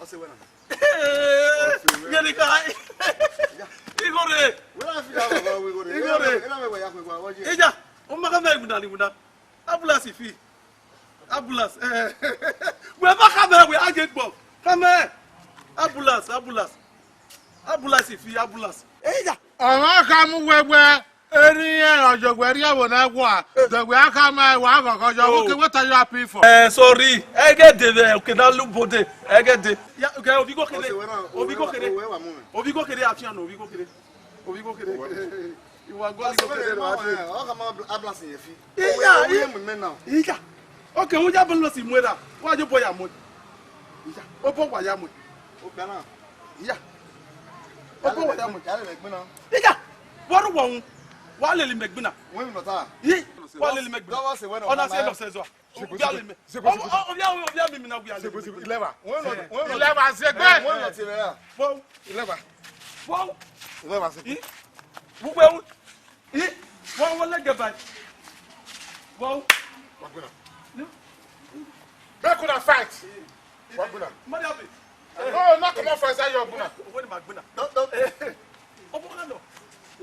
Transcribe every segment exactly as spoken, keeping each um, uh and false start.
Ọse wẹ na. Gẹdẹ ka. Igho rre. Wẹ na fi ya wẹ igho rre. Igho rre. Ena mẹ wẹ ya khuẹ wa, ọ ye. Eya, ọ ma ka mẹ iwinna ni iwinna. Ambulance fi. Ambulance. Eh. Wẹ ma ka mẹ wẹ a ye gbọ. Ka mẹ. Ambulance, ambulance. Ambulance fi, ambulance. Eya. Ọmwa kha mu wẹ wẹ, erriẹn ọyọwẹ rhie ẹvbo ne ẹwa, de wẹ a kha ma ẹwa ghọghọ yọ, Oh. Who can, what are you happy for? Eh, sorry. Ẹgẹdẹ vbe oke na lu bode. Ẹgẹdẹ. Ya, okay, ovbi igho kere. Ọse wẹ na, Ovbi igho kere. Ovbi igho kere afian, ovbi igho kere. Ovbi igho kere. Iwa gua Ọse igho wẹ kere. Na, ọ kha ma abla-, ablas yẹn fi. Iya, Ovbi igho iya. Mu mẹ na. Iya. Okay, wẹ ya ablas mu ra. Wa ye obọ ya mu. Iya. Obọ wa ya mu. Obia na. Iya. Obọ wa ya mu. Ya lele ẹgbin na. Iya. Wa ru wa un. Wa lele mẹ ẹgbin na. Wẹ mi nọ ta. Yi. Wa lele mẹ ẹgbin na. Dọwọ se wẹ na, Ọna ma se ma. Lọ sẹ zọ. Zeko, Ovia zeko, le mẹ. Zeko, zeko, zeko. Ovia, ovia mi mi na wia le Zeko, mẹ. Zeko, ilẹvba. Wẹ nọ, wẹ nọ. Ilẹvba zegbe. Wẹ nọ ti rẹ. Bọ. Ilẹvba. Bọ. Ilẹvba zegbe. I. Gbogbo ẹwu. I. Bọ, wọ lẹgẹ ba. Bọ. Wa gbinna. Make una fight. Wa gbinna. Mmadụ abi. No, no, come on, fight, say you gbinna. Owó ni màá gbinna. No, no. Ọmọ kan nọ.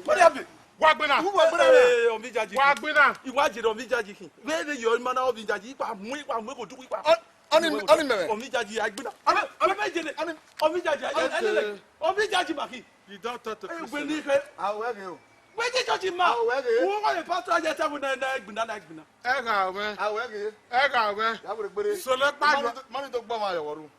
Mmadụ abi. Wa gbinna. Uwu wa gbinna na. Ee, ọmọ ijaji. Wa gbinna. Iwa jere ọmọ ijaji khin. Vbe vbe yọ ima na ọmọ ijaji, ikpa mu, ikpa mu, eko du ikpa. Ọ, ọni, ọni mẹmẹ. Ọmọ ijaji, a gbinna. Ọni, ọni, ọmọ ijaji, ọni, ọmọ ijaji, a, a, a, ọmọ ijaji ma khin. You don't talk to Christian. Egbe ni khe. Awe ghe o. Wẹ je church ma. Awe ghe. Uwu wa le pastor aja ta bu na, na gbinna, na gbinna. Ẹ gha wẹ. Awe ghe. Ẹ gha wẹ. Ya were gbere. Sọlẹ pa yọ. Mami do, mami do gbọ ma yọ wọru.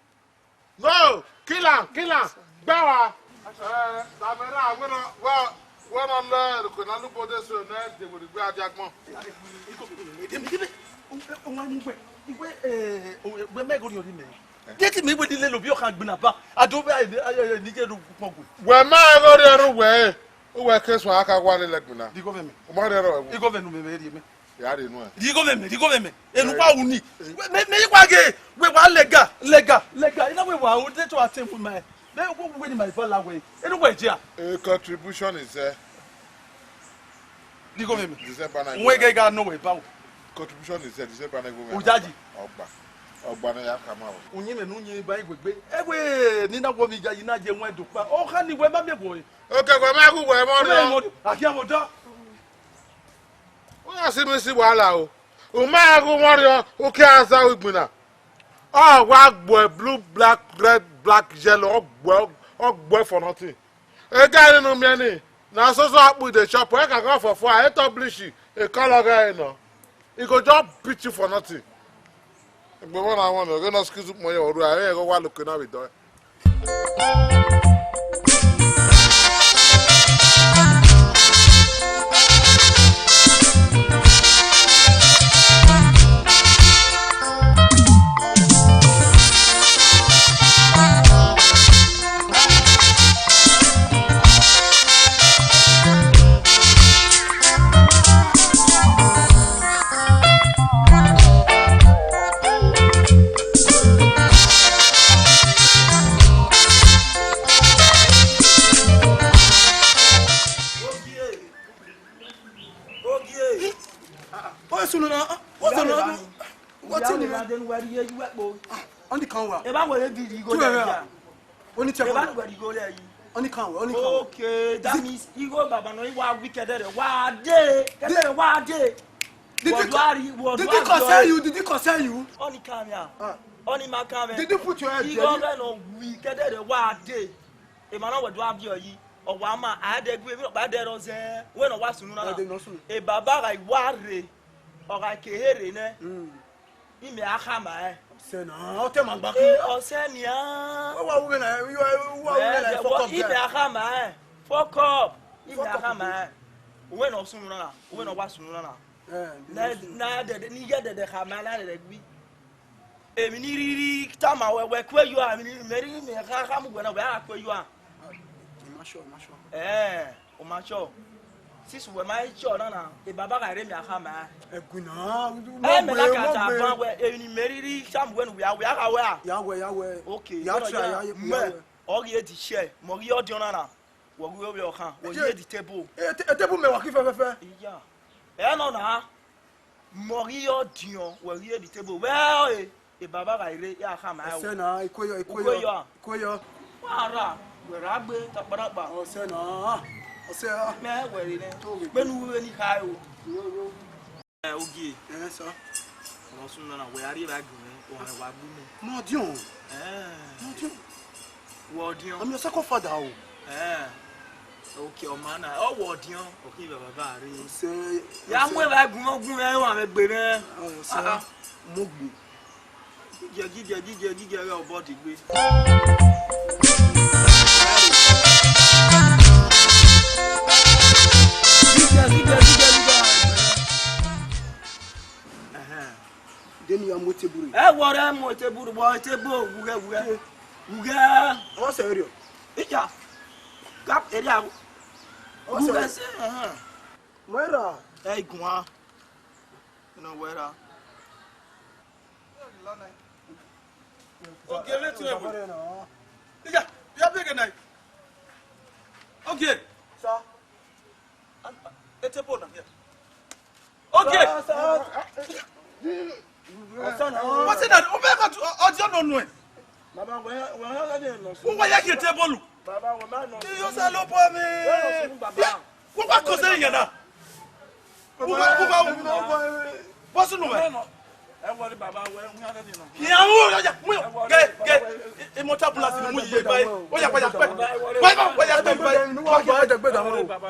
No, kill am, kill am. Gba wa. Eh, Samira, wẹ nọ, wẹ, wẹ nọ lẹ, ko na lu bode so, ne de were gbe adiagbọn. Wẹ mẹ gori ori mẹ. Get me wẹ di lele obi ọkhan gbinna ba. Ado vbe ni je ru kpọgbe. Wẹ ma gori ori wẹ. Uwẹ ke suẹn a ka wa lele ẹgbinna. Di igho mwẹ mẹ. U ma rhie ẹre ẹwu. Igho mwẹ ne u mwẹ mẹ rhie mẹ. Ya rhie nuẹn. Di igho mwẹ mẹ, di igho mwẹ mẹ. Enu wa uni. Mẹ, mẹ, mẹ wa ghe, wẹ wa lẹga, lẹga, lẹga. Ina wẹ wa o de to attend with my. Mẹ, wẹ, wẹ ni my bala wẹ. Enu wẹ jia. A contribution is there. Di igho mwẹ mẹ. December na. Wẹ ghe ga nọ wẹ ba o. Contribution is there. December na igho mwẹ. Ujaji. Ọgba. Ọgba na ya kama o. Unyi mẹ ne unyi ba igwe gbe. Ẹwẹ, ni na wọ mi ja, yi na je wọn do pa. Ọ kha ni wẹ ma miẹn wọ. Okẹ, wẹ ma gu wẹ mọ rẹ. Akhian vbe odọ. U ya si mi si wahala o. U ma gu mọ rẹ, u ke a za u igbinna. Ọ wa gbuẹ blue, black, red, black, yellow, ọ gbuẹ, ọ gbuẹ for nothing. Ega ni ne u miẹn ni, na soso akpu dey chop, ẹ ka gọ fọfọ, a etọ blishi, e kọlọ ghẹ nọ. I go just beat you for nothing. Egbe vbọ na wọn nọ, ghe nọ excuse ukpọn ye ọrua, ẹ ghe wa loke na vbe dọe. Kpo. Ọni kan wa. Eba wẹ di igho lẹ ya. Oni tẹ Eba bọlọ. Wẹ di igho lẹ yi. Ọni kan wa, ọni kan wa. Okay, that means igho baba nọ wa wi kẹdẹrẹ wa de, kẹdẹrẹ wa de. Did it, Wọdua ri, wọdua did it concern you? Did it concern you? Ọni kan ya. Ah. Ọni ma kan mẹ. Did you put your head there? Igho ghẹ nọ wi kẹdẹrẹ wa de. Emwa na wẹ do avie yi, ọ wa ma, a dẹ gu emwi ọkpa dẹ rọ zẹ, wẹ ne ọ wa sunu na. Ọ dẹ nọ sunu. E baba gha wa rre, ọ gha ke he rre nẹ. Mm. Imẹ a khama ẹn. Ọsẹ na, ọ te ma gba khin. Ọsẹ nian. Wẹ wa wu na, wẹ wa wu na, fuck up. Imẹ a khama ẹn. Fuck up. Imẹ a khama ẹn. Wẹ ne ọ sunu na, wẹ ne ọ wa sunu na. Eh, na, na dẹdẹ, ni ya dẹdẹ khama, na dẹdẹ gbi. Emwi ni rhirhi tama wẹ, wẹ kue yọ, emwi ni mẹ rhirhi mẹ kha, kha mu wẹ na, wẹ a kue yọ a. I ma sure, I ma sure. Eh, u ma sure. Since wẹ ma sure na na, e baba gha rre mẹ a khama. Ẹgui na, ẹ mẹ na ka ta ban wẹ, emwi ni mẹ rhirhi tama wẹ nu wẹ a, wẹ a gha wẹ a. Ya wẹ, ya wẹ. Okay, ya try, ya wẹ. Ọ ghi e di share, mẹ ọ ghi ọdiọn na na. Wẹ ghi ovbi ọkhan, wẹ ghi e di table. E, e table mẹ wa ki fẹfẹfẹ. Iya. Ẹ nọ na. Mẹ ọ ghi ọdiọn, wẹ ghi e di table. Wẹ ọre, e baba gha rre, ya khama ẹn o. Ẹsẹ na, ikue yọ, ikue yọ, ikue yọ. Wa ra, wẹ ra gbe, takparakpa. Ọsẹ na, ọsẹ a. Mẹ wẹ rre nẹ. Kpenu vbe ni kha o. Ẹ, Ogie. Ẹ, sir. Ọmọ sunu na, wẹ a rri evba gun mwẹ, wa gbu mẹ. Mẹ ọdiọn. Ẹ. Mẹ ọdiọn. Wẹ ọdiọn. I'm your second father o. Ẹ. Okay, ọ ma na, ọ wẹ ọdiọn, ọ khin vbe baba rre. Sir, ya mu evba gun mwẹ, gun mwẹ, wa mwẹ gbe mwẹ. Ọ, sir. Ah, ah. Mu gbe. Gigẹ, gigẹ, gigẹ, gigẹ, ghẹ obọ degbe. Gigẹ, gigẹ, gigẹ, gigẹ. Ẹhẹn. Deni ya mu eteburu. Ẹ wọrẹ mu eteburu, wọ eteburu, wughẹ, wughẹ. Wughẹ. Ọ sẹ erriọ. Ija. Gap area. Ọ sẹ. Wughẹ sẹ, ẹhẹn. Mu erha. Ẹ i guan. Ina wẹ erha. Ogie, vbe tu ẹvbo. Iya, ya bẹghe na. Ogie. Sir. Etebo na here. Ogie. Sir, sir. What's that? O bẹ ka tu ọjọ nọ nuẹ. Baba, wẹ, wẹ ha gha de nọ sunu. Uwa ya gie table. Baba, wẹ ma nọ sunu. Iyo, Osanobua mwẹ. Wẹ nọ sunu, baba. Wẹ wa kọ sẹ iran na. Uwa, uwa, uwa. Bọ sunu wẹ. Ẹ wọrẹ baba, wẹ, wẹ ha gha de nọ. Iran wo ya, ya, mu yo. Ge, ge. Imota bulasi ni mu ye ba. O ya, wa ya pẹ. Wa, wa, wa ya pẹ, wa.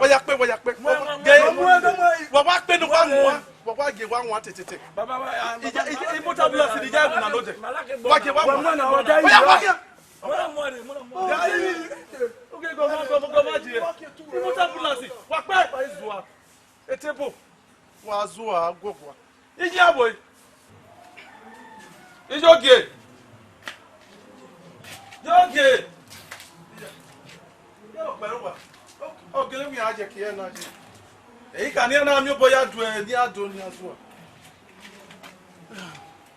Wa ya pẹ, wa ya pẹ. Ge. Wa wa pẹ ni wa mu wa. Wa wa ge wa wan tetete. Baba, wa, ah, ija, ija, imota bulasi ni ija ẹwu na nodẹ. Wa ge wa wan. Wa wan na, wa wan. Oya, wa ge. Muna mọ, muna mọ. Ya, eh, eh, eh. Oge gọmọ, gọmọ, gọmọ je. Imota bulasi. Wa pẹ. Wa izua. Etebo. Wa zua, gogua. Ije abo. Ije ogie. Ije ogie. Ye okpẹrẹ uwa. Ogele wi a je kie na je. Eyi ka ni na mi obo ya du ẹ, ni a do ni a zua.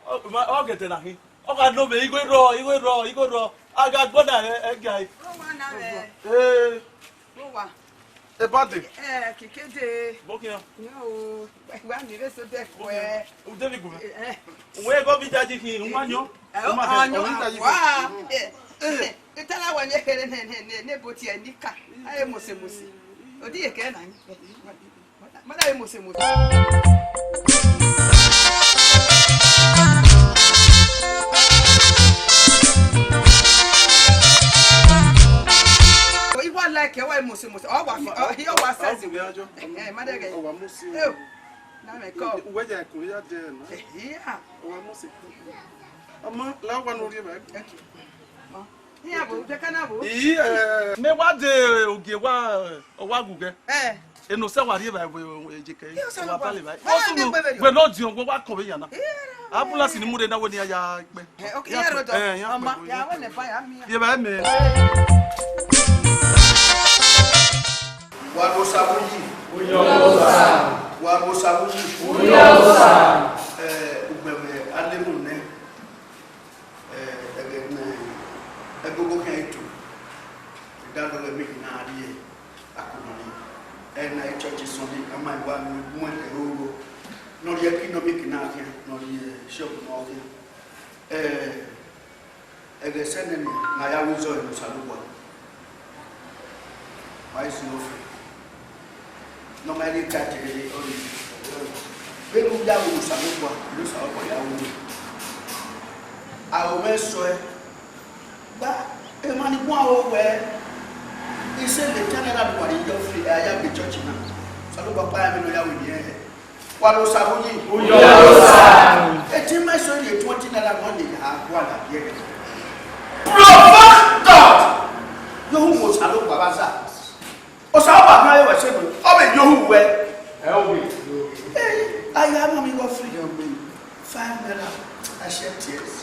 Ọ, ma, ọ gẹdẹ na khin. Ọ gha nọ vbe igho rrọọ, igho rrọọ, igho rrọọ. A gha gbọ na ẹ, ẹ gia. Ọ wa na vbe. Ee. Ọ wa. Ebade. Ẹ, kekede. Bọkian. Yo, wa ni re so de kue. Ude vbe gu mwẹ. Ẹ. Uwẹ gọ vbe ijaji khin, u ma yọn. Ẹ, u ma ọ, yọn. Ọ, ijaji wa. Khin. Ẹ, ẹ, ẹ, tala wa ni khere ne, ne, ne, ne bo tie ni ka. Aye mose mose. Odi ye ke na ni. Mada ye mose mose. Iwa like wa ye mose mose. Ọ wa fi, ọ, hi ọ wa size. Ẹ, mada ge. Ọ wa mose. Eo. Na me ko. Uwe ya ko ya de na. Ehia. Ọ wa mose. Ọmọ, la wa no rie ba. Okay. Ma. Iya bo, je kana bo. Iyi, eh, me wa de ogie wa, ọ wa gu ghe. Eh. Eno sẹ wa rrie vbe ejeke. Iyo, sẹ wa wa. Bale vbe. Wa ya de gbe vbe. Wẹ nọ diọn, wẹ wa kọ vbe yan na. Iya. Abulasi ni mu rre na wẹ ne iran ya kpe. Eh, okay, iran rre odọ. Eh, iran kpe. Ọma, ya wẹ ne ba ya mi ya. Ye ba mẹ. Wa do sa bu yi. Uyo sa. Wa do sa bu yi. Uyo sa. Eh, ugbẹmwẹ alemu nẹ. Eh, ẹghẹ ne ẹgogo khian i tu, I da dọghe mic na rrie akono ni. Ẹna e church Sunday, a ma wa mu ẹkẹ roro. Ne ọ rhie economic na khian, ne ọ rhie shop ne ọ khian. Eh, ẹghẹ sẹ nẹ nian, ne a ya ru izọe ne Osanobua. Ma i si ofẹn. Ne ọ ma rhie tight ẹre ọnii. Vbene u ya ru ne Osanobua, ne Osanobua ya ru uwẹ. A ru mwẹ suẹ. Gba emwa ni guan ro wẹẹ, isẹ vbe ten naira ne uwa rhie ye offering, a ya gbe church na. Osanobua kpa ẹmwẹ ne ọ ya ru eni ẹnrẹn. Wa rho osa vbe uyi. Uyi rho osa. Etẹn ima eso rhie twenty naira ne ọ ye a gua na biẹ ẹghẹ. Provoke God. Ye ohu wẹ Osanobua vbe aza. Osanobua gha re wẹ sẹ, ọ vbe ye ohu wẹ. Ẹ o wẹ. Ee, a ya mwẹ igho offering. Five naira. I shed tears.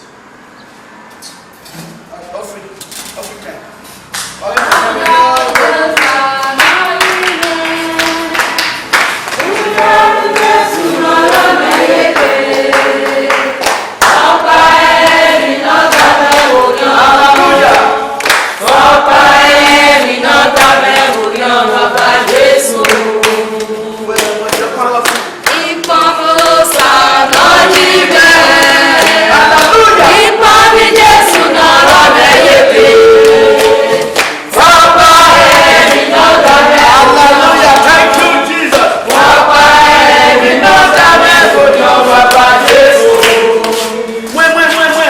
Offering, offering time. Hallelujah. Hallelujah. Hallelujah. Thank you, Jesus. Wẹ, wẹ, wẹ, wẹ.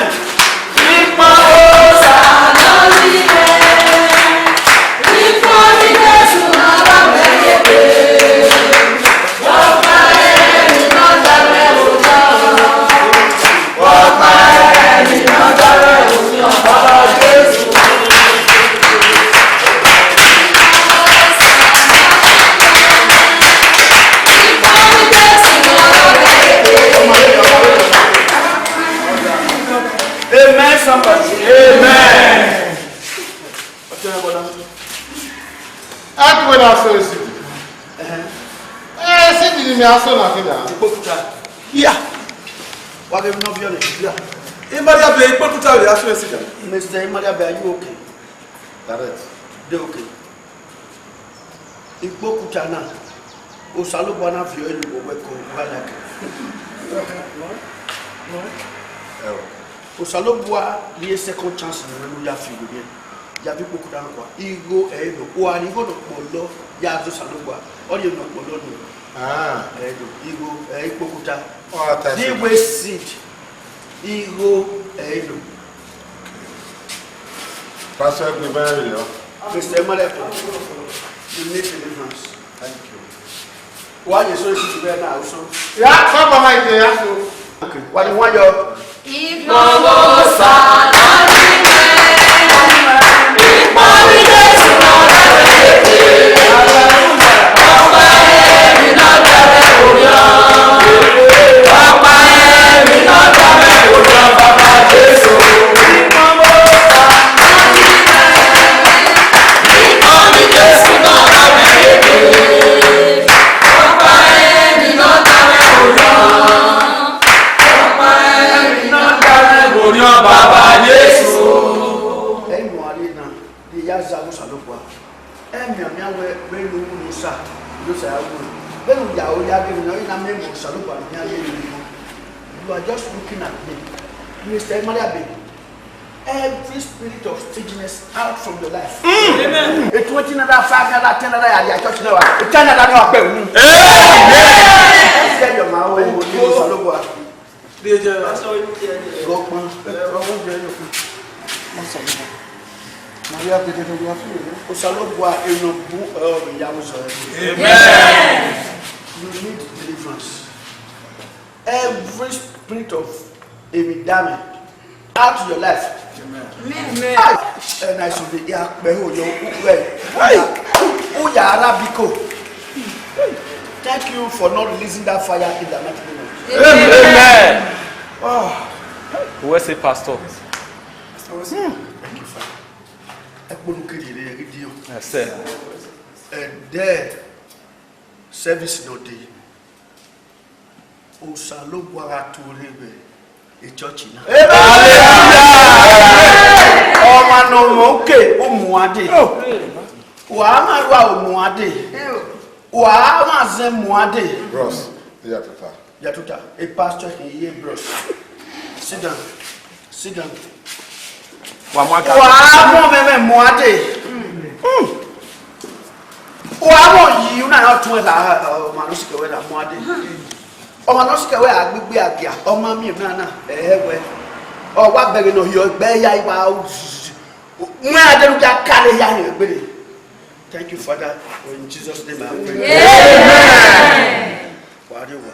Amen, somebody. Amen. Ọtẹn wẹ na. A ti wẹ na sọ esidi. Ẹhẹn. Eh, esidi ni mẹ a sọ na khin na. Ikpokuta. Yeah. Wa ghe emwi ne ọ viọ nẹ. Yeah. Imariabe, ikpokuta vbe a sọ esidi. Mister Imariabe, are you okay? Direct. De okay. Ikpokuta na, Osanobua na viọ ẹre ne uwẹ wẹ ko, wa like. Ẹo. Osanobua rhie second chance ne uwẹ ne u ya fi igho rhie. Ya viọ ikpokuta na kua. Igho ẹre nọ. Uwa rhie igho ne ọ kpọlọ ya zẹ Osanobua. Ọ rhie ne ọ kpọlọ nọ. Ah. Ẹre nọ. Igho, ẹ, ikpokuta. Ọ gha ta. Di ẹse wẹ seed. Igho ẹre nọ. Pastor, ẹgbẹe mwẹ rre yọ. Mister Emmanuel, you need deliverance. Thank you. Wa ye so esi ti bẹ na, uso. Ya, papa, ma ite ya so. Okay. Wa ni wa yọ. Orhiọn Baba Jesu. Ẹi muan rre na, rhie ya zẹ avbe Osanobua. Ẹ mianmian wẹ vbene u ru ne Osa, ne Osa ya ru. Vbene u ya ro ya ghe emwi ne ọ i na miẹn emọ Osanobua ne ọ khian ye emwi. You are just looking at me. Mister Emariabe, every spirit of stinginess out from your life. Amen. A twenty naira, five naira, ten naira, ya dia church na wa. A ten naira ne wa kpẹ unu. Amen. Tell your man, oh, you Osanobua. Gọkpan. Maria, Osanobua, emwi ne ọ bu ẹre ọ vbe ya avbe Osanobua. Amen. You need deliverance. Every spirit of emwi damage out your life. Amen. Amen. Ai, ẹ na sunu ya kpẹ ho yọ uwẹ. Ai, u ya ra biko. Thank you for not releasing that fire in the mighty name of Jesus. Amen. Oh. Who was the pastor? Hmm. Thank you, Father. Ẹ kponu kiri rẹ ghi diọn. Ẹ sẹ. Ẹ dẹ service nọ dee. Osanobua gha tuorre vbe echọọchi na. Hallelujah! Ọmwa ne ọ mwẹ oke, u muan dee. Wa ma rua, u muan dee. Wa ma zẹ, muan dee. Bros, ya tota. Ya tota. A pastor khin ye, bros. Sit down. Sit down. Wa mu aka. Wa mu mwẹ, mwẹ mu ade. Mm. Wa mu yi una ya tuẹn la, ọmwa ne ọ sikẹ wẹ la mu ade. Ọmwa ne ọ sikẹ wẹ a gbigbi agia, ọ ma miẹn emwa na, ẹ wẹ. Ọ wa bẹghe ne ọ hiọ egbe ya iwa. Mwẹ ade lu ya kale ya hiọ egbere. Thank you, Father. For in Jesus' name I pray. Amen. Wa rrie owa.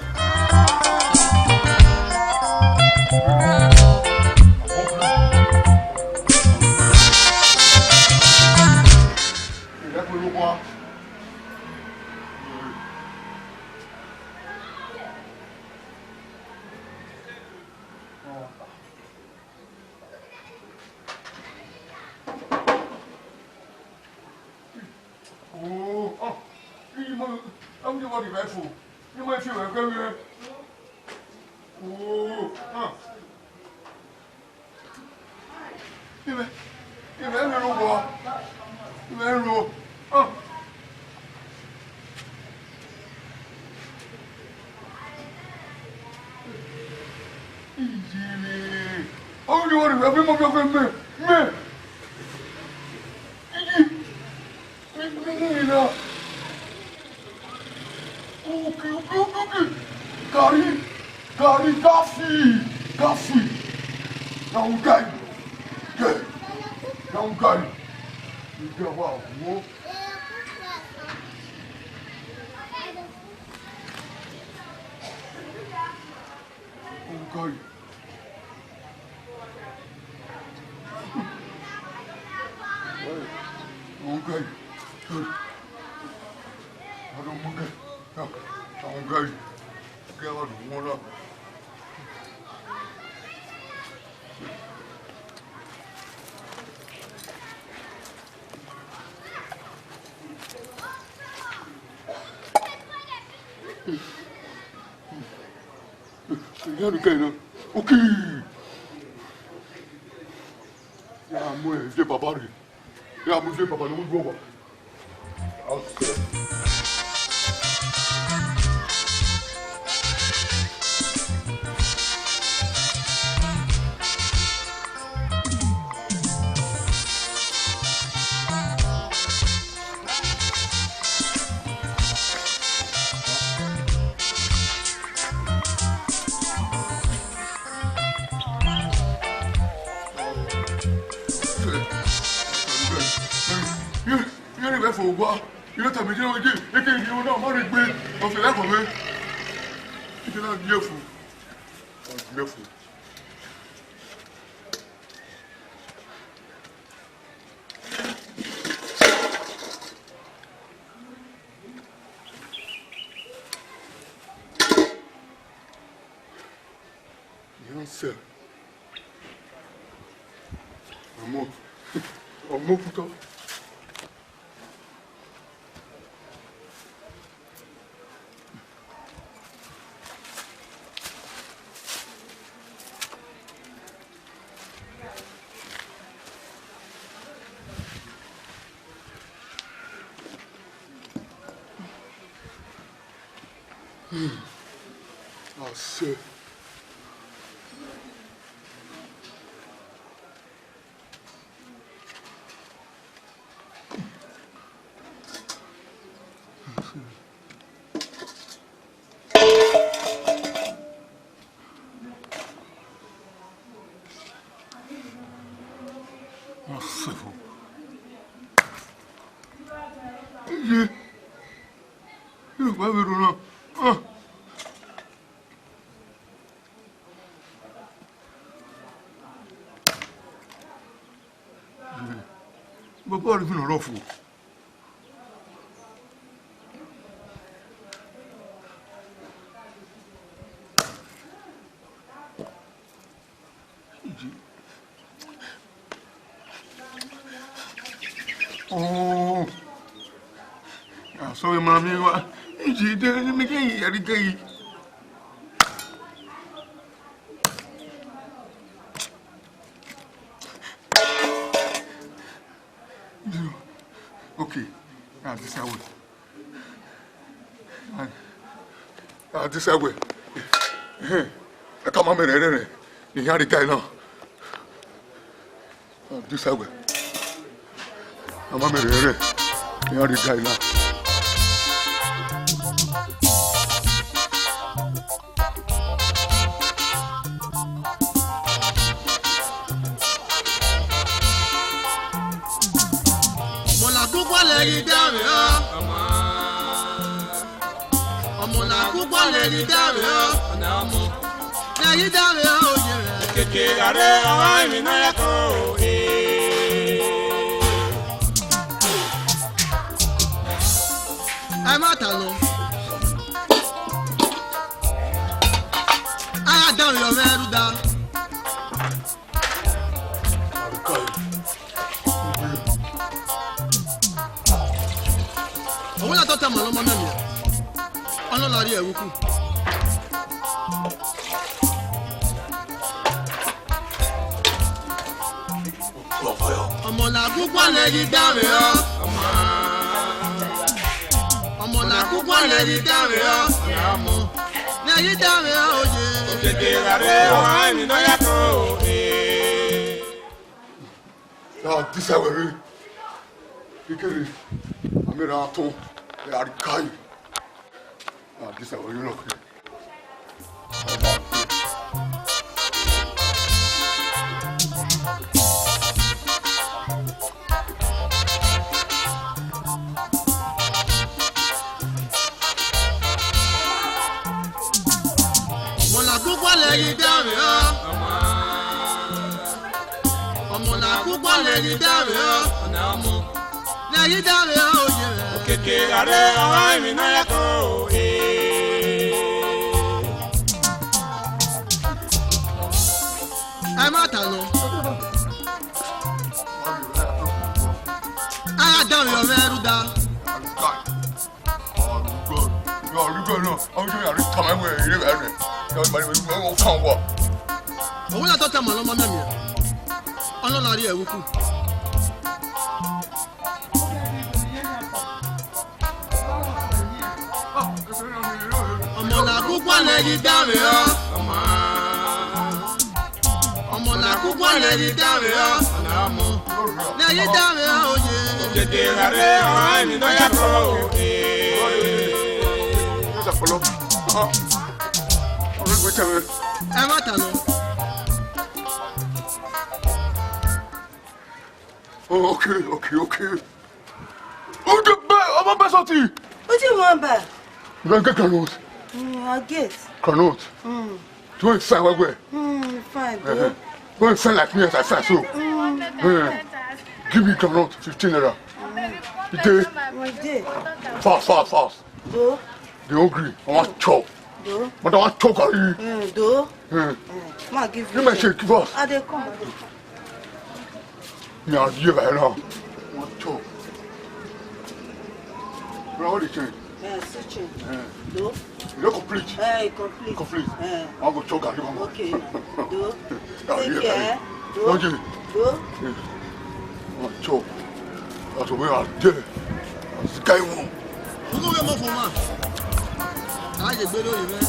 Oh, ah, ini mo, am di wadi bai fo. Ni mo fi wẹ kẹ wẹ. Oh, ah. Ime, ime ru wọ. Ime ru. Ah. Iyere. Am di wadi bai fo, mo fi wẹ kẹ mẹ, mẹ. Iyi. Menina. Okay, okay, okay, okay. Gari, gari, gafi, gafi. Na un gari. Gari. Na un gari. Ìjọba wo. Un gari. Un gari. Ọdọ mu gẹ. Un gari. Gẹ wa do wọn la. Ìyá mi kẹ́yìn náà. Ókè. Ya mu ẹ, ẹ baba rẹ. Ya mu ẹ, baba rẹ, wọ́n gbọ́ wa. Iran ni vbe fo owa, iran tama iye ọghe, eke iye na ma rre egbe, ọ fẹrẹ khọ mwẹ. Iye na gie fu, ọ gie fu. Iran sẹ. Ọmọ, ọmọ kutọ. Asẹ. Asẹ fo. Iye. Iye, wa vbe rro na. Ah. Baba rẹ vbe nọ rọ fo. Oh. Asọ emwa miẹn wa. Iji de ni mi ke yi, ẹre ke yi. Okay, na this way. Na this way. Ẹhẹn, ẹ ka ma mẹ rẹrẹ rẹ, ne iran rre ga na. Ọ, this side wẹ. Ama mẹ rẹn rẹ, iran rhie ga na. Ọmọ na gu gualọ ghi danmwẹ ọ. Ọmọ na gu gualọ ghi danmwẹ ọ. Ọna ọmọ. Lẹ ghi danmwẹ ọ, oye mwẹ. Keke gha rre, ọ gha rinmwian ya kan o, eh. Ẹ ma ta nọ. A gha danmwẹ ọ mwẹ rhunmwuda. Ọ wẹ na tota ma ne ọ ma mianmian, ọ nọ na rrie ẹvbo uku. Ọmọ na gu gualọ ghi danmwẹ ọ. Ọmọ na gu gualọ ghi danmwẹ ọ. Ne ghi danmwẹ ọ, oye. Keke gha rre, ọ gha rinmwian ya kan o, eh. Ya disa wẹ rre. Ikere, a miẹn ra tọn, ya rhie kai. Ya disa wẹ rre nọ kere. Ọmọ na gu gualọ ghi danmwẹ ọ. Ọmọ na gu gualọ ghi danmwẹ ọ. Ọna ọmọ. Lẹ ghi danmwẹ ọ, oye mwẹ. Keke gha rre, ọ gha rinmwian ya kan o, eh. Ẹ ma ta nọ. A gha danmwẹ ọ mwẹ rhunmwuda. Ọ rugọ, ọ rugọ nọ, ọ rugọ nọ, ọ rugọ nọ, ọ rugọ nọ. Ọ wẹ na tota ma ne ọ ma mianmian, ọ nọ na rrie ẹvbo uku. Ọmọ na gu gualọ ghi danmwẹ ọ. Ọmọ na gu gualọ ghi danmwẹ ọ. Ọna ọmọ. Ne ghi danmwẹ ọ, oye. Keke gha rre, ọ gha rinmwian ya kan o, eh. Ẹ ma ta nọ. Oh, okay, okay, okay. Oúnjẹ bẹ́ẹ̀, ọmọ bẹ́ẹ̀ sọtì. Wetin you wan buy? You wan get groundnut? Mm, I get. Groundnut? Mm. You wan fine well well? Mm, fine, bro. Uh-huh. You wan fine like me as I fine so? Mm. Uh, give me groundnut, fifteen naira. Mm. You dey? We dey. Fast, fast, fast. Do. They hungry. I wan chop. Do. But I wan chop garri. Mm, do. Mm. Mm. Ma give you. Give me shake, give us. I dey come. Me and you right now. Wan chop. Bro, what the change? Eh, see change. Eh. Do. You no complete. Eh, e complete. Complete. Eh. I wan go chop garri, come on. Okay, na. Do. Ah, take care. Do. Don't you? Do. Eh. Wan chop. That's what we are there. That's the guy who. Who go get more for man? I get better than you, man.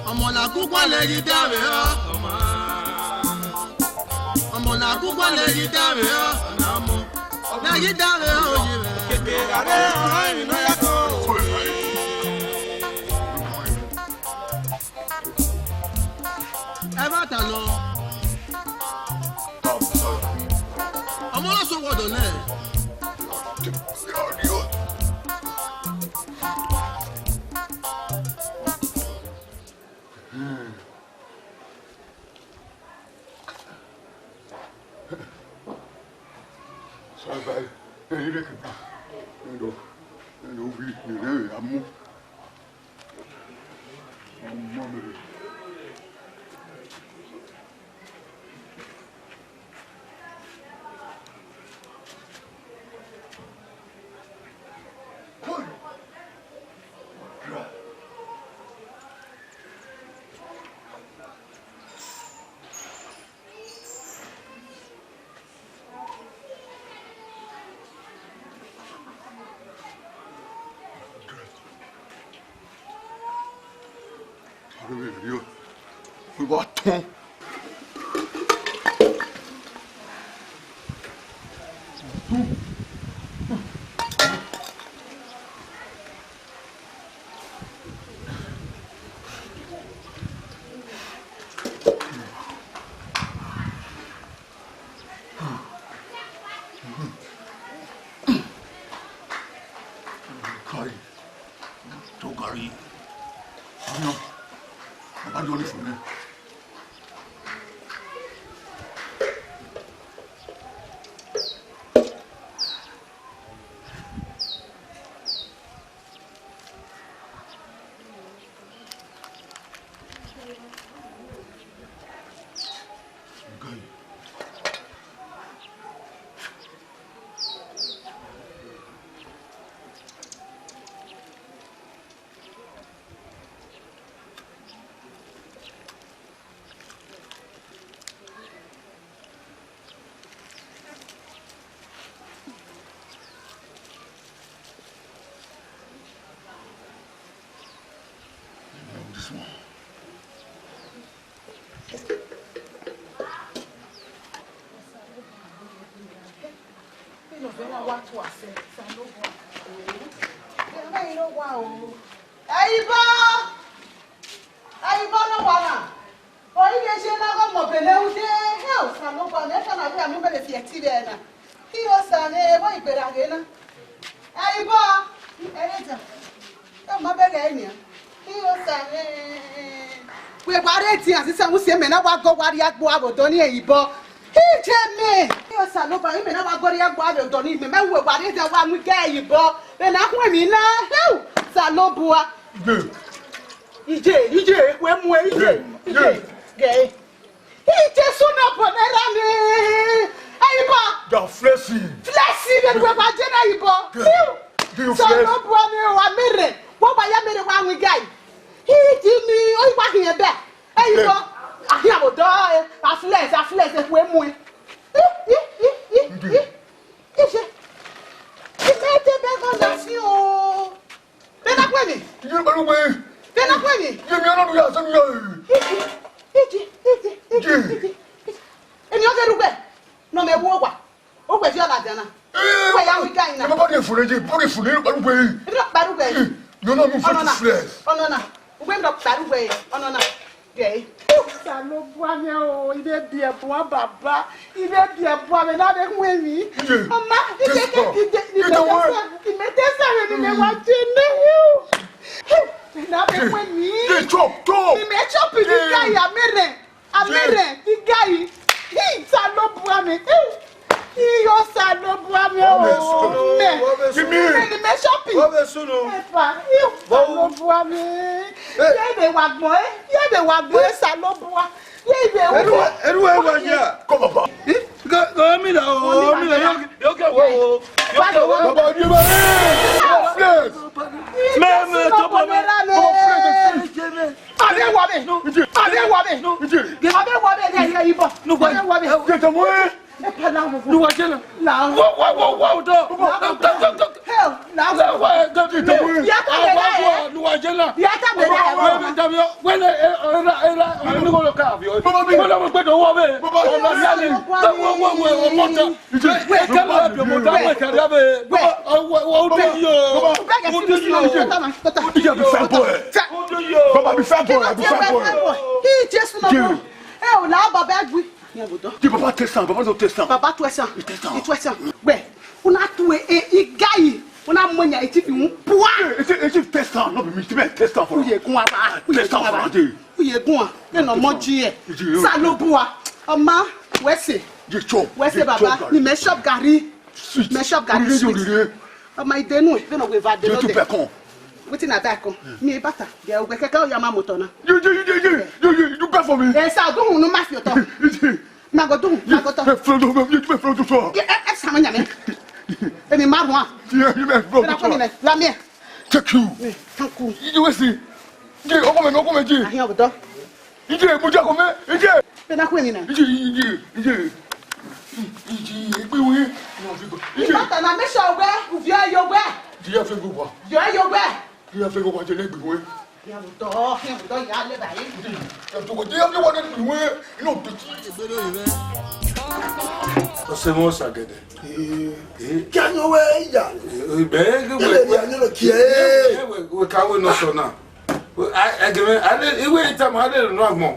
Ọmọ na gu gualọ ghi danmwẹ ọ. Ọmọ na gu gualọ ghi danmwẹ ọ. Ọna ọmọ. Ne ghi danmwẹ ọ, oye mwẹ. Keke gha rre, ọ gha rinmwian ya kan o. Ẹ ma ta nọ. Ọmọ na sọ wọdọ nẹ. Wa tọn. Kai, to gari. Ọyọn, baba yọ ni fo nẹ. This one. Ẹyibọ! Ẹyibọ ne owa na! Ọre I ghe ye ne a gha mobọ ne ude, hẹ Osanobua, mẹ ka na vbe anu mẹ vbe fi ẹtin vbe ẹre na. Hẹ Osa mwẹ, vbọ I gberra ghe na? Ẹyibọ, ẹre dia, ẹ ma bẹghe ẹre nian. Hẹ Osa mwẹ. Wẹ wa rre edian sisa mu si mẹ na wa gọ wa rhie agbo avbe odọ ni Ẹyibọ. Iye mẹ, hẹ Osanobua, imẹ na wa gọ rhie agbo avbe odọ ni, mẹ mẹ wẹ wa rre edian wa mu igẹ Ẹyibọ. Vbe ne a khuẹn emwi na, hẹ Osanobua. Ije, ije, wẹ muẹn, ije, ije, gẹ. Jesu ne ọbọ ne erha ni, Ẹyibọ. You are flexing. Flexing, vbe nuẹ wa je na Ẹyibọ. Iu. Do you flex? Osanobua ni wa mẹ rre, wa wa ya mẹ rre wa ru igẹ. Iji ni, ọ wa hiẹn bẹ. Ẹyibọ. A hiẹn vbe odọ, a flex, a flex, ekhue muẹn. I, i, i, i, i. Ije. Imẹ te bẹghe ọna fi o. Vbene a khuẹn emwi? Iye, kpalu gbe. Vbene a khuẹn emwi? Iye, mi ọnọdu ya sẹ mi ya. Iji, iji, iji, iji, iji, iji. Emwi ọ ghe rugbe, ne ọ mẹ wu owa. Uwẹ viọ ladian na. Uwẹ ya ru igẹ na. Baba de fure je, body fure, kpalu gbe. Ebe kpalu gbe. No, no, no, ọnọ na. Useless. Ọnọ na. Uwẹ mi kpalu gbe, ọnọ na. Gẹ. Osanobua mwẹ o, I vbe biẹ bua baba, I vbe biẹ bua vbe na vbe hu emwi. Iye. Ọma, I keke, I de, I mẹ te sa, I mẹ te sa vbe ne imẹ wa je nẹ. Na vbe hu emwi. Iye, chop, chop. I mẹ chop ni ga ya mẹ rre. A mẹ rre, I ga yi. Osanobua mwẹ. Iye Osanobua mwẹ o. Mẹ. Jimmy. Mẹ ni mẹ chop. Epa, Osanobua mwẹ. Ye vbe wa gbọn, eh? Ye vbe wa gbọn, Osanobua. Ye vbe wa gbọn. Eru, eru e wa ya. Come on, baba. Go, go, mi da o, mi da o. Yo ke wo o. Yo ke wo o. Baba, you are. Yes. Me, me, to bo me. Baba, friend, friend. Ade wa be. Ade wa be. Ade wa be, ne ye ibo. Ade wa be. Get away. Nuwa jena. Na. Wo, wo, wo, wo, do. Do, do, do, do. Hell, na. Wa, wa, do, do, do. Ya ta me na. Wa, wa, wa, nuwa jena. Ya ta me na. Wa, wa, da mi o. Wele, eh, era, era, ni ko lo ka bi o. Baba mi. Wele mo gbe do wo be. Baba. Ọmọ mi ani. Wo, wo, wo, wo, ọmọ ta. Ije. Wait, come on, you must have a career, babe. Wait. Wa, wa, wa, o de yo. Baba. O de yo. Ije be fine boy. O de yo. Baba be fine boy, be fine boy. He just no. Ije. Eh, o la baba gbe. Di baba test am, baba no test am. Baba test am. He test am. He test am. Wẹ, una tu e, e, igẹ yi, una mu yan eti fi mu bua. Eh, eti, eti test am, no be me, eti me test am for. Uye gun aba. Test am for a day. Uye gun a. Me no mo ji e. Osanobua. Ọma, wẹ se. Ye chop. Wẹ se baba. Ni me chop garri. Sweet. Me chop garri sweet. Ọma, I de nu, vbene ọ wẹ va de no de. Wetin na bacon? Mi e bata. Ye, ugbẹ kẹkẹ, ọ ya ma motor na. You, you, you, you, you, you, you bad for me. Esa, do hun nu ma fi otọ. Ma go do hun, ma go to. Me flow do, you me flow do so. Ye, e, e, sama nya me. Emi ma rua. Yeah, you me flow do so. La mi. Take you. Thank you. You will see. Ye, ọkọ mi, ọkọ mi, ye. Ahian obodo. Ije, mo jẹ ọkọ mi, ije. Pe na kue ni na. Ije, ije, ije. Ije, egbe we. Ije. Ibata na make sure we, uvio yo we. Di ya fe go wa. Yo yo we. Di ya fe go wa, je le gbe we. Khian vbe odọ, khian vbe odọ, ya lẹ ba ye. Ọsẹ mwẹ Ọsagẹdẹ. Ee. Ee. Khian yọ wẹ ya. Ee, bẹ, ee, Ilẹ wẹ, ni a yọ nọ kiẹ, ee. Ee, wẹ, wẹ ka wẹ nọ sọ na. A, ẹgẹmẹ, a lele, iwe tama, a lele unu agbọn.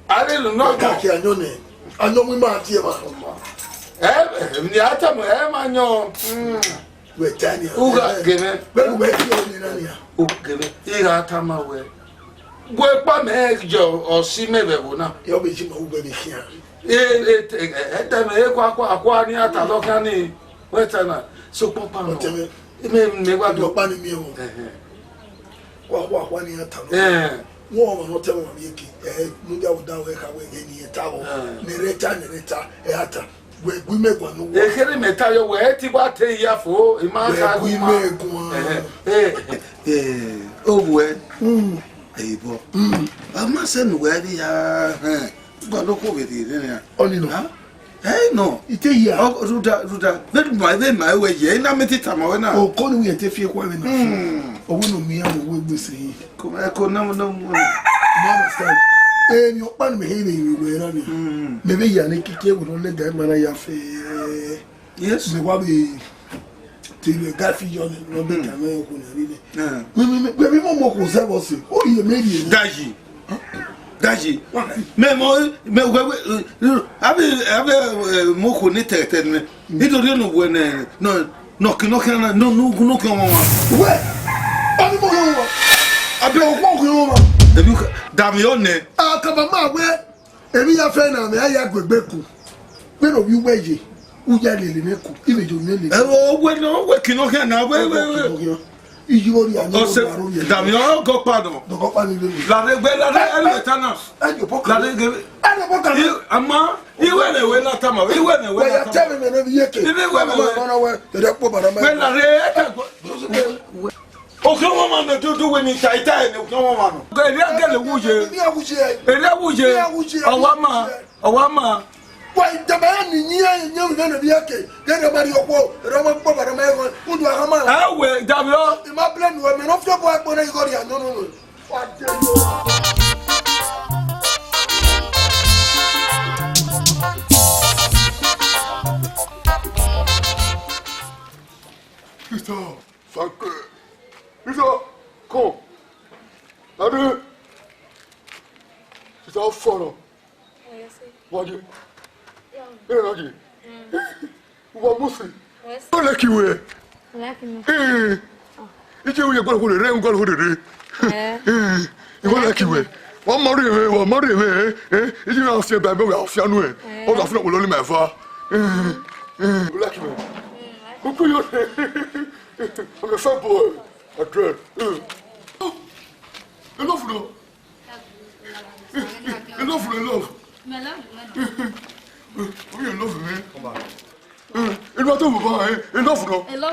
A lele unu agbọn. Ka khian yọ nẹ. A yọ mu ima tie ma. Ẹ, ẹ, ni a tama, ẹ ma yọ. Mm. Wẹ ta ni. U gha gẹmẹ. Wẹ lu wẹ tie ni na nia. U gẹmẹ. I gha tama wẹ. Gu ekpa mẹ ye ọsi mẹ vbe ẹvbo na. Yọ be ji ma u gbe vbe khian. E, e, e, e, ẹdẹ mẹ, e kua, kua, kua ni a ta lọ khian ni, wẹ ta na, sokpan ọkpa nọ. Ọtẹn mwẹ. Mẹ, mẹ wa do. Ọkpa ni miẹn o. Ẹhẹn. Kua, kua, kua ni a ta lọ. Ẹhẹn. Wọn ọmwa ne ọ tẹ mwẹ eke, ẹ, mudia vbe odaro ẹre kha wẹ ẹghẹ ne irẹn ta vbọ. Ẹhẹn. Ne ẹre ta, ne ẹre ta, ẹ a ta. Wẹ gu imẹ guan ne uwọ. Ekherhe mẹ ta yọ, wẹ te wa te iya fo, ima kha gu ima. Wẹ gu imẹ guan. Ẹhẹn. Ẹ, ẹ, ovbuẹ. Hmm. Ẹyebọ. Hmm. A ma sẹ ne uwẹ vbe ya, ẹhẹn. Gualọ okhuo vbe rhie rre nian. Ọni nọ. Ha? Ẹ nọ. I te ya. Ọ, rhuda, rhuda. Vbene ma, vbene ma wẹ ye, I na miẹn te tama wẹ na. Oko ni wẹ te fi ekhua vbe na. Hmm. Ọ wẹ ne ọ miẹn iran vbe uwu egbe sẹ. Ko, ẹ ko na, na, na. You understand? Emwi ọkpa ne mẹ he vbe ru wẹ na nia. Hmm. Mẹ vbe ya ne kiki ẹvbo ne ọ lẹga ima na ya fẹ. Yes. Mẹ wa vbe te vbe ga fi yọ nẹ, ne ọ be tama ẹn okhuo ne a rhie nẹ. Eh. Wẹ, wẹ, wẹ, wẹ vbe mọ okhuo zẹ vbe ọse, ọ rhie mẹ rhie. Dayi. Dayi. Mẹ mọ, mẹ wẹ, wẹ, eh, a vbe, a vbe, eh, mu okhuo ne tẹtẹ nẹ. I do rhie ne wẹ nẹ, nọ, nọ kẹ, nọ kẹ na, nọ, nọ, nọ kẹ ọmwa. Wẹ, ọ ni mo yọ ọmwa. Abẹ ọkpọ kẹ ọmwa. Ebi ka, dami ọ nẹ. Akaba ma wẹ, emwi ya fẹ na, mẹ a ya gu egbe ku. Vbene ovbi uwẹ ye, u ya lele mwẹ ku, I vbe yo mwẹ lele. Ẹ, o, wẹ nọ, wẹ kẹ nọ kẹ na, wẹ, wẹ, wẹ. Iye ori a nọ. Ọse, aro ye. Dami ọ gọ kpa nọ. Dọgọ kpa ni lele. Lare gbe, lare ẹlẹta na. Ẹ, yo, bọ ka. Lare gbe. Ẹ, yo, bọ ka. I, ama, iwẹ ne wẹ na tama, iwẹ ne wẹ na tama. Wẹ ya tẹ mi mẹ ne bi ye ke. Iwẹ ne wẹ. Wẹ, wẹ, wẹ, wẹ, wẹ, wẹ, lare, ẹ, ta gbọ. Okhiọmọ ma nọ dodo wẹ ni ta ita ẹnẹ okhiọmọ ma nọ. Erriọ gẹlẹ wu ye. Erriọ wu ye. Erriọ wu ye. Erriọ wu ye. Ọwa ma, ọwa ma. Wa idama ya ni yin yin yin ne bi eke. Gẹlẹ ma ri okhuo. Erriọ ma kpọ ba ma ẹghọn. Udu a ma. Ẹ wẹ, dami ọ. I ma blame wẹ, mẹ ne ọ fi obọ ẹkpo ne igho rhie nọ nọ nọ. Wa de yo. Christophe. Sake. Iso, come. Daddy. Sister, how far now? Yes, sir. What you? Yeah. Hey, Daddy. Mm. What must you? Yes. Don't like you, eh? Like me. Eh. Ije uye gbọdọ khuo rere, gbọdọ khuo rere. Eh. Eh. Iwọ like you, eh? Wa ma rhie mwẹ, wa ma rhie mwẹ, eh? Eh. Ije na fi ba be wa fi anu, eh. Eh. Ọ da funa wolo ni ma fa. Eh. Eh. You like me? Mm, like. Who put your I'm a fat boy. I dread. Uh. Oh, I love you. I love you, I love. I love you, I love. Oh, you love me. Come back. Uh, I love you, I love you. I love you, I love.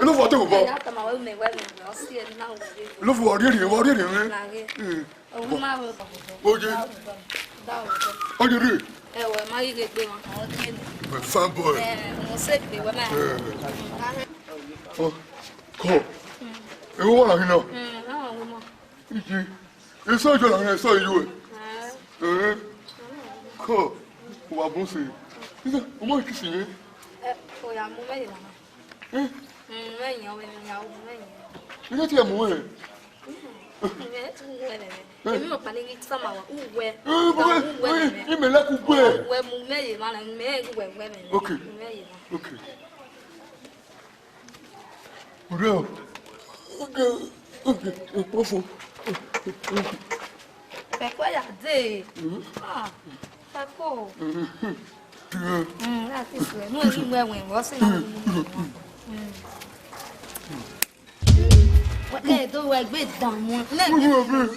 I love you, I love. I love you, I love. Oye. Oye re. Ẹ wẹ, ma ghi ghe gbe wọn. My fine boy. Ẹ, mo se gbe wẹ ma. Ọ, kọ. Ewu wà láàrin náà. Iji. Èso ìjọ làwọn èso ìlú ẹ̀. Ẹ. Kọ. Wà bùn sí. Ìjọ, ọmọ ìkísì yẹn. Ẹ, oya, mo mẹ́rin làwọn. Ẹ. Mo mẹ́rin, ọmọ ènìyàn, mo mẹ́rin. Ìjọ tí ẹ mú ẹ. Èmi mọ̀ pa ní ní tí fáwọn àwọn uwẹ́. Uwẹ́, uwẹ́, uwẹ́. Ìmẹ̀lẹ́ kú gbé. Uwẹ́ mu mẹ́yẹ máa ń mẹ́ uwẹ́ uwẹ́ mẹ́yẹ. Okay. Mu mẹ́yẹ máa. Okay. Ọ̀rẹ́ o. Okay. Okay. Ìpọ́fọ̀. Pẹ̀kọ́ yà dé. Ah, pẹ̀kọ́. Mm, láti sọ ẹ̀. Mú ẹni mú ẹ̀wọ̀n ìwọ́sí náà. Mm. Wẹ, ẹ do wẹ gbe dan mu. Ne gbe,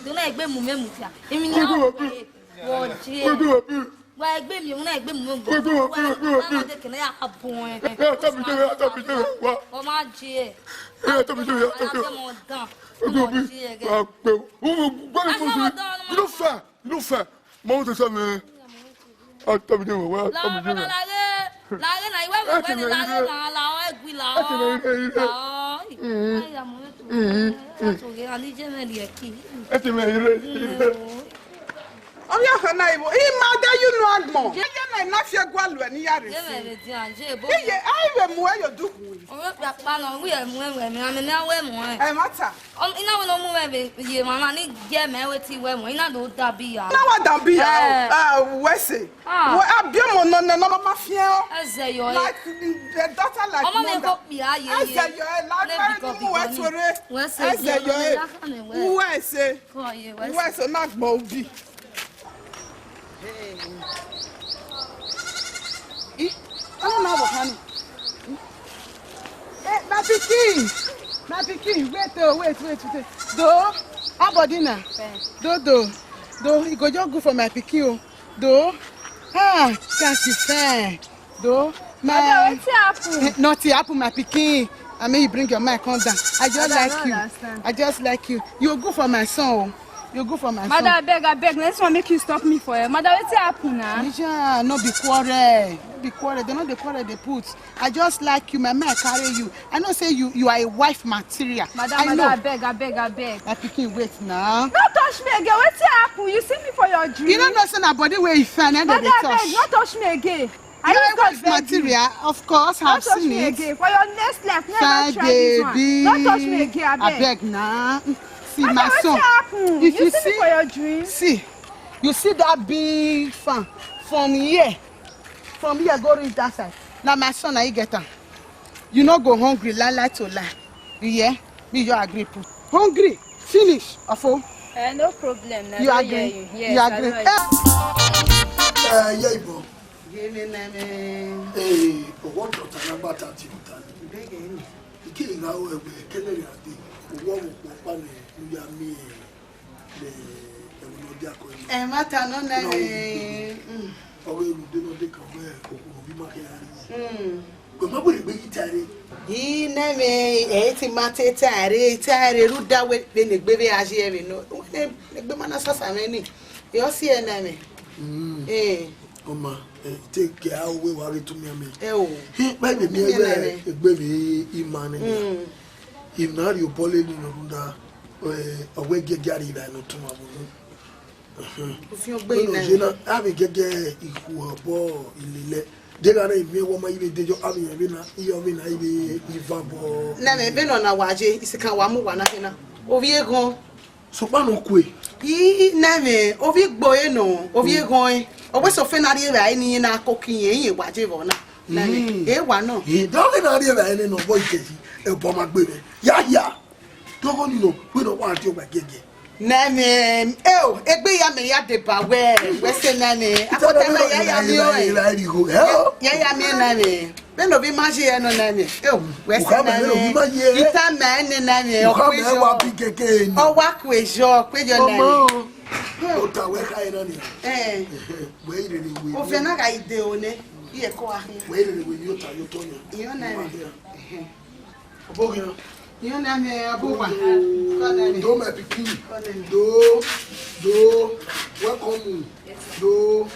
do ne gbe mu me mu fia. Emi ni a wo je. Wẹ gbe mi, ne gbe mu me mu. Wẹ gbe wa, wẹ gbe wa. Wa de kene ya ka bu en. Ẹ, tabi je, tabi je, wa. Ọ ma je. Ẹ, tabi je, tabi je. Mo dan. Wẹ gbe wa. Gbẹ. Wo, wo, gbẹ mi mo. Kí ló fà? Kí ló fà? Mo ń sọ mi. A tabi je wa, tabi je wa. La re, la re na iwe we we la re na la o egui la o. La o. Mm. Ai, ya mo. Mm, mm. Ẹ ti mẹ ire. Ovbi ọkhan na iwo, I ma da ye unu agbọn. Iye na na fi ẹguae luẹ ne I ya rre. Iye, a i vbe mu ẹre ye odukhunmwu. Ọmọ ọkpa na, ọ wẹ mu ẹmwẹ, amẹ ne a wẹ mu ẹmwẹ. Ẹmwata. Ọ, I na wẹ ne ọ mu mwẹ vbe ye emwa na ni gie mẹ wẹ te I wẹ mu, I na do danbila. I na wa danbila, eh, wẹ sẹ. Ah. Wẹ, a biẹ ọmọ nọ nẹ ne ọ ma fiẹn ọ. Ẹzẹ yọ ẹ. Like, mm, a daughter like mother. Ọmọ mwẹ kọ kpia ye ye. Ẹzẹ yọ ẹ, la ne gba bigọ ni mu ẹ bigọ ni. Tuorre. Wẹ sẹ, ẹzẹ yọ ẹ. Wẹ sẹ. Kọ ye, wẹ sẹ. Wẹ sẹ, na gbọ ubi. Ih, ọmọ na wọ khan ni. Eh, my pikin, my pikin, wait, oh, wait, wait, wait. Do, how body na? Fine. Do, do, do, e go just good for my pikin o. Do, ah, thank you, fine. Do, my... Mother, wetin happen? Eh, nothing happen, my pikin. I mean, you bring your mind come down. I just like you. Mother, I no understand. I just like you. You good for my son o. You good for my son. Mother, abeg, abeg, na this one make you stop me for here. Mother, wetin happen na? Nisha, no be quarrel. No be quarrel. Dem no dey quarrel, dey put. I just like you. My mind carry you. I know say you, you are a wife material. Mother, I know. Mother, abeg, abeg, abeg. My pikin, wait now. No touch me again. Wetin happen? You see me for your dream? You no know say na body wey you find, na dem dey touch. Mother, abeg, no touch me again. I use God beg you. Material, of course, I've seen it. No touch me again. For your next life, never try this one. Fine, baby. No touch me again, abeg. Abeg na. See, my son. Mother, wetin happen? You see me for your dream? See, you see that big fan? From here, from here go reach that side. Na my son, na him get am. You no go hungry, lie, lie to lie. You hear? Me, you agree put. Hungry, finish, ofo. Eh, no problem. Na you agree? Yes, you agree? Eh, yeah, bro. Gịnị na-eme? Ee, ọgwọ dọta na gba ta ti ta ni. Ike gha ru ẹgbẹ kẹlẹ rẹ ade, owọ ọmọ ọkpa nẹ, u ya miẹn ne ẹvbo ne ọ diakọ ẹre. Ẹmwata nọ nẹ. Ọ ghe ru de ne ọ de kan wẹ okhuo vbe ima khian rri. Wẹ ma wẹ egbe ghi ta ẹre. I nẹ mwẹ, ẹ i te ma te ta ẹre, ta ẹre rhunmwuda wẹ vbene egbe vbe a ye ẹvbe nọ, wẹ ne egbe ma na sasa mwẹ ni, ẹ ọ si ẹre nẹ mwẹ. Ee. Ọma, eh, te ke a wẹ wa ghe tu miẹn mẹ. Ẹ o. Hi, ba ebe miẹn wẹ egbe vbe ima nẹ. Ivbi na rhie obọ lele nọ rhunmwuda, eh, ọ wẹ giẹgia rhie evbare ne ọ tọn avbe unu. Ufiọn gbe. Ọnọ na, a vbe gẹgẹ ikhuo obọ ilelẹ. Deghẹ na imiẹn wọ ma i vbe dejo, a vbe rẹn vbe na, iye ọvbe na i vbe ivan bọ. Nẹ mwẹ vbene ọ na wa ye, isikẹ wa mu wa na khin na. Ovbi eghọn. Sokpan ne ọ kue. I, nẹ mwẹ, ovbi igbo ẹre nọ, ovbi eghọn ẹre. Ọ wẹ sẹ ofẹn na rhie evbare ne iran na koko iran, iran wa ye vbọ na. Nẹ mwẹ, e wa nọ. Ẹ, dọghe na rhie evbare nene obọ ikẹyi, ẹbọ ma gbe mwẹ. Ya hia. Dọghe ni nọ, wẹ ne ọ wa die ọgba giẹgiẹ. Nẹ mwẹ, eo, egbe ya mẹ ya deba wẹ, wẹ sẹ nẹ mwẹ. Akpọtẹ na ya ya miẹn ọnrẹn. Ya ya miẹn nẹ mwẹ. Vbene ovbi ima ye ẹre nọ nẹ mwẹ. Eo, wẹ sẹ nẹ mwẹ. Ita mẹ nẹ nẹ mwẹ, ọ kue yọ. Ọ wa kue yọ, kue yọ nẹ mwẹ. Ota wẹ kha ẹre na nia. Eh. Wẹ i rere wẹ. Ovẹn na gha ide o nẹ, iye ko a khin. Wẹ i rere wẹ ni ota yo tọ nia. Iyo nẹ mwẹ. Ọbọ ghian. Iyo nẹ mwẹ, ọbọ wa. Kọ nẹ mwẹ. Do, my pikin. Kọ nẹ mwẹ. Do, do, welcome. Do,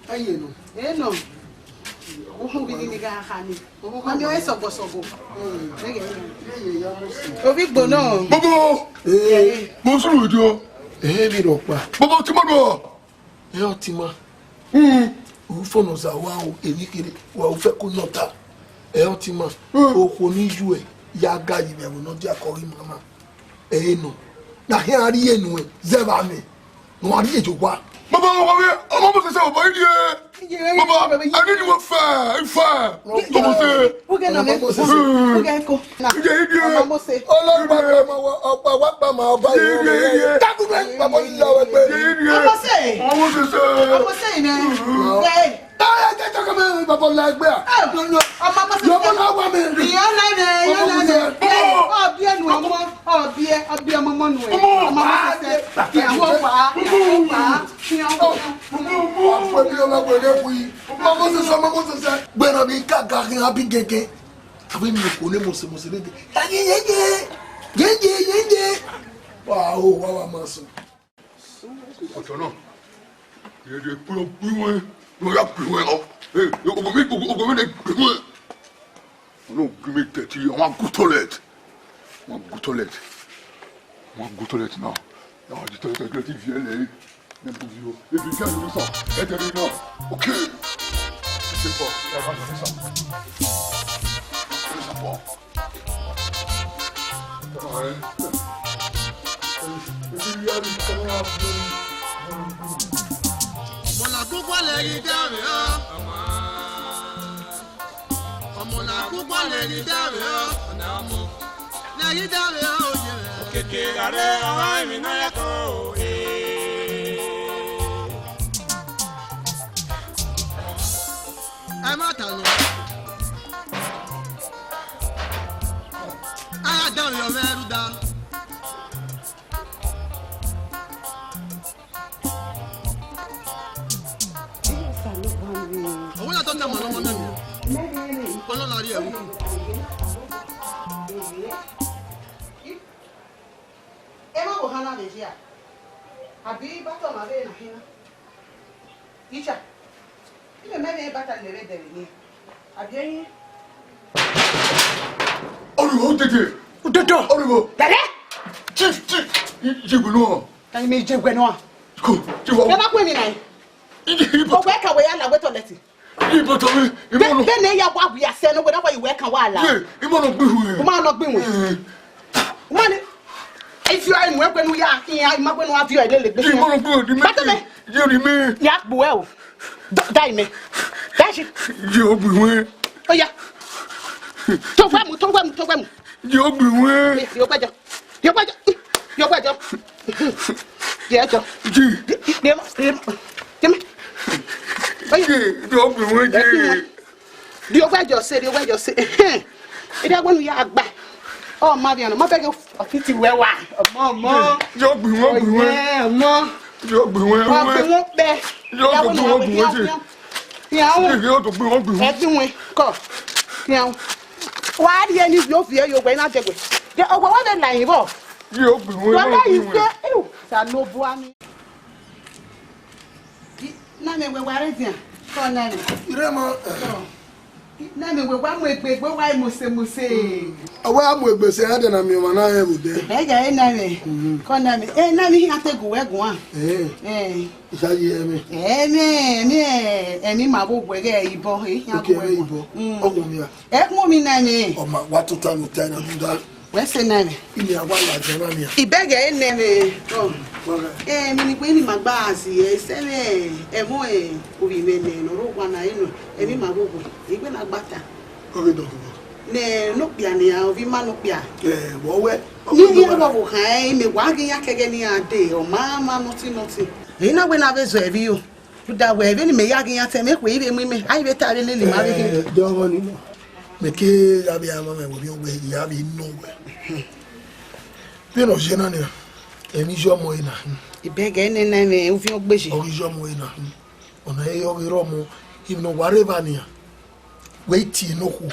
ẹyẹ nọ. Ẹ nọ. Ohun bi ni ni gha kha ni. Mami, ọ sọgọsọgọ. Ovbi igbo nọ. Bobo! Ee, mo sunu idio. Ee, mi rọ kpa. Bobo, ti mo do. Ẹ ọtima. Mm. U fọnọ za wa o, emwi kherhe, wa u fẹ ko nọ ta. Ẹ ọtima. Mm. Okhuo ni yu ẹ, ya ga yi vbe ẹvbo ne ọ dia kọ ghi mama. Ẹ nọ. Na khian rhie nuẹn, zẹ vba mẹ. Ne ọ rhie ye owa. Baba, baba, ọmọ mo sẹsẹ, baba, iye. Baba, I need you fẹ, fẹ. Tọmọ sẹ. Oge na me. Oge ko. Iye, iye. Ọmọ mo sẹ. Ọlọ́run pa ma wa, ọ̀pá wa pa ma ọba yìí. Iye, iye. Dákun bẹ́ẹ̀, bàbá yìí lọ wẹ pé. Iye, iye. Ọmọ sẹ. Ọmọ mo sẹsẹ. Ọmọ sẹ yìí nẹ. Ẹ. Táyà jẹ́ jọ́kọ́ mi, bàbá ọ̀la ẹgbẹ́ à. Ẹ, ọmọ mo sẹsẹ. Yọmọ náà wà mí. Ìyá náà nẹ, ìyá náà nẹ. Ọmọ mo sẹ. Ẹ, ọbí ẹnu ọmọ. Ọbí ẹ, ọbí ọmọ mọnu ẹ. Ọmọ mo sẹsẹ. Ìyàwó pa, ìyàwó pa. Ìyàwó pa. Ọmọ mo sẹsẹ, ọmọ mo sẹsẹ. Gbẹ̀rẹ̀ mi ká gàrí àbí gẹ́gẹ́. Àwọn ènìyàn kò ní mọ̀sẹ̀mọ̀sẹ̀ lẹ́gẹ̀ẹ́. Yẹ́yẹ́, yẹ́yẹ́, yẹ́yẹ́, yẹ́yẹ́. Wà á hó, wà á wà máa sùn. Ọ̀tọ̀ náà, èdè pé ó pín wọn, wọn yà pín wọn lọ. Ee, ògùn mi, ògùn mi lè pín wọn. Wọn náà gbin mi tẹ̀tí, wọn á gùn toilet. Wọn á gùn toilet. Wa go toilet now. Ya wa di toilet, toilet viẹ lẹ. Ne bu vi o. Ebi ga ni sa. Ẹ dẹ ni na. Okay. Ẹ dẹ bọ. Ya wa ni sa. Ni sa bọ. Ọmọ na kúkú lẹ ghi dá rẹ ọ. Ọmọ na kúkú lẹ ghi dá rẹ ọ. Lẹ ghi dá rẹ ọ, oye rẹ. Okeke gha rre ọmwa emwi ne ọ ya kan o, eh. Ẹ ma ta nọ. A ya dan vbe ọmwa rhunmwuda. Ọwọ́ la tọ́ ní ọmọ lọ́mọ náà nìyẹn. Ọlọ́run la rí ẹ̀rú. Ẹ má wò hán náà lè ṣe à? Àbí bá tọ̀ máa bẹ́ẹ̀ nà hín ná? Icha, ilẹ̀ mẹ́rin ẹ bá ta lè rẹ dẹ̀rẹ̀ ni. Àbí ẹyin? Ọrùwò, ó dèdè. Ó dèdè. Ọrùwò. Dẹ̀rẹ̀. Chief, chief. Ìjìgbìnú ọ. Ẹyin mi ìjẹ̀gbẹ̀ náà. Kò, chief. Ẹ bá pè mí náà. Ọgbẹ kẹwẹ ya làwẹ tọlẹti. Ibo tọ mi, imo nọ. Bẹ́ẹ̀ ni ya wa wi asẹ no, whether you work and wa la. Ye, imo nọ gbihu. O ma nọ gbihu. Eh. O ma ni, if you are in work when we are here, I ma when we have you, I lele gbe. Imo nọ gbihu, di mi. Bàtà mi. Ye ri mi. Ya gbu ẹ o. Da ime. Da shi. Ye o gbihu. Ó yá. Tó wá mu, tó wá mu, tó wá mu. Ye o gbihu. Ye o gbẹjọ. Ye o gbẹjọ. Ye o gbẹjọ. Ye o gbẹjọ. Ji. Ye o gbẹjọ. Ye o gbihu ji. Ye o gbẹjọ se, ye o gbẹjọ se. Ẹhẹn. Ede agbenu ya gba. Ọ ma vian, ma bẹghe ọfiti wẹ wa. Ọmọ, ọmọ. Ye o gbihu, gbihu. Ọmọ. Ye o gbihu, gbihu. Ọmọ pẹ. Ye o gbihu, gbihu ji. Fian o. Ye o gbihu, gbihu. Ẹ gbihu kọ. Fian o. Wa ri eni yo viẹ yo wẹ na dẹgbe. De ọwẹ wa vbe la yin vbọ. Ye o gbihu, gbihu. Wa la yin vbe. Ewu, ta no bu ami. Na mẹ wẹ wa rre dian. Kọ na mẹ. Ire ma. Na mẹ wẹ wa mu egbe, egbe wa mose mose. Ọ wa mu egbe sẹ, a dẹ na miẹn ọmwa na rẹn vbe odẹ. Ẹ gẹ na mẹ. Kọ na mẹ. Ẹ na mẹ, iran te gu wẹ guan. Eh. Eh. Isayi ẹmẹ. Ẹmẹ, ẹmẹ, ẹmẹ ma vbe ogbẹghẹ ibọ, eh, iran. Okay, gu wẹ ẹmẹ guan. Ibọ. Mm. Ọ wọn mia. Ẹ khuọnmwi na mẹ. Ọ ma wa tota ne u ta na duda. Wẹ sẹ na mẹ. Imi a wa ladian na nia. Ibẹgẹ ne mẹ. Ọ. Wẹ. Eh, mi ni gbe ni ma gba asi, eh, sẹ mẹ, ẹ mọ, eh, ovbi mwẹ nẹ, ne ọ rre owa na, ẹ nọ, ẹmwẹ ima vbe owa, egbe na gba ta. Ọ ghi dọghe vbọ? Nẹ, ne okpia nia, ovbi ima ne okpia. Eh, vbọ wẹ? Ni, ni vbọ vbe okhan, eh, mẹ wa ghi yan kẹghẹ ne iran dee, ọ ma ma nothing, nothing. Ẹ i na wẹ ne a vbe zọ ẹre yo. Rhunmwuda wẹ, vbene imẹ ya ghi iran ta, mẹ khuẹ i vbe mu imẹ, a i vbe ta vbe lele ima vbe khin. Eh, de ọghọ ni nọ. Mẹ ke gha vbe a mwamwa wẹ, ovbi ọghe ya vbe nọ wẹ. Vbene ọ ye na nia, emwi iye ọmọ ẹre na. Ibẹgẹ nene mwẹ, ovbi ọghe ye. Ọ ghi iye ọmọ ẹre na. Ọna ẹre ọ ghi rre ọmọ, emwi ne ọ wa rre evba nia, wẹ i tie ne okhuo.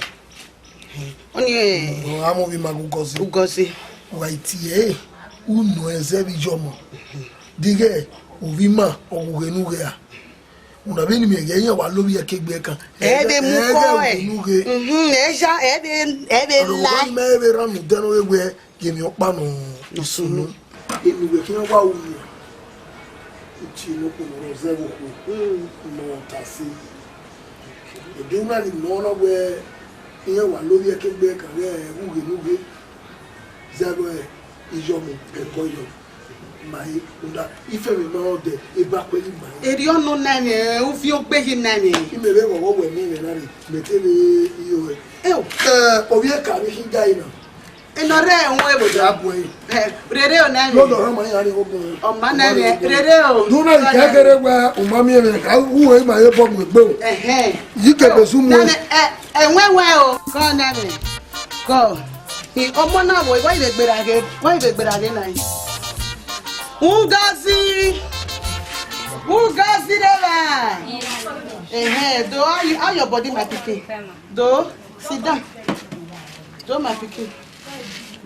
Ọni, eh, ọ gha mu ovbi ima ghe Ugọzi. Ugọzi. Wa i tie ẹre, u nọ ẹn zẹ vbe iye ọmọ. Deghẹ ovbi ima ọ ghughe ne u ghe a. Una vbene imẹ ghe iran wa lovbiẹ ke egbe ẹkan. Ẹ vbe mu ukọ ẹ. Ẹ vbe mu ughe. Mhm, ẹ ja, ẹ vbe, ẹ vbe la. Ọmwa ni mẹ vbe rhan mu dẹ ne ọ vbe wẹ, ye emwi ọkpa nọ sunu. Eni wẹ khian wa ru mẹ. Uti ne okhuo ne ọ zẹ vbe okhuo. Mm. Ne ọ ta ẹse. Ẹdẹ una ni nọ na wẹ, iran wa lovbiẹ ke egbe ẹkan ghẹ ughe ne ughe. Zẹ vbe iye ọmọ, ẹkọ yọ. Ma he, rhunmwuda, ifẹmwẹ ma rẹn odẹ, eba kue yi ma he. Erriọ nọ na mwẹ, uvbi ogbe yi na mwẹ. Imẹ vbe ghọghọ wẹ ne imẹ na rre, mẹ te vbe iyo hẹ. Eo. Eh, ovbi eka vbe khin ga yi na. Enọ rre ẹhun evo. Ya bu ẹre. Eh, rere o na mwẹ. Lọdọ ọmọ iran ni ogun. Ọ ma na mwẹ, rere o. Do na ikẹkẹrẹ wẹ, u ma miẹn mwẹ, ka u ru ẹre ma ye bọ mu egbe o. Ẹhẹn. Yi kẹbe su mu. Na mwẹ, eh, ẹwẹn wẹ o. Kọ na mwẹ. Kọ. I, ọmọ na vbo, wa i vbe gberra ghe, wa i vbe gberra ghe na. Ngozi, Ngozi reva. Ehe, do, how you, how your body, my pikin? Do, sit down. Do, my pikin.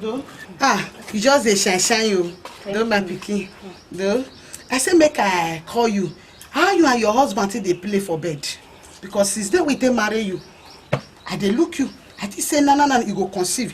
Do. Ah, you just dey shine shine you. Do, my pikin. Do. I say make I call you. How you and your husband take dey play for bed? Because since day we take marry you, I dey look you. I think say na na na you go conceive.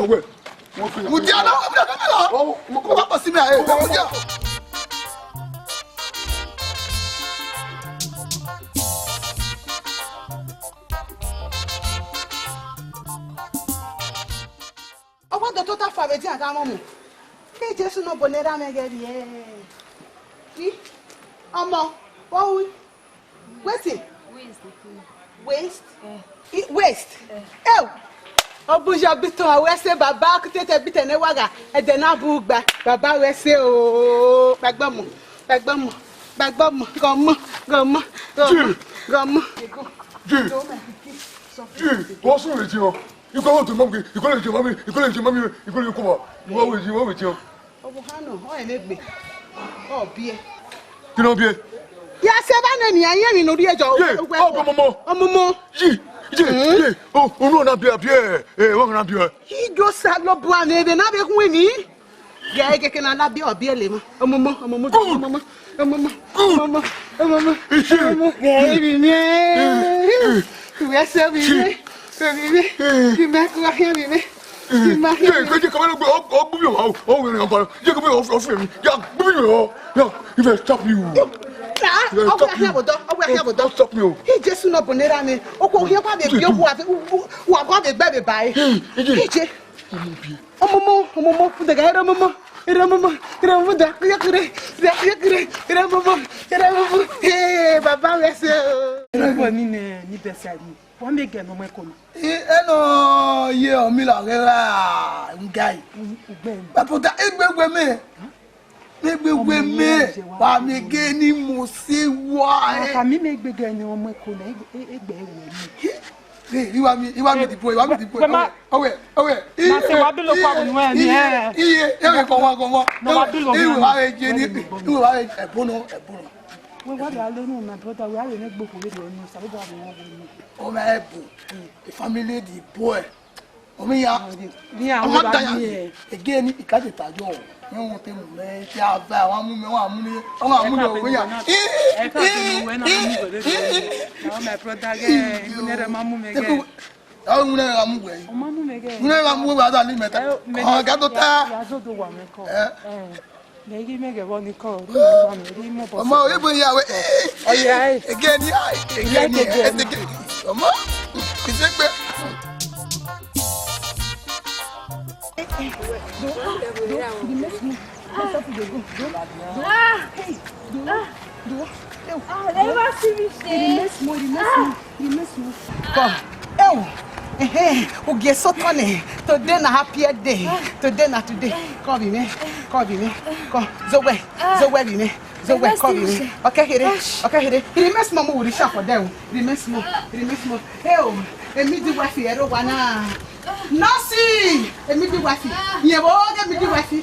sọ wẹ. Mudia na, mudia na, mudia na. Ọ, mo kọ. Ọ ma kọ si mẹ a, ẹ, mudia. Sunu obo ne erha mwẹ ghẹ rhie. I, ọmọ, vbọ ru? Waist. Waist. I, waist. Eo. Ọ bu ye ọgbitọn, ọ wẹ sẹ baba, ọkutete bitẹ ne wa gha, ẹdẹ na bu gba, baba wẹ sẹ o, kpagbọmọ, kpagbọmọ, kpagbọmọ, gọmọ, gọmọ, gọmọ, Jim. Gọmọ. Jim. Jim, wọ́n sùn lè jẹun. Ikọ́ wọ́n tó mọ́ mi, ikọ́ lè jẹun mọ́ mi, ikọ́ lè jẹun mọ́ mi, ikọ́ lè kọ́ wa. Ìwọ wẹ̀ jẹun, ìwọ wẹ̀ jẹun. Ọvbokhan nọ, ọ ẹmwẹ egbe, ọ biẹ. Kí ló ń bí ẹ? Ya sẹ bá nẹ nìyẹn, yẹn mi nù rí ẹjọ. Ye, ọmọmọ. Ọmọmọ. Ye, ye, ye, o, unu na biẹ, biẹ, ẹ, wọn na biẹ. Ijo sa lọ bu ane ebe na be gun ni. Ya ege ke na la biẹ, ọ biẹ le ma. Ọmọmọ, ọmọmọ, ọmọmọ, ọmọmọ, ọmọmọ, ọmọmọ. Iye. Ọmọ, ya ebi mi. Ìwé ẹsẹ̀ mi. Èmi mi, kí n máa kọ́ wá kí mi mi, kí n máa kí mi. Ye, ye, kọ́mọ́ ló gbé, ọ, ọ gbúmi o, ọ, ọ wẹ̀rẹ̀ ọ̀pọ̀, ye kọ́mọ́ ọ, ọ fún mi, ya gbúmi o, ya, if I stop you. Ah, ọwọ́ ahịa bọ̀dọ̀, ọwọ́ ahịa bọ̀dọ̀. Stop me o. Ẹ Jesu nọ bun ne erha mwẹ, okhuo khian wa vbe gbe okhuo, wa gha vbe gbe vbe ba ẹre. Hey, Ije. Ije. Ọmọmọ, ọmọmọ, fudẹ gha, erha ọmọmọ, erha ọmọmọ, erha ọmọmọ, da kire kire, da kire kire, erha ọmọmọ, erha ọmọmọ. Hey, baba wẹ sẹ o. Ẹnẹ ni nẹ, ni bẹsiẹ ni. Wa mẹ gẹ ne ọ mu ẹko na. Ẹ nọ ye ọmila ghẹ ra nga yi. Ugbẹn. Bapota egbe wẹ mẹ. Egbe wẹ mẹ. Wa mẹ gẹ ni mo se wa ẹ. Ka mi mẹ egbe gẹ ne ọ mu ẹko na, egbe, egbe wẹ mẹ. Hey, iwa mi, iwa mi the boy, iwa mi the boy. Ọwẹ, ọwẹ, ọwẹ. Ma se wa bi lo kwa bu nuẹ ni ẹ. Iye, iye, ewe kọ wa, kọ wa. No wa bi lo. Iwe wa re je ni, iwe wa re ẹbun nọ, ẹbun nọ. Wẹ wa bia lo nu, my brother, wẹ a vbe ne gbe okhuo vbe do ni, Osanobua vbe wọ vbe ni. Ọmọ ẹbun, the family the boy. Ọmọ ya, ni a ọmọ wa ta ya. Ni ẹ. Again, I can't tell you. Ni wọn te mu mẹ, ti a va, wa mu mẹ, wa mu ni, wa mu ni owe ya. Ẹ ka do wẹ na mu wẹ. Now my brother gẹ, you never ma mu mẹ gẹ. Awe mu ne gha mu wẹ. Ọ ma mu mẹ gẹ. Mu ne gha mu wẹ, ada ni mẹ ta. Ọ ga do ta. Ya zodo wa mẹ kọ. Eh. Mẹ ghi mẹ gẹ vbọ ni kọ, ọmọ oyibo ya wẹ. Ọya ẹ. Ege ni ai, ege ni ai, ege. Ọmọ, isegbe. Come. Ewo. Ehe, ugie sotọ nẹ. Today na happiest day. Today na today. Come vbe mwẹ. Come vbe mwẹ. Come. Zowẹ. Zowẹ vbe mwẹ. Zowẹ, come vbe mwẹ. Ọkẹ kherhe. Ọkẹ kherhe. Remain small, mo will reach out for them. Remain small. Remain small. Ewo. Emi di wife ẹre owa na. Nurse, emi di wife. Yẹn vbe ọghe emi di wife.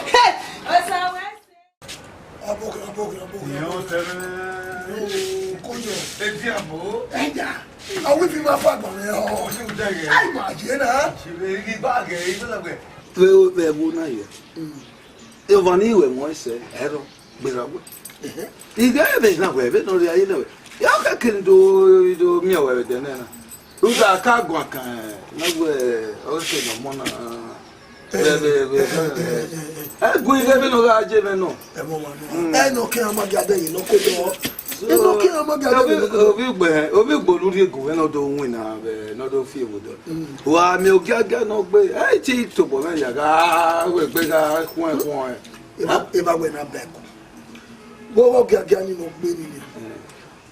Hey! Aboke, aboke, aboke. Iyo, aboke. Sẹrẹ. Yo, koyo. Edi abo. Ẹja. Awi fi ma fa gbọn rẹ ọ. Ojú dẹgẹ. Ai ma je na. Ṣe igi báàgì, igi lẹgbẹ. Vbe, vbe ẹvbo na yẹ. Mm. Evba ni iwẹ wọn ẹsẹ, ẹrọ, gberra wẹ. Ehe. Ighe vbe na wẹ, vbe nọ rhie aye na wẹ. Ya kẹkẹ do, do miẹn wẹ vbe dẹ nẹ na. Uga ka guan kan, na wẹ, ọ ke nọ mọ na. Vbe, vbe, vbe, vbe. Ẹ gu ighe vbene ọ gha je mwẹ nọ. Ẹmwẹ ọmwa nọ. Mm. Ẹ nọ ke a ma gia dẹ yi nọ ko dọ. So, ẹ nọ ke a ma gia dẹ yi nọ ko dọ. Ovbi, ovbi gbe, ovbi gbe olu rhie gu vbe nọ do winna vbe nọ do fi evo dọ. Mm. Wa miẹn ogiagia nọ gbe, ẹ i ti tobọ mwẹ ya gha wẹ gbe gha khuẹn khuẹn. Eva, eva wẹ na bẹgọ. Wo ogiagia ni nọ gbe ni. Mm.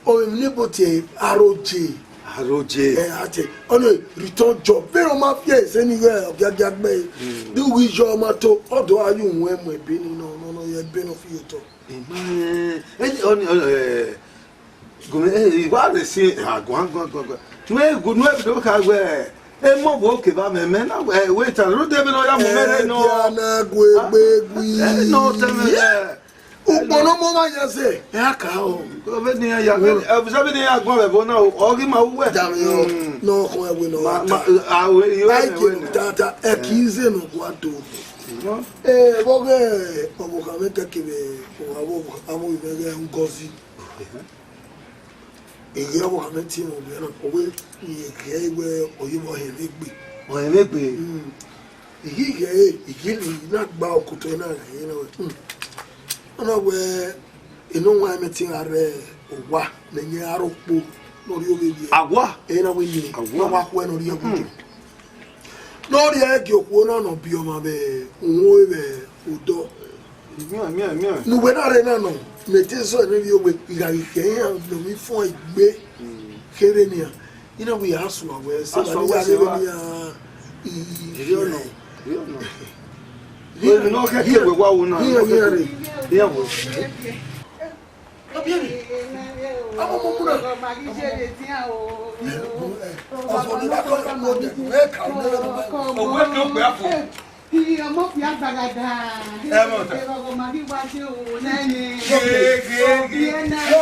Ọ emwi ne bo tie aroje. Aroje. Ẹ, a tie, ọ nọ return job. Vbene ọ ma fi ẹse ni ighe ọgiagia gbe. Mm. De uwu iyọ ma to, ọ do a ye uhunmwu ebe ni nọ, nọ, nọ, ye ebe nọ fi ye otọ. Ima, ẹ, ẹ, ọ ni, ọ, ẹ, gọmẹ, ẹ, I wa rhe si, a, guan, guan, guan, guan. Nuẹ, gu, nuẹ, do kha wẹ, ẹ, emọ vbo kevbe amẹ, mẹ na, ẹ, wẹ ta, rhunmwuda vbene ọ ya mu mwẹ rre nọ. Ẹ, dia na gu egbe gui. Ẹ, nọ, tẹ mwẹ, ẹ. Ukpo ne ọ mu ọmwa ya zẹ, ẹ a ka o. Vbene iran ya, vbene, ẹ, vbene iran guan vbe ẹvbo na, ọ ghi ma uwẹ. Dame ọ, mm, ne ọ khọn ẹwe ne ọ ma, ma, ta. A, we, iwe a ne ke we ne. Tata, ẹ ki ze ne ọ gua do. Mm. Ẹ, vbe ọghe, ọvbokhan mwẹ kẹkẹ vbe, ọ, avọ, avọ ivẹ ghẹ Ngozi. Eghe ọvbokhan mwẹ tie mwẹ ọvbokhan na, ọ wẹ, rẹn ghẹ wẹ ọ ye vbe ọ hẹn vbe egbe. Ọ hẹn vbe egbe? Mm. I ghi ghẹ ẹre, I ghi na gba ọkoto ẹre na gha ẹre na wẹ, hmm. Ọ na wẹ, Enowa mwẹ te gha rre owa ne ẹyẹn aro kpo ne ọ rhie ovbi ẹre. Awa. Ena wẹ ni, awa, ne ọ wa khuẹ ne ọ rhie ẹgudu. Ne ọ rhie ẹgie okhuo na ne ọ biẹ ọmwa vbe uhunmwu vbe odọ. Miẹn, miẹn, miẹn. Ne uwẹ na rre na nọ, mẹ te zẹ ne ovbi owe, I gha ghi khẹ iran ne ọ vbe fọn egbe kherhe nian. Ina wẹ ya sua wẹ, sẹ a sua wẹ, sẹ wẹ nian. Iri ọnọ, iri ọnọ. Wẹ ne ọ khẹke wẹ wa wo na, ne ọ khẹke. Iran wẹ. Ọbiẹri. Ọmọ, ọmọ, ọmọ. Ọfọ ni wa kọ, ọmọ, ọmọ, ẹ ka, ọmọ, ọmọ. Ọwẹ ke okpe afọ. Ọmọ fi agbagada. Ẹ mọ ta. Ọmọ ghi wa je o nẹni. Gege, gege.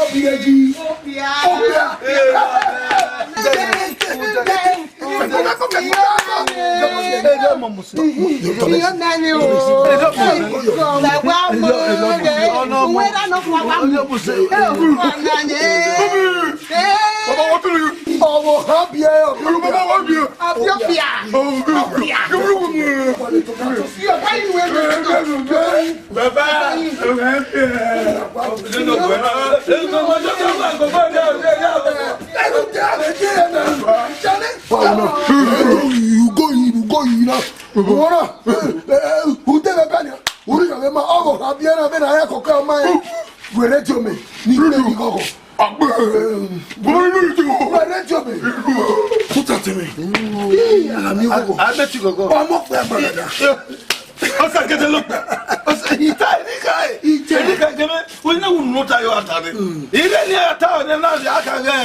Ọbiẹri. Ọbiẹri. Ọbiẹri. Ọvbokhan biẹ, ọvbokhan biẹ. Ọbiọbia. Ọbiọbia. Baba. Ugo yi, ugo yi na. Wọ́n náà, ẹ, ẹ, ẹ, ute bẹ bẹ́ẹ̀ ni, orí ìyàwó ma, ọmọ àbí ẹran bẹ́ẹ̀ náà, ẹ kọ̀ọ̀kan ọmọ ẹ. Wẹ̀rẹ̀ tí o mẹ, ní ilé yìí kọ̀ọ̀kan. Àgbẹ̀, wọ́n ní ìjọ. Wẹ̀rẹ̀ tí o mẹ. Kúta ti mi. Àmì kọ̀ọ̀kan. Àgbẹ̀ tí kọ̀ọ̀kan. Ọmọ pẹ̀ àgbàlagbà. Ọsẹ kẹtẹ ló pẹ. Ọsẹ ìta ẹnìkan ẹ. Ìjẹ. Ẹnìkan kẹmẹ, wọ́n iná wùnú ló ta yọ ata ni. Ilé ní ata ọ̀nẹ́ náà ti aka gẹ,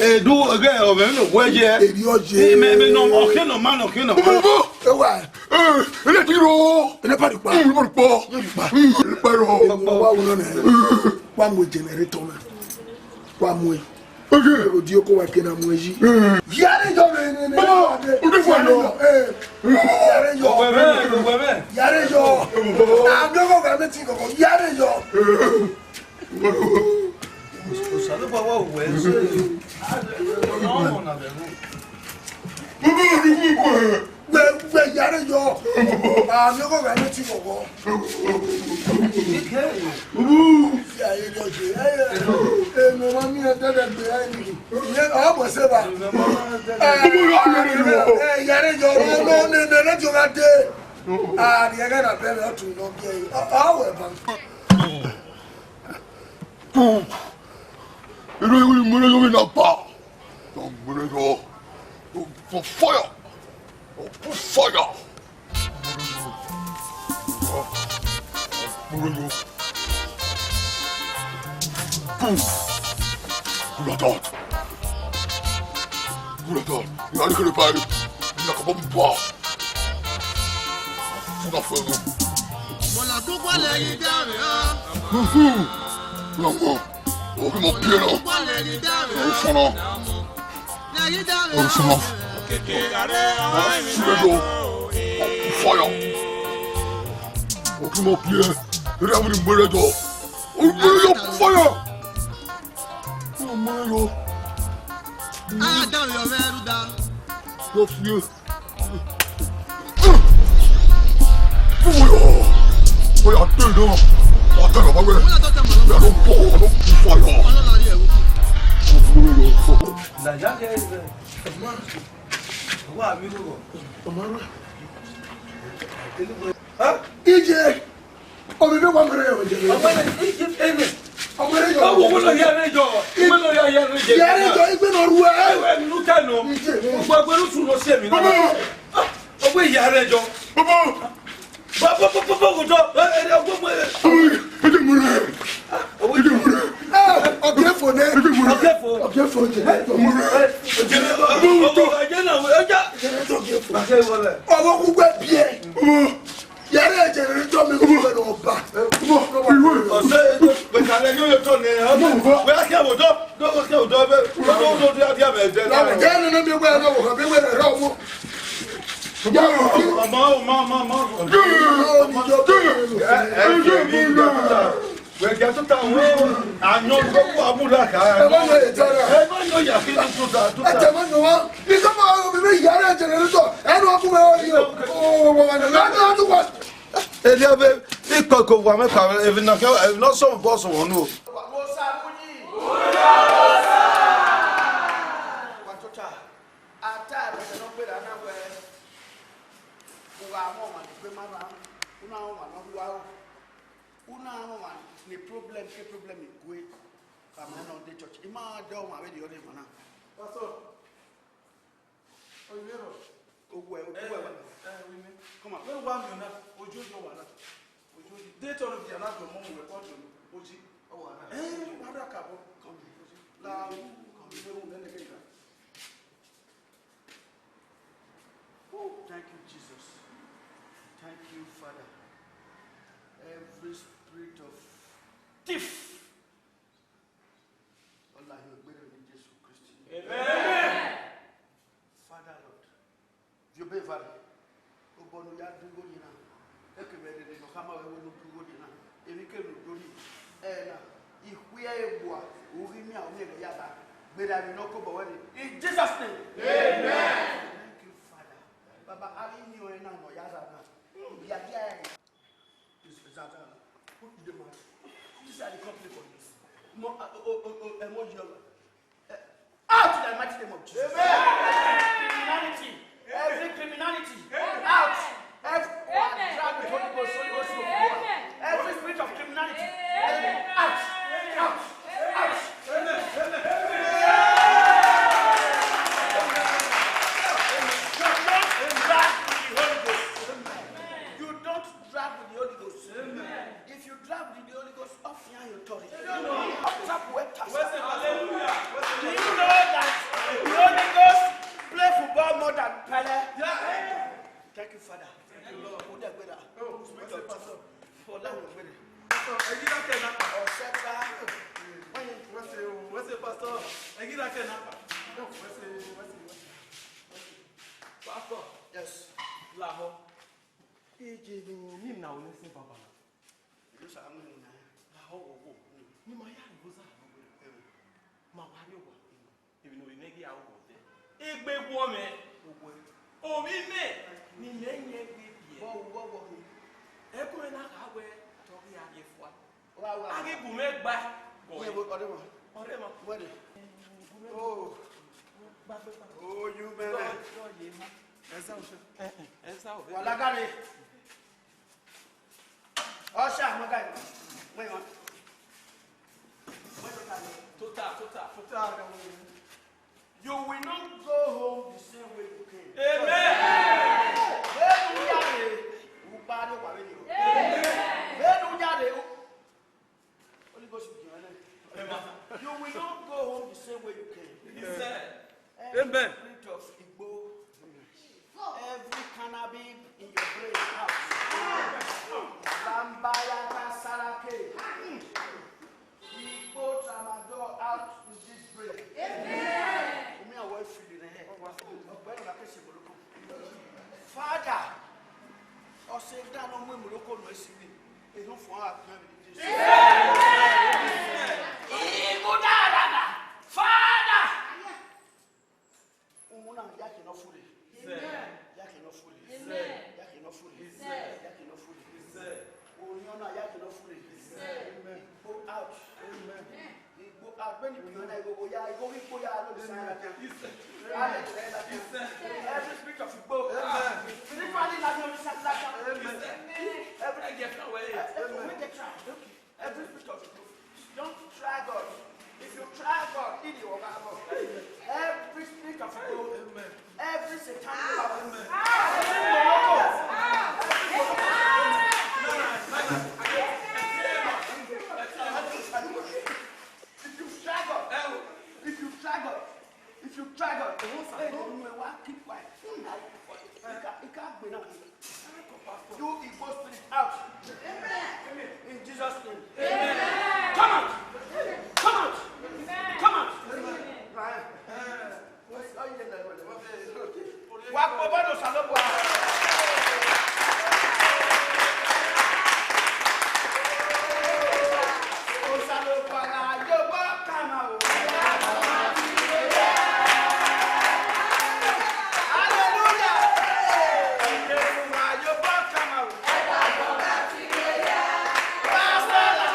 ẹ, du, gẹ ọ̀bẹ nínú òkú ẹ jẹ. Èmi ọjẹ. Ẹ, mẹ, mẹ, nọ, ọ̀kẹ́ nọ, má nọ, ọ̀kẹ́ nọ, má nọ. Ewa. Ẹ, ẹ, ẹ ti ro. Ẹ pa ri pa. Ẹ pa ri pa. Ẹ pa ri pa. Ẹ pa ri pa. Wa wo nọ nẹ. Wa mu generator na. Wa mu ẹ. Oke. Odi oko wa kena mu ẹ yi. Yare yọ re re re. Baba, o de fọ yọ. Yare yọ. Ọgbẹ mẹ, ọgbẹ mẹ. Yare yọ. Agbẹghọ gha mẹ ti kọkọ. Yare yọ. Osanobua wa wẹ ẹse. Gbẹ, gbẹ, yare yọ. Ami ọkọ gha ne ti ghọghọ. Yare yọ je. Ẹ, ẹ, ẹ, ẹ, mẹ ma miẹn dẹdẹ gbe ẹ ni. Iye, ọ bọ ẹse ba. Ẹ, ẹ, yare yọ. Ọ nọ ne, ne, ne, ti o gha de. A, ni ẹghẹ na bẹrẹ ọtun nọ biẹ. Ọ, ọ wẹ ba. Inu iwiri mure yo mi na pa. Don't mure yo. For fire. For fire. Mure yo. Gulatan. Gulatan. Ya ni kere pari. Ya ka bomba. Funa fẹnu. Mọla kúkú lẹ yí dáre ọ. Lọ́wọ́. Orí mo bí ẹran. Ó fọ́nà. Ó fọ́nà. Ó fúnlẹ̀ jọ. Ó fọ́yà. Orí mo bí ẹ. Eré àwọn ìgbéró jọ. Ó gbéró jọ fọ́yà. Ó mọ ẹ yọ. Adam yọ mẹ ẹrú da. Yọ fi ẹ. Oya, oya, tẹ náà. Ọtẹ náà bá wẹ. Ìyá ló bọ̀, ló kú fọyọ. Ije. Ọmọ mi wa mẹrẹ yọ jẹ. Ọmọ mi, ije, ene. Ọmọ rẹ yọ. Ọwọ́ wọ́n lọ yá rẹ jọ. Wọ́n lọ yá yá rẹ jẹ. Yá rẹ jọ, igbe náà ru ẹ. Ẹ wẹ nínú tẹ̀ nọ. Ije. Gbogbo ẹgbẹ́ ló sùn lọ sí ẹ̀mí náà. Bàbá. Ọwọ́ ìyá rẹ jọ. Bàbá. Bàbá, bàbá, bàbá, bàbá, òjò. Ẹ, ẹ, ọgbọ́n mọ́ ẹ. Ọmọ mi, ẹ jẹ́ mọ́ rẹ. Ẹ jẹ́ mọ́ rẹ. Ọ̀gẹ́fọ̀ nẹ. Ẹ jẹ́ mọ́ rẹ. Ọ̀gẹ́fọ̀. Ọ̀gẹ́fọ̀ jẹ. Ẹ jẹ́ mọ́ rẹ. Ẹ jẹ́ mọ́ rẹ. Ọmọ, ẹ jẹ́ náà, ẹ jẹ́. Ọ̀gẹ́fọ̀. Ọmọ kúkú ẹ bí ẹ. Ọmọ. Yàrá ẹ̀jẹ̀ rẹ̀ jọ mi kúrò lọ bá. Ọ̀sẹ̀ ìgbésàlẹ̀ yóò yóò tọ̀ ní ẹ̀. Wẹ́ á kí ẹ̀wò tọ́, kí ẹ̀wò tọ́ bẹ́ẹ̀, wọ́n tó tó dé adé àbẹ̀ ẹ̀jẹ̀ náà. Yàrá ẹ̀jẹ̀ nínú mi wẹ́ ẹ̀rọ wọ̀, mi wẹ́ ẹ̀rọ ọmọ. Ọmọ, ọmọ, ọmọ, ọmọ. Ẹ, ẹ, ẹ, ẹ, ẹ, ẹ, wẹ gẹ tuta wọn, àyàn gbogbo abúlé àkà. Ẹ má yọ ìtara. Ẹ má yọ yàtí ní tuta, tuta. Ẹ tẹ̀ mọ́ nù wá. Ní sọ́mọ́ àwọn obìnrin yàrá ẹ̀jẹ̀ rẹ̀ lọ́tọ̀, ẹ lọ kú mẹ́wàá yìí o. Owó wọn wà ní ọdún ọdún wa. Èdè ẹbẹ ikọ̀ kò wà mẹ́ta, èmi náà kẹ́, èmi náà sọ̀rọ̀ bọ́ọ̀sì wọn nù o. I ma da ọmwa vberriọ ne emwa na. Pastor, ọ yọ erọ? Owẹ, owẹ, owẹ. Eh, eh, we me. Come on. Wẹ wa miẹn ọna, ojojo wa na. Ojojo. De tọrọ dia na dọ mọ wẹ kọ dọ. Oji. Ọ wa na. Eh, wa da ka bọ. Come. Oji. La, come. Ẹ wu nene ke ga. Oh, thank you, Jesus. Thank you, Father. Every spirit of thief. Ọ lahọ egbe rre vbe eni Jesu Kristi. Amen. Father Lord, viọ obọ evba rre, obọ ne u ya do igho nii na, eke vbe rere ne ọ khama ruẹ wẹ ne u do igho nii na, emwi kemwi ne u do nii, ẹna, ikhuo ẹre gbua, u ghi miẹn, u miẹn ghẹ ya ba, gberra emwi ne ọ kobọ ruẹ nii. In Jesus' name. Amen. Thank you, Father. Baba, a ghi miẹn ọnrẹn na ne ọ ya rha na, u ya dia ẹre. This is that, uh, what did the man? This is the company for you. Mo, uh, oh, oh, oh, oh, eh, mo yọ. Eh, out in the mighty name of Jesus. Amen. Criminality, every criminality, out. Every drug with Holy Ghost, Holy Ghost, Holy Ghost. Every spirit of criminality, out, out, out. Amen. Amen. Amen. You don't drag with the Holy Ghost. You don't drag with the Holy Ghost. Amen. If you drag with the Holy Ghost, off here you turn. Off top where cast. Hallelujah. Do you know that the Holy Ghost play football more than Pele? Yeah. Thank you, Father. Thank you, Lord. Who dey gbera? Oh, where's the pastor? Ọlọ́run gbére. Pastor, ẹ yí dákẹ́ náà. Ọ̀sẹ̀ ta. Where's the, where's the pastor? Ẹ yí dákẹ́ náà. Where's the, where's the, where's the pastor? Yes. Lahọ. Eje ni, ni na o ne sin baba na. Ìlú Sàámù ni na. Lahọ wo wo. Ni ma ya ni wo za. Ma wa ri owa. Emwi ne ovbi mwẹ ghi aro vbe ọdẹ. Egbe wọ mwẹ. Ovbi mwẹ ne imẹ yẹn gbe biẹ. Vbọ vbọ vbọ. Ẹkun mwẹ na kha wẹ, te ọ ghi gha rhie fua. Wa, wa, a ghi wa. Bu mwẹ gba. Iye wo, ọdẹ mwa. Ọdẹ mwa. Wẹrẹ. Oh. Gba gbe gba. Oh, you man. Dọ, dọ ye ma. Ẹsa o. Eh, eh, ẹsa o. Wa lagare. Usher, my guy. Wait, man. Wait, wait, wait. Total, total. Total. You will not go home the same way you came. Amen. Vbene u ya rre, u kpa rrie owa vbene u rre. Amen. Vbene u ya rre, u-, Holy Ghost will give you. Amen. You will not go home the same way you came. He said, Every Amen. Spirit of Igbo, every cannabis in your brain, out. Bambaya Kasarake. Igbo tramadol out with this brain. Amen. Umi awọ ifili rẹ. Ọgbẹni na kesi moloko. Father, ọse da ne ọ mu moloko nọ esi ni. Ehe fua gbe vbe Jesu. Amen. Igbo da rada. Father. Uwun na ya ke nọ fure. Amen. Ya ke nọ fure. Amen. Ya ke nọ fure. Amen. Ya ke nọ fure. Amen. Oyan na ya ke nọ fure. Amen. Igbo out. Amen. Igbo out. Beni Igbo na Igbo ya, Igbo Igbo ya lo sa ya. Amen. Every spirit of Igbo. Amen. Every, every, every, every spirit of Igbo. Don't try God. If you try God, he will overcome. Every spirit of evil, amen, every satanic power, amen, every demon, every demon, if you try God, if you try God, if you try God, hey, you will keep quiet. He can't, he can't be now. You evil spirit out. Amen. In Jesus' name. Amen. Come out. Come out. Come out. Amen. Wa kpobọ ne Osanobua. Osanobua gha ye obọ kan o. Hallelujah. Jesu gha ye obọ kan o. Pastor,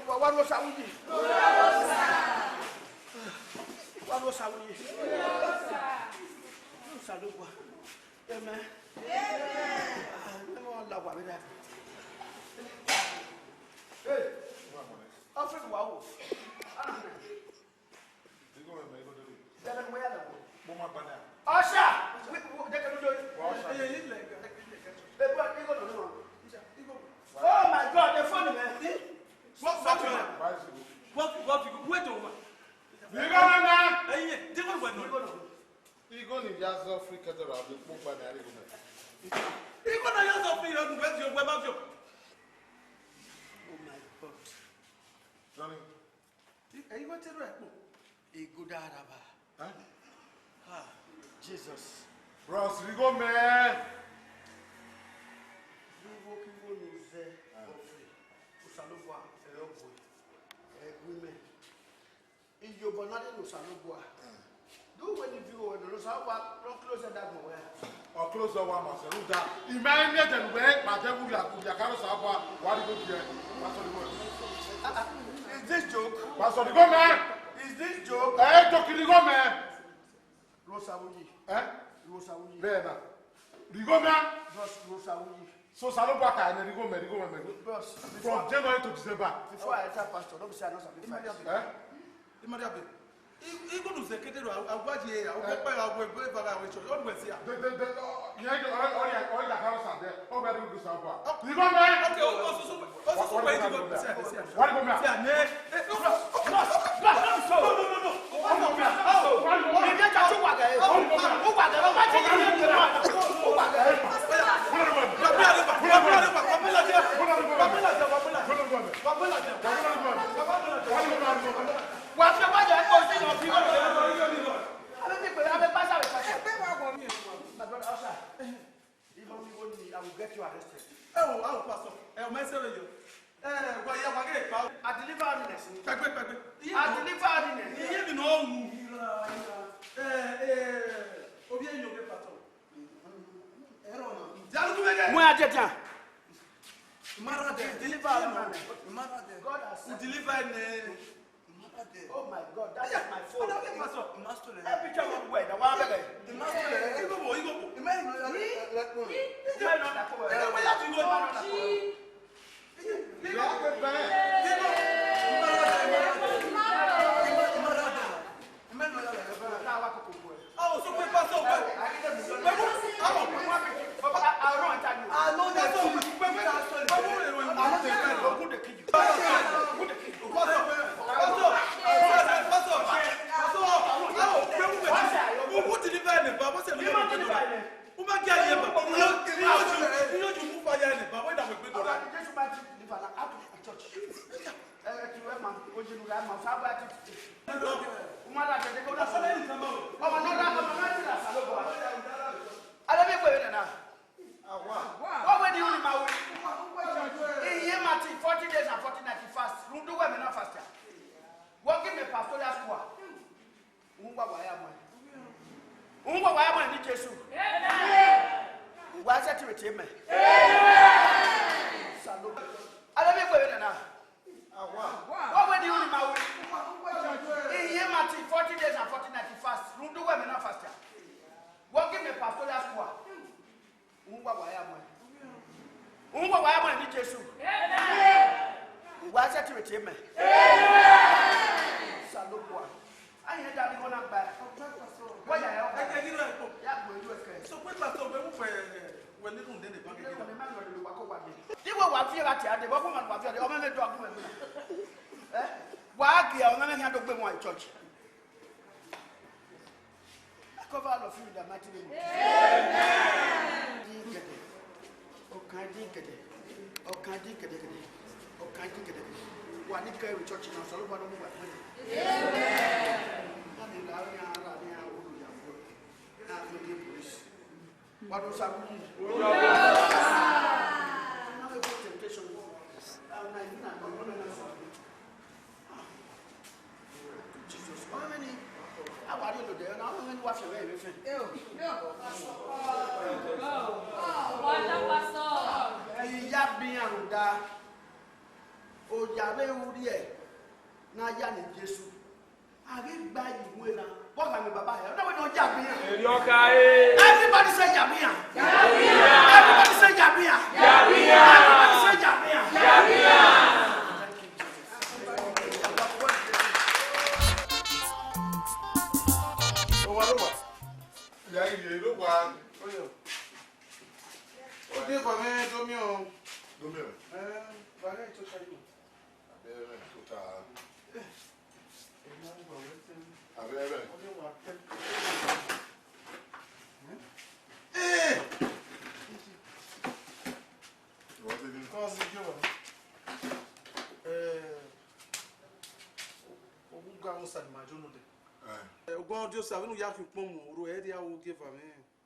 Wa, wa rho Osa uyi. Wa rho Osa uyi. Osanobua. Amen. Amen. Ọ la wa vbe da. Hey. Offering wa wo. Usher! Wi, wi, de kẹ ne u do. Wa usher. Ebo, igho nọ nọ. Oh my God, the phone, man. What, what, what, what, what, wait a while. Igho nọ nọ. Ẹyin, de kẹ ne u wẹ nọ. Igho nọ. Igho ni ya zọ free kẹtẹ ra, de kpo gba ni, a re igho nọ. Igho nọ ya zọ free, ọ nu wẹ viọ, wẹ ma viọ. Oh my God. Johnny. Ẹ i wẹ te rre ẹkpo. Igodo Araba. Huh? Ah, Jesus. Bros, righo mẹ. Igho kigho ne u zẹ, offering, Osanobua, ẹ i gu ẹre, ẹ i gu imẹ. Iyobọ ne a rhie ne Osanobua. Do wẹ ne I viọ ruẹ nọ, Osanobua ọ close ẹdẹ agbọn wẹ. Ọ close ọwa ma sẹ rhunmwuda I ma miẹn ẹdẹ ne uwẹ kpa dẹ vbe uvia, uvia ka rre Osanobua, wa rhie igho gie. Pastor, righo mẹ. Ah, ah, is this joke? Pastor, righo mẹ. Is this joke? Ẹ, joke, righo mẹ. Rho Osa uyi. Eh? Rho Osa uyi. Vbe na. Righo mẹ. Just rho Osa uyi. So Osanobua ka nẹ, righo mẹ, righo mẹ, mẹ. Bros, from January to December. Before I enter pastor, no be say I no sabi fight. Eh? Imariabe. I, igho ne u zẹ kede ro, a wa ye, a wa kpa, a wa gbe eva gha we church, all we see. De, de, de, ọ, yẹn, ọ, ọ, ọ, ọ, ya ka rọ sa dẹ, ọ bẹ ru du sa bua. Righo mẹ. Okay, o, o, so, so, o, so, so, why you go there? Why you go there? No, no, no, no. Wa fi ọmọ jẹ kó sí lọ fi wọ́n lọ. Abẹ́ mi pè é, abẹ́ pásá rẹ̀ pásá. My brother, usher. Even if only I will get you arrested. Ẹ wo, ẹ wo, pastor. Ẹ wo, mẹ sẹ vbe yọ. Ẹ, wa ya, wa ghe pa. I deliver holiness. Pẹpẹ, pẹpẹ. I deliver holiness. Iye mi nọ wu. Ẹ, ẹ, ovbi ẹyin ovbi pastor. Ẹ rọ na. Dialu tu mẹ gẹ. Mu ya jẹ dia. Imara dẹ. Deliver holiness. Imara dẹ. God has sent. U deliver nẹ. Oh my God, that is my phone. Every time I wear, the one I beg. Igho bo, igho bo. Ọmọ ne ọ ra, ọmọ ne ọ ra, ọmọ ne ọ ra. Alẹ vbe wẹ vbe nana. What were the only man? He hear Matthew, forty days and forty nights he fast. Rhunmwuda uwẹ mẹ na fast ya. Wọ give me pastoral square. Uhunmwu wa ya mọ. Uhunmwu wa ya mọ ni Jesu. Wa sẹ ti vbe tie mẹ. Salo. Alẹ vbe wẹ vbe nana. What were the only man? He hear Matthew, forty days and forty nights he fast. Rhunmwuda uwẹ mẹ na fast ya. Wọ give me pastoral square. Uhunmwu wa ya mọ. Uhunmwu wa ya mọ ni Jesu. Wa sẹ ti vbe tie mẹ. Salo kua. Ayen da ni ghọ na gba. Wẹ ya ya. Ẹ, ẹ, ghi rẹ ẹkpo. Ya gbe ojú ẹkẹ. So, pé pastor, wẹ wẹ, wẹ nínú nene ba gidi. Wẹ ma lọ lọ wa ko wa de. Iwe wa fi ra ti ade, wa ko ma wa fi ade, ọmọ mi do agun ẹgbẹ. Eh? Wa gi ọmọ mi hian do gbe wọn church. I cover all of you in the mighty name of Jesus. Amen. Ọkan din gẹdẹ, ọkan din gẹdẹgẹdẹ, ọkan din gẹdẹgẹdẹ. Wa ni kẹ vbe church na, Osanobua ne ọ mu wa ẹgbẹ na. Amen. Na ni la ni ara ni a wo ya fo. Na fi de police. Wa do sa mu. Na le put temptation. Ah, na ni na, no, no, no, no. Jesus, ọmọ mẹ ni, a wa rhie olodẹ, ọna ọmọ mẹ ni wa fi ọghẹ vbe fẹn. Wa da pastor. Iya bi iran rhunmwuda. Oya vbe urriẹ ne a ya ne Jesu. A ghi gba yi mu erha, vbe ọ gha miẹn baba hẹ? Ọ na wẹ ne ọ ya gbe iran. Erriọ kha re. Everybody say, ya gbe iran. Ya gbe iran. Everybody say, ya gbe iran. Ya gbe iran. Everybody say, ya gbe iran. Ya gbe iran. Thank you, Jesus. Owa, owa. Ya ye, owa. Oye. Ọ dee, vbe a mwẹ domiọn? Domiọn? Eh, vbe a ghẹ tota yo? Abẹ mwẹ tota. Eh, emwa ni wa wẹ tẹ. Abẹ mwẹ. Ọ dee wa tẹ. Eh! Ìwọ ti di. Kọ́ sí ìjọba. Eh, ogun ga wọn sàdìmàjò nù dẹ. Eh. Eh, ogun ọdí ọsẹ, àbínú ya fi pọn mu, oro ẹ rí awo gé fà mẹ.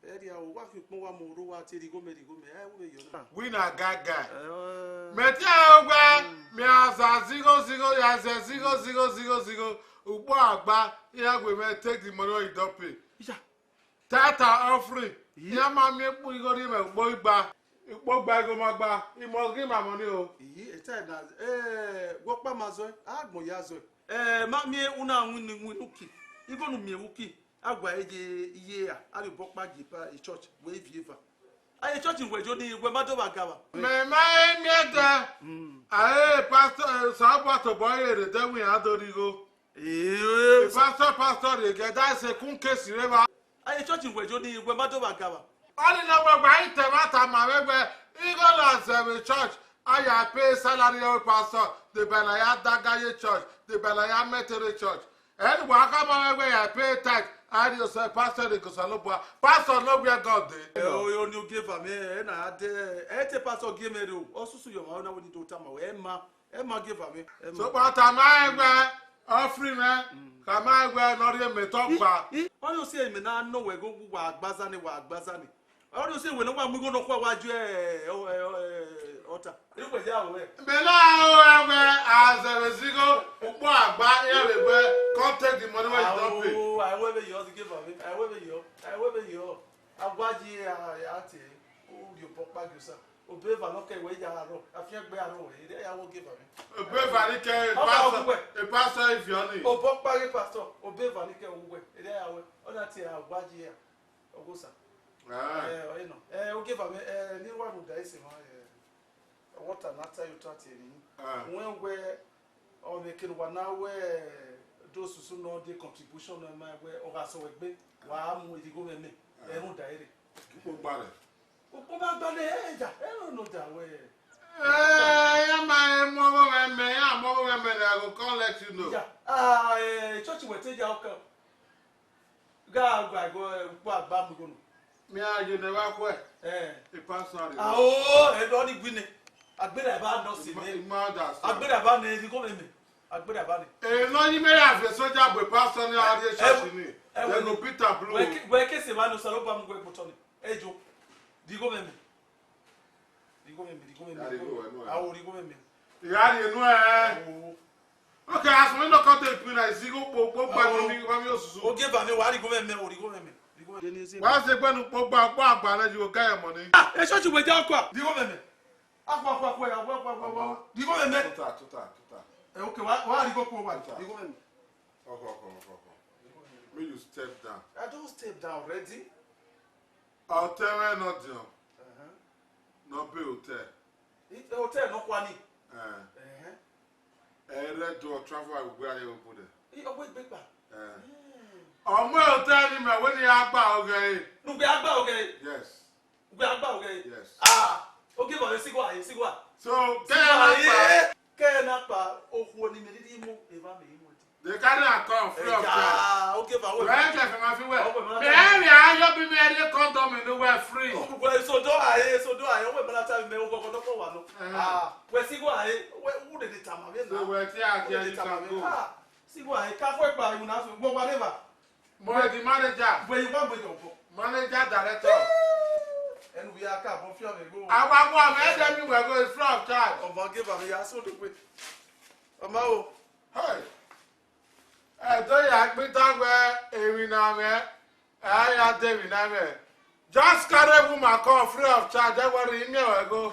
Ẹ ria o, wa khin ukpọn wa mu oro wa tie righo mẹ, righo mẹ, ẹ, u vbe yọ na. Winner gaga. Eh. Mẹ tie aro gbe, mẹ a za zigho, zigho, ya zẹ zigho, zigho, zigho, zigho. Ukpọn agba, iran gu mwẹ take the money wey you don pay. Iya. Tithe and offering. Iya. Iran ma miẹn ukpọn igho rhie mwẹ ukpọn igba. Ukpọn igba igho ma gba. I must give my money o. Iyi, eta na, eh, wẹ ọkpa ma zọe, agbọn ya zọe. Eh, ma miẹn una winna iwinna uki. Igho ne u miẹn vbe uki. A gua eje iye ra, a rhie obọ ọkpa gie pa e church, wẹ ivie eva. A ye church wẹ jo ni, wẹ ma do vba ga vba. Mẹ ma he miẹn ẹdẹ. Mm. A he pastor, eh, Osanobua tobọ rre rre dẹ wẹ iran do rhie igho. Eh. Pastor, pastor rhie gẹ, da sekun case rre evba. A ye church wẹ jo ni, wẹ ma do vba ga vba. Ọnii ne wẹ wa i tẹ ẹmwata ma vbe wẹ igho na zẹ vbe church, a ya pay salary ọre pastor, deba ne a ya daga ye church, deba ne a ya mẹtere church. Ẹn, wa khama mwẹ wẹ ya pay tithe, a rhie osẹ pastor rhie ghe Osanobua, pastor ne ọ wiẹ God dee. Ẹ, o, o ni ogieva mwẹ, ẹ na ya dẹ, ẹ te pastor gie mwẹ rre o, ọ susu ye ọmwa na wẹ ne I do tama wẹ, ẹ ma, ẹ ma ogieva mwẹ, ẹ ma. Sokpan tama rẹn wẹ, offering mwẹ, khama rẹn wẹ ne ọ rhie mẹ tọ gba. I, i, ọ rhie osẹ mẹ na nọ wẹ ghe wa gbaza nẹ, wa gbaza nẹ. Ọ rhie osẹ wẹ ne wa mu igho nọkhua wa ju, ẹ, ọ, ẹ, ọ, ẹ, ọta. Ẹ wẹ ya o, ẹ. Mẹ na ro ẹwẹ azẹ vbe zigho, ukpọn agba, iran vbe wẹ, come take the money wey you don pay. Ao, a wẹ vbe yọ, ọ zighi eva vbe, a wẹ vbe yọ, a wẹ vbe yọ. A wa yi a, a te, u rhie obọ ọkpa gie osa. Obọ eva nọ kẹ wẹ ya rrọọ, afiangbe arrọọ wẹ, erriọ ya wẹ ogieva mwẹ. Obọ eva ni kẹ, ọ gha pastor, wu wẹ. E pastor Iviọ ni. Obọ ọkpa ghe pastor, obọ eva ni kẹ wu wẹ, erriọ ya wẹ, ọ na te a wa yi a, ọghosa. Ah. Eh, ọ ye nọ. Eh, ogieva mwẹ, eh, ne I wa rhunmwuda ẹse mwa, eh, ọvbọta ne a ta ye otọ tie emwi. Ah. Wẹ wẹ, ọ vbe kene uwa na wẹ, do susu nọ de contribution nọ ma wẹ, ọ gha sẹ wẹ gbe, wa mu irigho mwẹ mẹ, ah, ẹ rhunmwuda ẹre. Ukpo gba rẹ. Ukpo ma gba nẹ, ẹ, ya, ẹ rhunmwuda wẹ. Eh, ya ma mu ọghe mwẹ mẹ, ya mu ọghe mwẹ mẹ, I go come let you know. Ya, ah, eh, church wẹ te ya ọkan. Gha gua ẹguọ ukpo agba mu igho nọ. Mẹ a ye ne wa khuẹ. Eh. E pastor rre. Ao, ẹ lọ ni wine. Agbera eva nọ si mẹ. Ima understand. Agbera eva nẹ, irigho mwẹ mẹ. Agbera eva nẹ. Ẹ nọ ni mẹ ya viẹ soja bu e pastor ni a rrie church ni. Ẹ, ẹ, ẹ, ẹ go beat am blue. Wẹ ke, wẹ ke se wa nọ Osanobua mu wẹ gbotọ ni. Ẹ jo. Irigho mwẹ mẹ. Righo mwẹ mẹ, righo mwẹ mẹ. Ya righo wẹ nuẹn. Ao, righo mwẹ mẹ. I gha rhie nuẹn. Ao. Okay, asọn ne ọ kọ te ikpin na, I zigho ukpo, ukpo gba, ao, ne ọ miẹn osusu. Ogieva mwẹ, wa righo mwẹ mẹ, o righo mwẹ mẹ. Righo mwẹ mẹ. Wa zẹ egbe ne ukpo gba, ukpo agba na, you go get your money. Ah, e church wẹ ya ọkua. Righo mwẹ mẹ. Akua, akua, akua, akua, akua, akua, akua. Righo mwẹ mẹ. Tota, tota, tota. Eh, okay, wa, wa righo ukpo wa. Tota. Righo mwẹ mẹ. Ọkọ, ọkọ, ọkọ, ọkọ. Make you step down. I don step down already. Hotel mwẹ nọ diọn. Uh-huh. Nọ be hotel. I, hotel nọkhua ni. Eh. Ẹhẹn. Ẹ rẹ do travel awegbe a ye obo nẹ. I, ọ wegbe kpa. Eh. Mm. Ọ mu hotel ni mẹ wẹ ne I ya gba ọghẹe. Ne uwẹ a gba ọghẹe? Yes. Uwẹ a gba ọghẹe? Yes. Ah, ogieva mwẹ, sigua, sigua. So, sigua, kẹ ẹ na kpa. Kẹ ẹ na kpa, okhuo ni mẹ rhirhi mu, evba mẹ i mu ẹdẹ. They carry am come free of charge. Ogieva wẹ. Wẹ kẹ fẹ ma fi wẹ. Ọ wẹ ma. Mẹ ẹ rhie ayọ bi mẹ rhie condom ne uwẹ free. Wẹ sodo ae, sodo ae, ọ wẹ ma na ta mẹ, oghọghọ nọkọ wa nọ. Eh. Ah, wẹ sigua ae, wẹ u de de tama vbe na. So wẹ te a get you can go. Ah, sigua ae, ka khuẹ kpa, you na so, wẹ wa neva. Mọ the manager. Wẹ i wa mu ẹdẹ obọ. Manager, director. Ẹnu ya ka bọ fian vbe igho. Awa mu amẹ ẹdẹ mi wẹ go is free of charge. Ọmọ geva vbe ya so dogbe. Ọmọ o. Hey. Ẹ do ya gbe itan wẹ emwi na mwẹ, ẹ ya de emwi na mwẹ. Just carry woman come free of charge, ẹ wẹ rhie imiẹn wẹ go.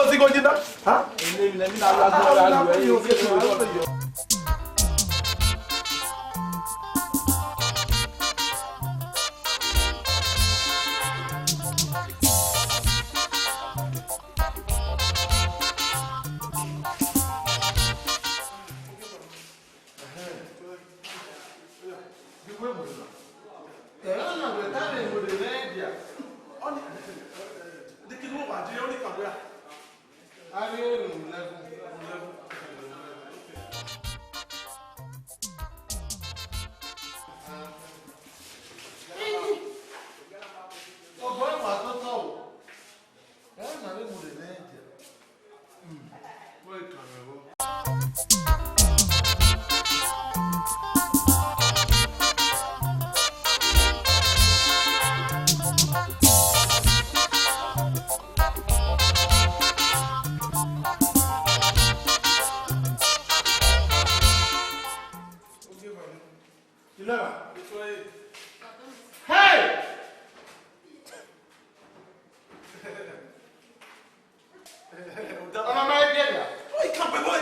vbọ zigho yi na? Ha? Obọ ẹmwa totọ o. Ẹ na vbe mu rre nẹ dia. Hmm, wẹ kan mwẹ vbọ. Hey! Ọmọ ma ẹgbẹ na. Oi, come, boy.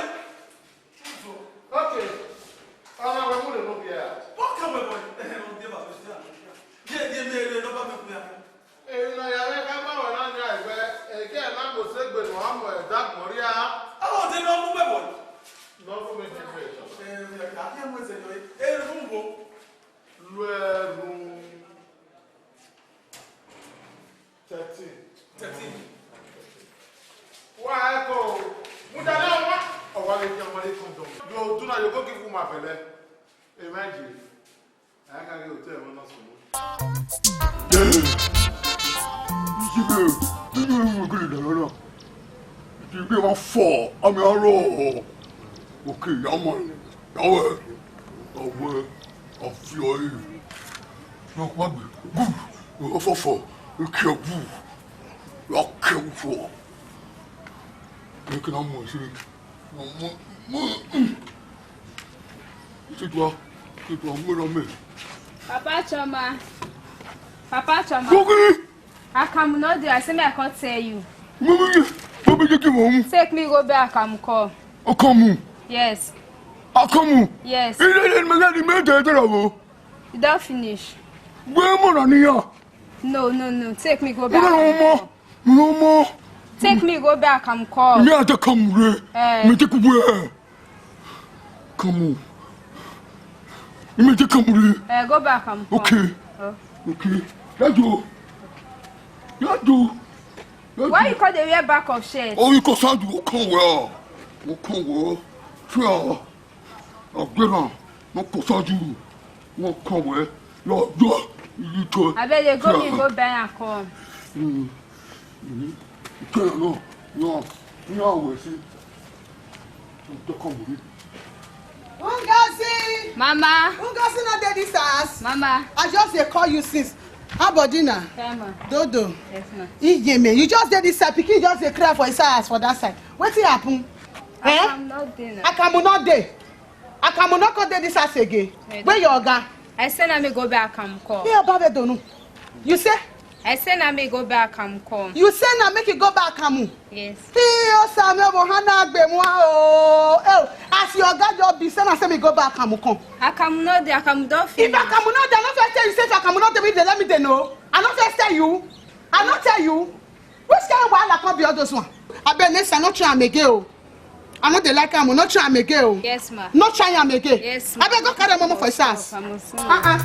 Okay. Ọmọ wẹ mu rre ne ovbi ẹre. Come, boy. Ye, ye, me, me, no, ba me, me. Emwi ne ọ ya vbe khama ruẹ na nia ẹgbẹ, ẹghẹ na do sẹ egbe ne uwa Lu ẹrhu thirteen. Wa ẹko, mudia na wa, ọ wa vbe dian ọmwa ne condom. Yo, do na, yo go give woman belle. Imagine. Iye mwẹ, iye mwẹ gele da nọ na. Iye mwẹ wa fọ, amẹ aro. Okay, ya ma, ya wẹ, ya wẹ, a fi ọre. Yo, wa gbe, good. Yo, fọ fọ, okay, good. Ya kẹ fọ. Eke na mu ẹse. Mu, mu, mu. Sit down, sit down, mu na mẹ. Papa Chioma. Papa Chioma. Kogi. Akamu no dey, I say me I come tell you. Mo mi ye, mo mi ye ki mo mu. Take me go buy akamu come. Akamu. Yes. Akamu. Yes. Ile ile me ga di me de de la wo. You don finish. Where mo na niya? No, no, no. Take me go back. No, no, no, no, no. Take me go back and come. Me I take come re. Eh. Me take where? Come on. Me take come re. Eh, go back and come. Okay. Oh. Okay. Yadu. Yadu. Yadu. Why you call the wear back of shirt? Oh, you call Sadu. Oh, come well. Oh, come well. Sure. Ọgbẹna ne ọ kọsa ju, wọn kọ wẹ lọjọ iyi tọ. Abeg, dey go me go buy am come. Mm. Mm. Ìtọ́nà náà, náà, ní àwẹ̀ sí. Ìtọ́kọ̀ mọ̀ mi. Ngozi! Mama! Ngozi no dey this house. Mama! I just dey call you since. How body na? Fine, ma. Dodo. Yes, ma. Iyeme, you just dey this side. Pikin just dey cry for inside house for that side. Wetin happen? Eh? Akamu no dey na. Akamu no dey. Akamu no come dey this house again. Where your oga? I say na me go buy akamu come. Me oga be donu. You say? I say na me go buy akamu come. You say na make you go buy akamu? Yes. Hey, Osa, me bo hana gbe mu o. Oh, as your oga just be, say na say me go buy akamu come. Akamu no dey, akamu don finish. If akamu no dey, I no fit tell you say if akamu no dey, me dey, let me dey know. I no fit tell you. I no tell you. Which kind of wahala come be all those one? Abeg, next time, no try am again o. I no dey like am o. No try am again o. Yes, ma. No try am again. Yes, ma. Abeg, go carry momo for his house. I must know. Uh-uh.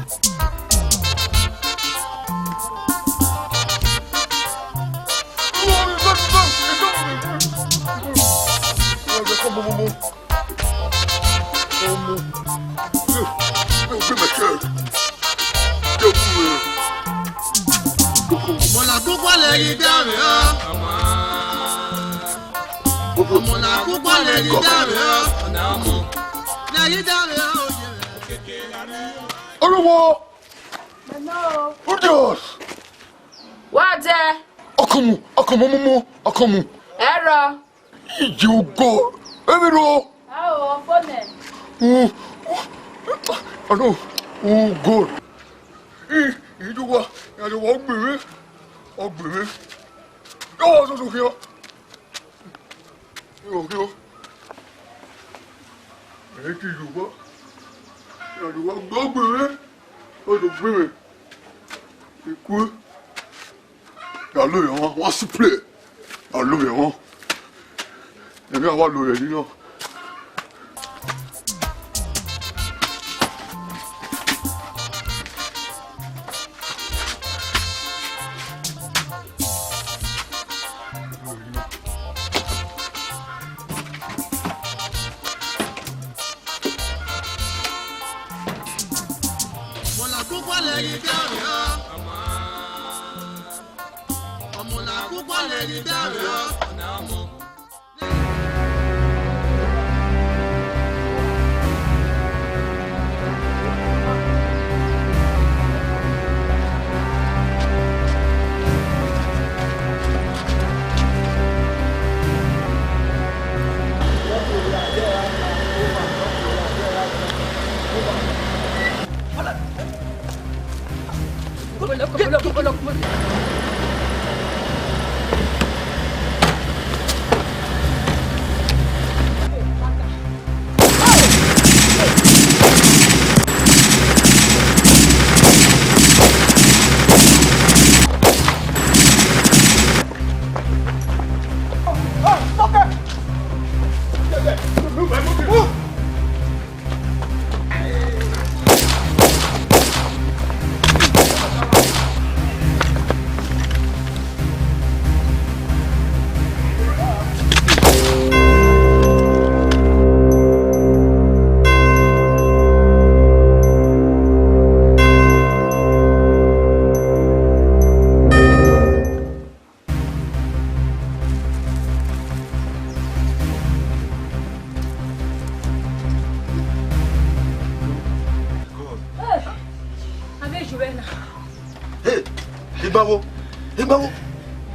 Ọmọ la kúkọ lè yí dáre o. Ọmọ la kúkọ lè yí dáre o. Lè yí dáre o. Olúwo! Hello. Udios! Wa dẹ. Ọkọmu, ọkọmu, ọmọmọ, ọkọmu. Ẹrọ. Ije ugo, emiro. Ao, phone. Mm. Alo, ugo. I, iduwa, ya do wa gbere, ogbere. Yo, so so kio. Yo, kio. Ẹ ti Yoruba. Ya do wa gbere, o do gbere. Ikú. Alo yẹn wọn, wọn sì play. Alo yẹn wọn. Èmi àwa lo yẹn yíyan. Ọmọ la kúkọ lè rí dáre o. Ọmọ la kúkọ lè rí dáre o. Hey, Igbanwo, Igbanwo.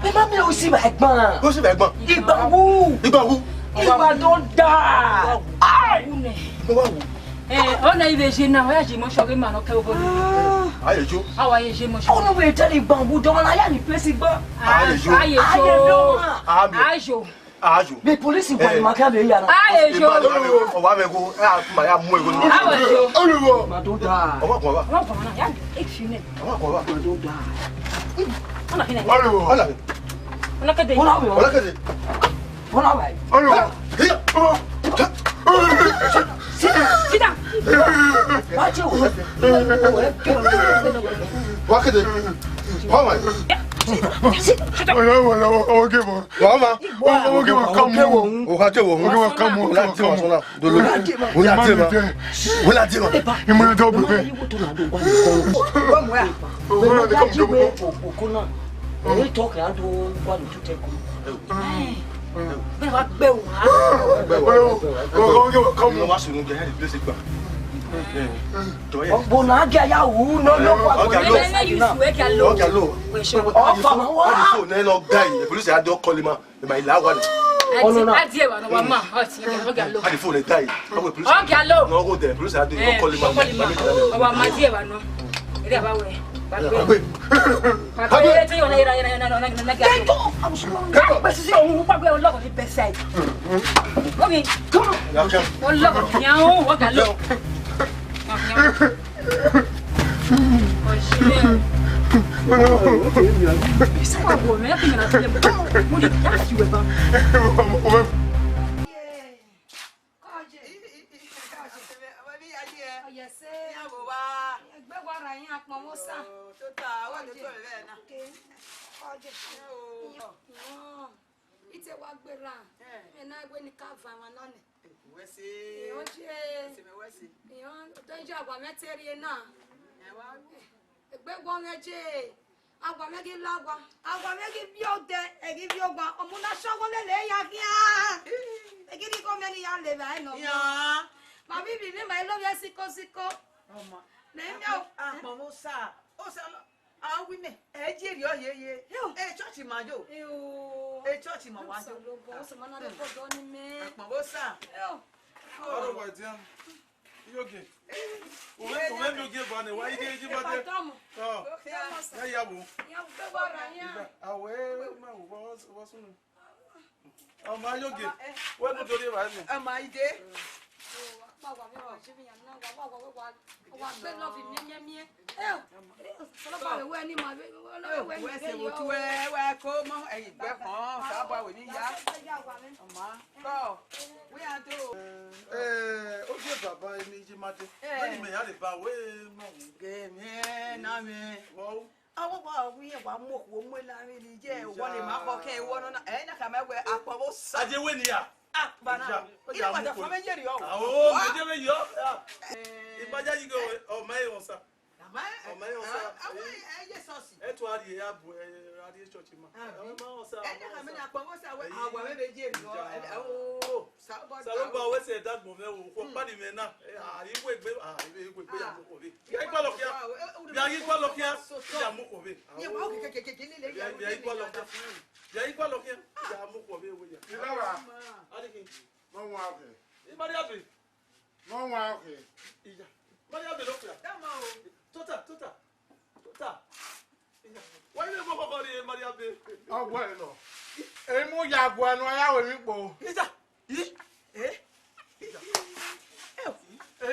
Ẹ ma miẹn osi vbe ẹgban. Osi vbe ẹgban. Igbanwo. Igbanwo. Igba don da. Ai. Igbanwo. Eh, ọ na ivbe je na, ọ ya je mọ shọghe ma nọ kẹ obọ. Aye jo. Awa ye je mọ shọghe. Ọnọ wẹ tẹle Igbanwo dọmọ na ya ni place igba. Aye jo. Aye jo. Aye jo. Ajo. The police in Kwale Maka be here now. Aye jo. Ọwa mẹ go, ẹ a ma ya mu ego ni. Awa jo. Olùwọ. Ma do da. Ọmọ kan wa. Ọmọ kan na, ya, e fi ne. Ọmọ kan wa. Ma do da. Ọna kene. Olùwọ. Ọna. Ọna kede. Ọna wẹ. Ọna kede. Ọna wẹ. Olùwọ. Hiya. Sit down. Wa kede. Wa wẹ. Sit down. Sit down. Sit down. Sit down. Wa ma. Oge wa kamu. O ka te wo. Oge wa kamu. Wala te wa sola. Dolo. Wala te ma. Wala te ma. Imana do bebe. Wala te kamu do bebe. Okona. Ẹ tọ kẹ a do wa lu tute ko. Bẹ́ẹ̀ wá gbẹ wá. Oge wa kamu. Wa sunu ge ha di place gba. Ọgbọna gẹ ya wu nọ nọ wa. Ọgá lo. Ọgá lo. Ọfọ ma wa. Ọgá lo. Nẹ lọ ga yi. Police a do call him. Ẹ ma ila wa ni. Ọnọ na. Adi ẹwa nọ wa ma. Ọtí ọgá lo. A di phone die. Awe police. Ọgá lo. No go there. Police a do call him. Call him. Ọwa ma di ẹwa nọ. Eri aba wẹ. Pàpẹ. Pàpẹ. Ẹ ti yọ na yẹra yẹra yẹra na na na na. Kẹtọ. Kẹtọ. Bẹsẹ sí òun pàpẹ ọlọ́kọ̀ ní bẹsẹ. Okay. Come on. Ọlọ́kọ̀ ni àwọn ọgá lo. Ite wa gberra, ena wẹ ne ka va emwa na nẹ. Wẹ se. Iran je. Wẹ se, wẹ se. Iran, odẹ ya wa mẹ te rhie na. Ẹ wa. Egbe wọ mwẹ je. Awa mwẹ ghi la owa, awa mwẹ ghi viọ odẹ, ẹ ghi viọ owa, ọmọ na shọgho lele ya khian. Ẹ ghi ni gho mẹ ne I ya lele ẹre nọ. Iran. Ma vbe ivbi mwẹ ma i lovbiẹ siko siko. Ọma. Mẹ i miẹn o. Akpọnmwẹ Osa, Osa nọ, a wi mẹ, ẹ i je rriọ yeye. Yo. E church ma yo. Yo. E church ma wa yo. Osa lobọ, Osa ma na lobọ dọ ni mẹ. Akpọnmwẹ Osa. Yo. Ọrọ wa dian. Iyoge. Uwẹ, uwẹ mi ogie ba nẹ, wa ige igi ba de. Ọ. Ya ya wo. Awe, ma wo, wo, wo sunu. Ọma Iyoge. Wẹ mu dori ba nẹ. Ọma ide. Wa gbe love miẹn miẹn miẹn. Sọlọ ba wẹ ni ma wẹ ni wẹ ni yo. Wẹ ko mọ ẹyin gbẹ kan, sa ba wẹ ni ya. Ọma. Kọ, we a do. Eh, ogie baba eni yi ma de. Eh. Wẹ ni mẹ ya le ba we ma wu. Ge mẹ na mẹ. Wo. Awo wa wi wa mu okhuo mu la ri ni je wo le ma kọ kẹ wo nọ na. Eh, na ka ma wẹ akpọ wo sa. Aje we ni ya. Ah, bana. Ina wa da fa me yeri o. Ah, o, me je me yo. Ah. Eh. Ibaja yi go, o ma e won sa. Ama, ọmọ ẹ ọsa. Àwọn ẹyẹ sọọsi. Ẹ tún a rhie ya bu, ẹ, a rhie church ma. Ẹ ma ọsa. Ẹ ní àmì ní àpò wọn sá wẹ àwa mẹ bẹ jẹ nọ. Ẹ o. Saloba wẹ sẹ dagbọn mẹ o. Kọ pa ni mẹ na. Ẹ a iwe gbe, a iwe gbe ya mu ko be. Ya igba lọ kia. Ya igba lọ kia. Ya mu ko be. Ye wa o kekekeke ni le ya. Ya igba lọ kia. Ya igba lọ kia. Ya mu ko be we ya. Ilawa. Adiki. No wa ke. Ibari abi. Nọ wan ọkhe. Iya. Maria be lọ fia. Tota, tota. Tota. Iya. Wa ile mo kọkọ ri Maria be. Ọgbọ ẹ nọ. Emu ya gua nu ya wẹ mi kpo. Iya. Yi. Eh.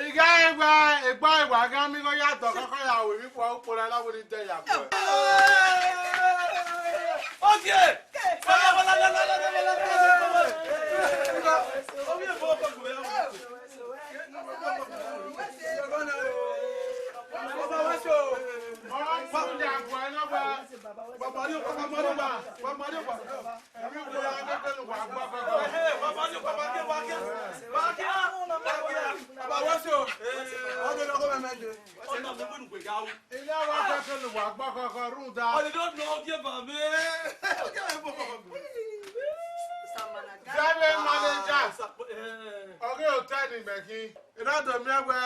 Igha egba egba egba gha mi gho ya dọ kọkọ ya wẹ mi kpo ukpo la la wẹ ni de ya gua. Ogie. Ilé wa kẹ́kẹ́ ló wà gbọ́ kankan rúdà. Ọ̀dẹ̀dẹ̀ ọ̀dọ̀ ọ̀gẹ̀ bà mí. General manager. Ọ̀gẹ̀ hòtẹ́ẹ̀lì mẹ̀kí. Ìrọ̀dọ̀ mi ẹgbẹ́.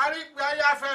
Arígbé ayáfẹ́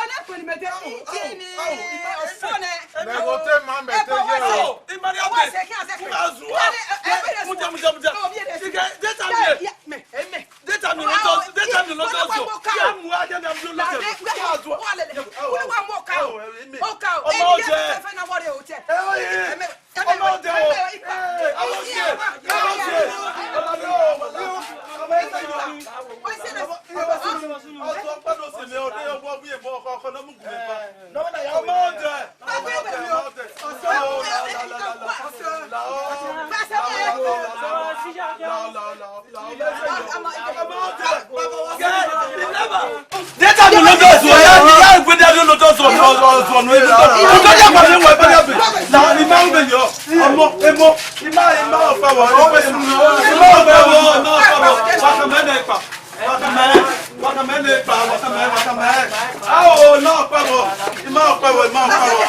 Ọna kpeni mẹ de, iti ni, ọfọ nẹ. Mẹ wo te ma mẹ te ye. Imani abe. Mudia, mudia, mudia. Ike, data mi. Data mi lọ dọ, data mi lọ dọ zọ. Ya mu aja na mi lọ dọ. Wa zọ. Ọmọ ọjẹ. Ọmọ ọjẹ o. Ọmọ ọjẹ. Ọmọ ọjẹ. Ọmọ ọjẹ. Ọmọ ọjẹ. Data mi lọ dọ zọ ya, ya gbede mi lọ dọ zọ, zọ, zọ, zọ, no. Ito ya kwa mi wa gbede bi. Na ni ma be yo. Ọmọ, emo, ima, ima ọfa wa. Ima ọfa wa, ima ọfa wa. Wa ka mẹ na ipa. Wa ka mẹ, wa ka mẹ na ipa, wa ka mẹ, wa ka mẹ. Ao, ima ọfa wa. Ima ọfa wa, ima ọfa wa.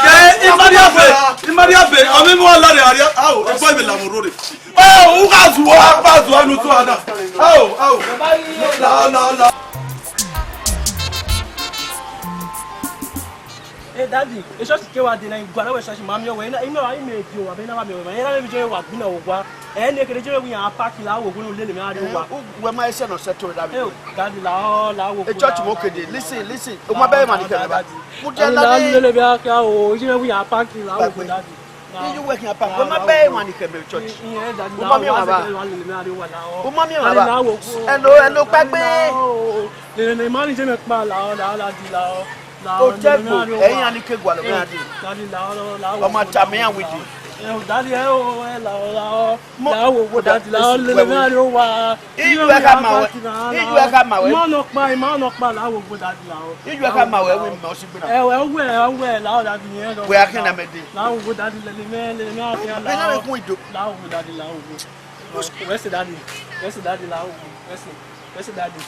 Ke imari abe, imari abe, ami mu ala re aria. Ao, ebo ibe la mu rore. Ao, u gha zuọ, a gba zuọ unu zuọ na. Ao, ao. La, la, la. Hey, daddy, e church ke wa de na, igua na wẹ church ma miẹn wẹ, ina, ina, ina, ina, wa bẹ na wa miẹn wẹ, ma, ina, ina, ina, wa gbinna wẹ gua. Ẹ, ne kede je wẹ ya park la, wo, wo, lele mẹ a rrie owa. Wẹ ma ese nọ sẹ to, daddy. Hey, daddy, la, la, wo, e church mo kede, listen, listen. O ma bẹ ma ni kẹmẹ ba. Mo jẹ la, lele mẹ a kia o, je wẹ ya park la, wo, daddy. Iye uwẹ khian pa, wẹ ma bẹ emwa ni khẹmẹ church. U ma miẹn emwa ba. U ma miẹn emwa ba. Hello, hello, kpaegbe. Otẹgbo, ẹ iran ni ke gualọ mwẹ dee. Ọ ma tama iran wẹẹ dee. Daddy, ẹ o, ẹ la, la, la, wo, wo, daddy, la, lele mwẹ a rrie owa. Iyuẹ khama wẹ. Iyuẹ khama wẹ. Ima nọkpa, ima nọkpa, la wo gbo daddy la o. Iyuẹ khama wẹ, wẹ ima ọsigbena. Ẹ wẹ, wẹ, wẹ, la o daddy yẹn lọ. Wẹ a khian na mẹ dee. La wo gbo daddy, lele mwẹ, lele mwẹ a khian la o. Ena mẹ kun ido. La wo gbo daddy, la wo gbo. Wẹ sẹ daddy, wẹ sẹ daddy, la wo gbo, wẹ sẹ, wẹ sẹ daddy.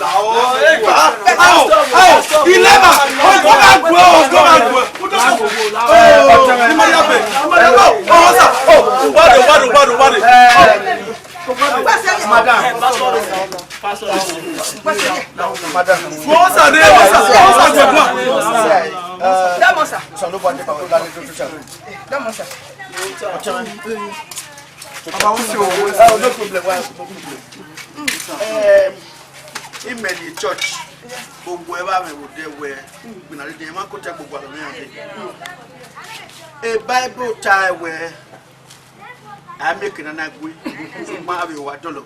La o, ẹ gba. Ao, ao, ilẹ ma. O ko ma gbo, o ko ma gbo. Ima ya be, ima ya be. O, o, sa. O, wade, wade, wade, wade. Madam. Madam. What's her name? What's her, what's her name? Damo, sir. Sir, no body power. Damo, sir. Baba, what's your... Oh, no problem. Why? No problem. Um, imẹ ni church. Gbogbo ẹ vbe mwẹ vbe odẹ wẹ. Gbinna dede, ma ko tẹ gbogbo aro mwẹ. E Bible ta wẹ. A miẹn eke ne a na gue, ma vbe wa dọlọ.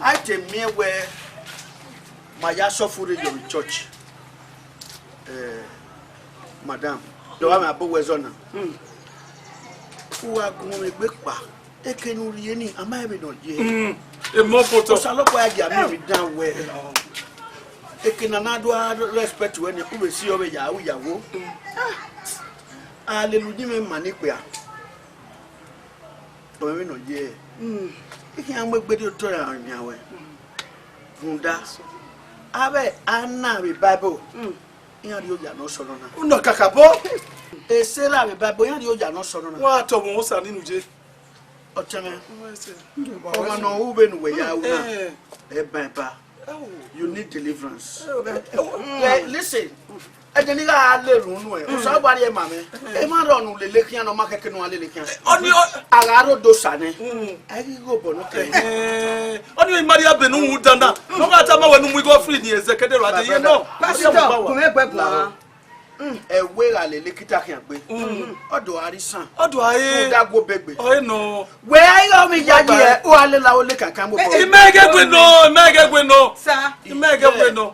A te miẹn wẹ ma ya suffer rre yọ vbe church. Eh, madam, dọmwamwẹ abo wẹ zọ na. U wa gun mwẹ egbe kpa, eke ne u rhie ni, a ma rẹn vbene ọ ye. Emọ fotọ. Osanobua ya gie amẹ emwi dan wẹ, eke ne a na do a respect wẹ ni, u vbe si ọvbe ya, u ya wo. A lele uyinmwẹ ma ni kpia. Ọ mwẹ vbene ọ ye, I khian mu egbe rhie otọ ra yan wẹ. Rhunmwuda, avbe a na vbe Bible, iran rhie oya ne ọ sẹ ọnọ na. U nọ kakabọ. Esẹla vbe Bible, iran rhie oya ne ọ sẹ ọnọ na. Wa tọ mwẹ osa ninu ye. Ọtẹn mwẹ, ọmwa ne ọ ru vbene uwẹ ya ru na, ẹ ban ẹba. You need deliverance. Eh, listen. Ẹdẹ ne I gha le erhunmwu nuẹn, Osanobua rhie ma mwẹ. Emwa rrọọ ne u lele khian ne ọ ma khẹke ne u gha lele khian. Ọni ọ- A gha rre odosa nẹ, a i ghi ghe obọ ne ọ kẹ. Eh, ọni ọ i ma rhie abe ne u dan na. Ne ọ gha tama wẹ ne u mu igho free ni ẹzẹ kẹdẹ ra de ye nọ. Pastor, gun ẹgbẹ guan. Ẹwe gha lele kita khian gbe. Ọ do a rre isan. Ọ do a re. Ọ da gu obegbe. Ọ re nọ. Wẹ a i gha ovbi yayi ẹ, u gha lela ole kankan mu obọ. I ma i ghẹ gbe nọ, I ma i ghẹ gbe nọ. Sir. I ma i ghẹ gbe nọ.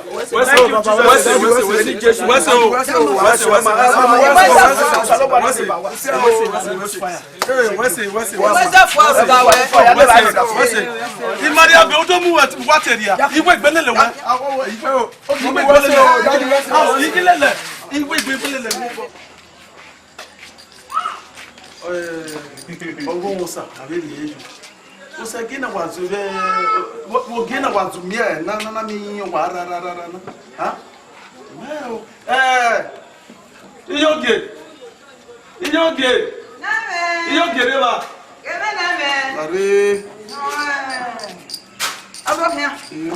Wẹ sẹ o, wẹ sẹ, wẹ sẹ, wẹ sẹ, Jesu, wẹ sẹ o. Wẹ sẹ, wẹ sẹ, wẹ sẹ, wẹ sẹ, wẹ sẹ, wẹ sẹ, wẹ sẹ, wẹ sẹ. Wẹ sẹ fua ọba wẹ. Wẹ sẹ, wẹ sẹ. Imaria be odo mu wẹ wa te ria. Iwe gbelele wẹ. Iwe gbelele. Iwe gbelele. Ọghe osa, a vbe rhie yo. Osa gie na wa zu vbe, wo gie na wa zu miẹn na na na mi yin wa ra ra ra ra na. Ha? Mẹ o. Eh. Iyogie. Iyogie. Name. Iyogie re ba. Kẹmẹ name. Are. Ọbokhian. Iyo.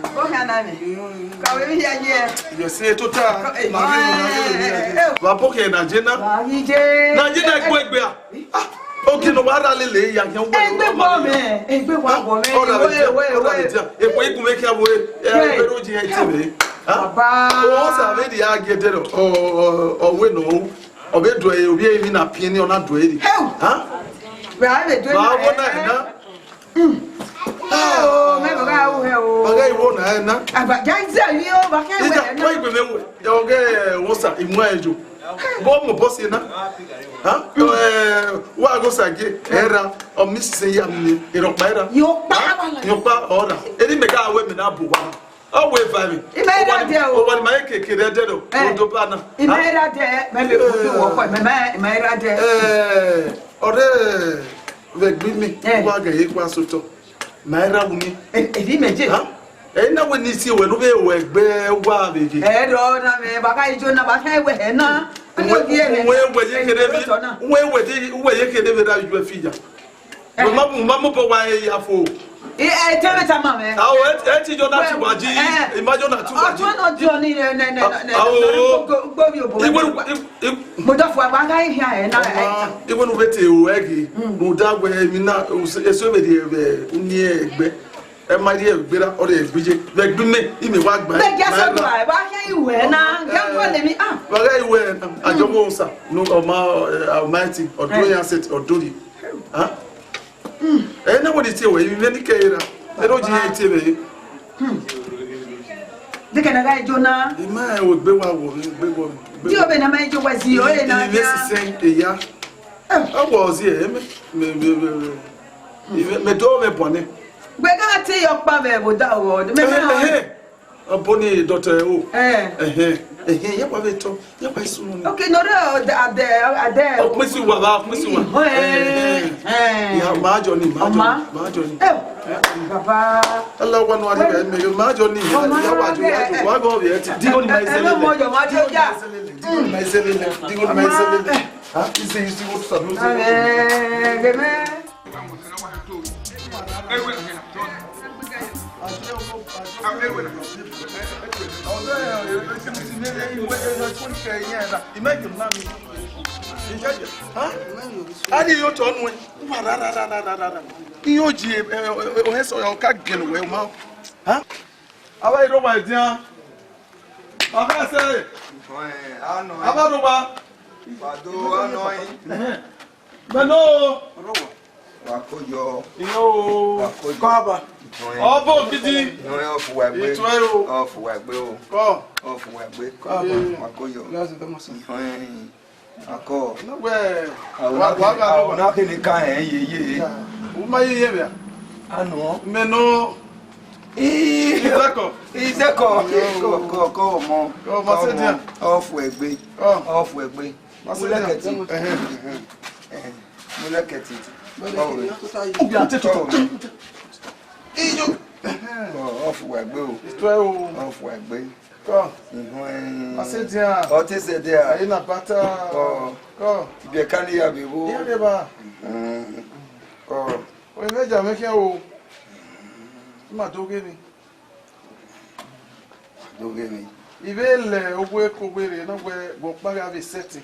Ọbokhian name. Iyo. Ka wẹ vbe hia ye. Yes, e tota. Eh, ma vbe mu na ye. Eh, eh. Wa bokhian na je na. Wa yi je. Na je na egbe egbe a. Ah, ogie ne wa ra lele ya yan wẹ. Egbe wa mẹ, egbe wa wọ mẹ. Ọ ra lele dia. Egbe igun mẹ kia wo. Eh, egbe ro ji he ti mẹ. Ha? Baba. O sa vbe dia ge de ro. O, o, o we no. Ọ vbe do e, ovbi emwi na piẹn ni, ọ na do e rri. Heu! Ha? Vbe a vbe do e. Vbe a na, wo na ẹ na? Mm. Ẹ o, mẹ vbe gha ru hẹ o. Vbe a gha iwo na ẹ na? Aba ja ize yi o, vbe a kẹ wẹ ẹ na? Ida, wẹ igbe mẹ wẹ. Ọghe, eh, won sa, imu ẹ jo. Bọ mọ bọ si na. Ha? Eh, wa go sa ge, ẹ ra, ọ mi sise ya mi, ẹ rọ pa ẹ ra. Yo pa wala. Yo pa ọ ra. Eri mẹ gha wẹ mẹ na bu wa. Ọ wẹ eva emwi. I ma i ra dẹ o. Owa ni ma ye keke rẹ dẹ do. Eh. Odo ba na. I ma i ra dẹ, mẹ vbe kutu wọ kọ, mẹ ma, i ma i ra dẹ. Eh, ọre vbe gbe mi, eh, wa ghe ye kua sotọ. Ma i ra wu ni. Eh, eh, di mẹ je. Ha? Eh, na wẹ ni si wẹ, no vbe wẹ gbe wa vbe je. Eh, do na mẹ, ba ka ijo na, ba ka wẹ he na. Wẹ, wẹ, wẹ ye kere bi, wẹ, wẹ di, wẹ ye kere bi ra ju fi ya. Mo ma, mo ma mu bọ wa e ya fo. E, e, tell me, tell me, man. Awo, e, e ti jọ na tu wa ji, eh, e ma jọ na tu wa ji. Ọjọ na jọ ni, ne, ne, ne, ne, awo. Gbo, gbo, gbo, gbo, iwe, iwe, iwe. Mo da fo, wa ga hia, eh, na, eh. Iwe nu bete o, egi. Mm. Mo da we, mi na, o se, eso be di, eh, uni egbe. E ma di egbe ra, ọ de egbe je. Be gbe me, i me wa gba. Be gbe so do, wa hia iwe na, ga ko le mi, ah. Wa ga iwe na, ajo mo sa, no, Ọma, eh, Almighty, Ọdọ ya set, Ọdọ ri. Ha? Ẹ na wẹ ni tie wẹ, ivbi vbe ni kẹ ra. Ẹ no ji iran tie vbe. De kẹ na gha ijo na. I ma ẹ wo gbe wa wo, gbe wo. Di obẹ na ma ijo wa zi o, ẹ na. Ivbi sisen eya. Ọ wọ zi ẹ, mẹ, mẹ, mẹ, mẹ, mẹ do mẹ bọ nẹ. Gbe gha te yọ kpa vbe wo da wo. Mẹ, mẹ. Ọbọ ni dọtẹ o. Eh. Ẹhẹn, ẹhẹn, ya wa vbe tọ, ya wa isu nu ni. Okay, no, re, ade, ade, ade. Ọkpẹn si wa, ba, ọkpẹn si wa. Ẹhẹn, ẹhẹn. Ya, ma jọ ni, ma jọ ni, ma jọ ni. Eh, baba. Ala wa nu ari be me, ma jọ ni, ya wa jọ, ya jọ, wa go be ti. Digo ni ma iselele. Mo jọ, ma jọ ya. Digo ni ma iselele, digo ni ma iselele. Ha, ise, ise, what is that? Eh, geme. Ani yo tọ nuẹ, uwa ra ra ra ra ra ra ra. Iyo ji, eh, eh, eh, ohẹ sọ ya ka gẹn wẹ ma. Ha? Aba iro wa dian. Aba se. Aba ro wa. Wa do anọ yin. Mẹ no. Wa ko yọ. Iyo. Wa ko yọ. Kọ aba. Ọbọ gidi. Iyo, ọfu wa gbe. Itu ẹ o. Ọfu wa gbe o. Kọ. Ọfu wa gbe. Kọ aba. Wa ko yọ. Last time I see. Iyo. Akọ. Na wẹ, wa, wa gha, wa na kene ka hẹn ye ye. U ma ye ye vbe a? Anọ. Mẹ nọ. Ii, Izẹkọ. Izẹkọ. Kọ, kọ, kọ, ọmọ. Kọ, ma se dia. Ọ fu egbe. Ọ. Ọ fu egbe. Ma se dia. Mu lẹkẹti. Ẹhẹn, ẹhẹn. Ẹhẹn. Mu lẹkẹti. Ọ wẹ. U bia te tutu. Iyo. Ẹhẹn. Ọ, ọ fu egbe o. Itọ o. Ọ fu egbe. Kọ. Mhm. Ma se dia. Ọ te sẹ dia. Ayi na bata. Kọ. Kọ. Ibiẹka ne I ya vbe vbo. I ya vbe ba. Mhm. Kọ. Oyin mwẹ, ja mwẹ khian o. I ma do ghe emwi. Do ghe emwi. I vbe lẹ owe ke owe rre na wẹ, wẹ ọkpa gha vbe sẹtin.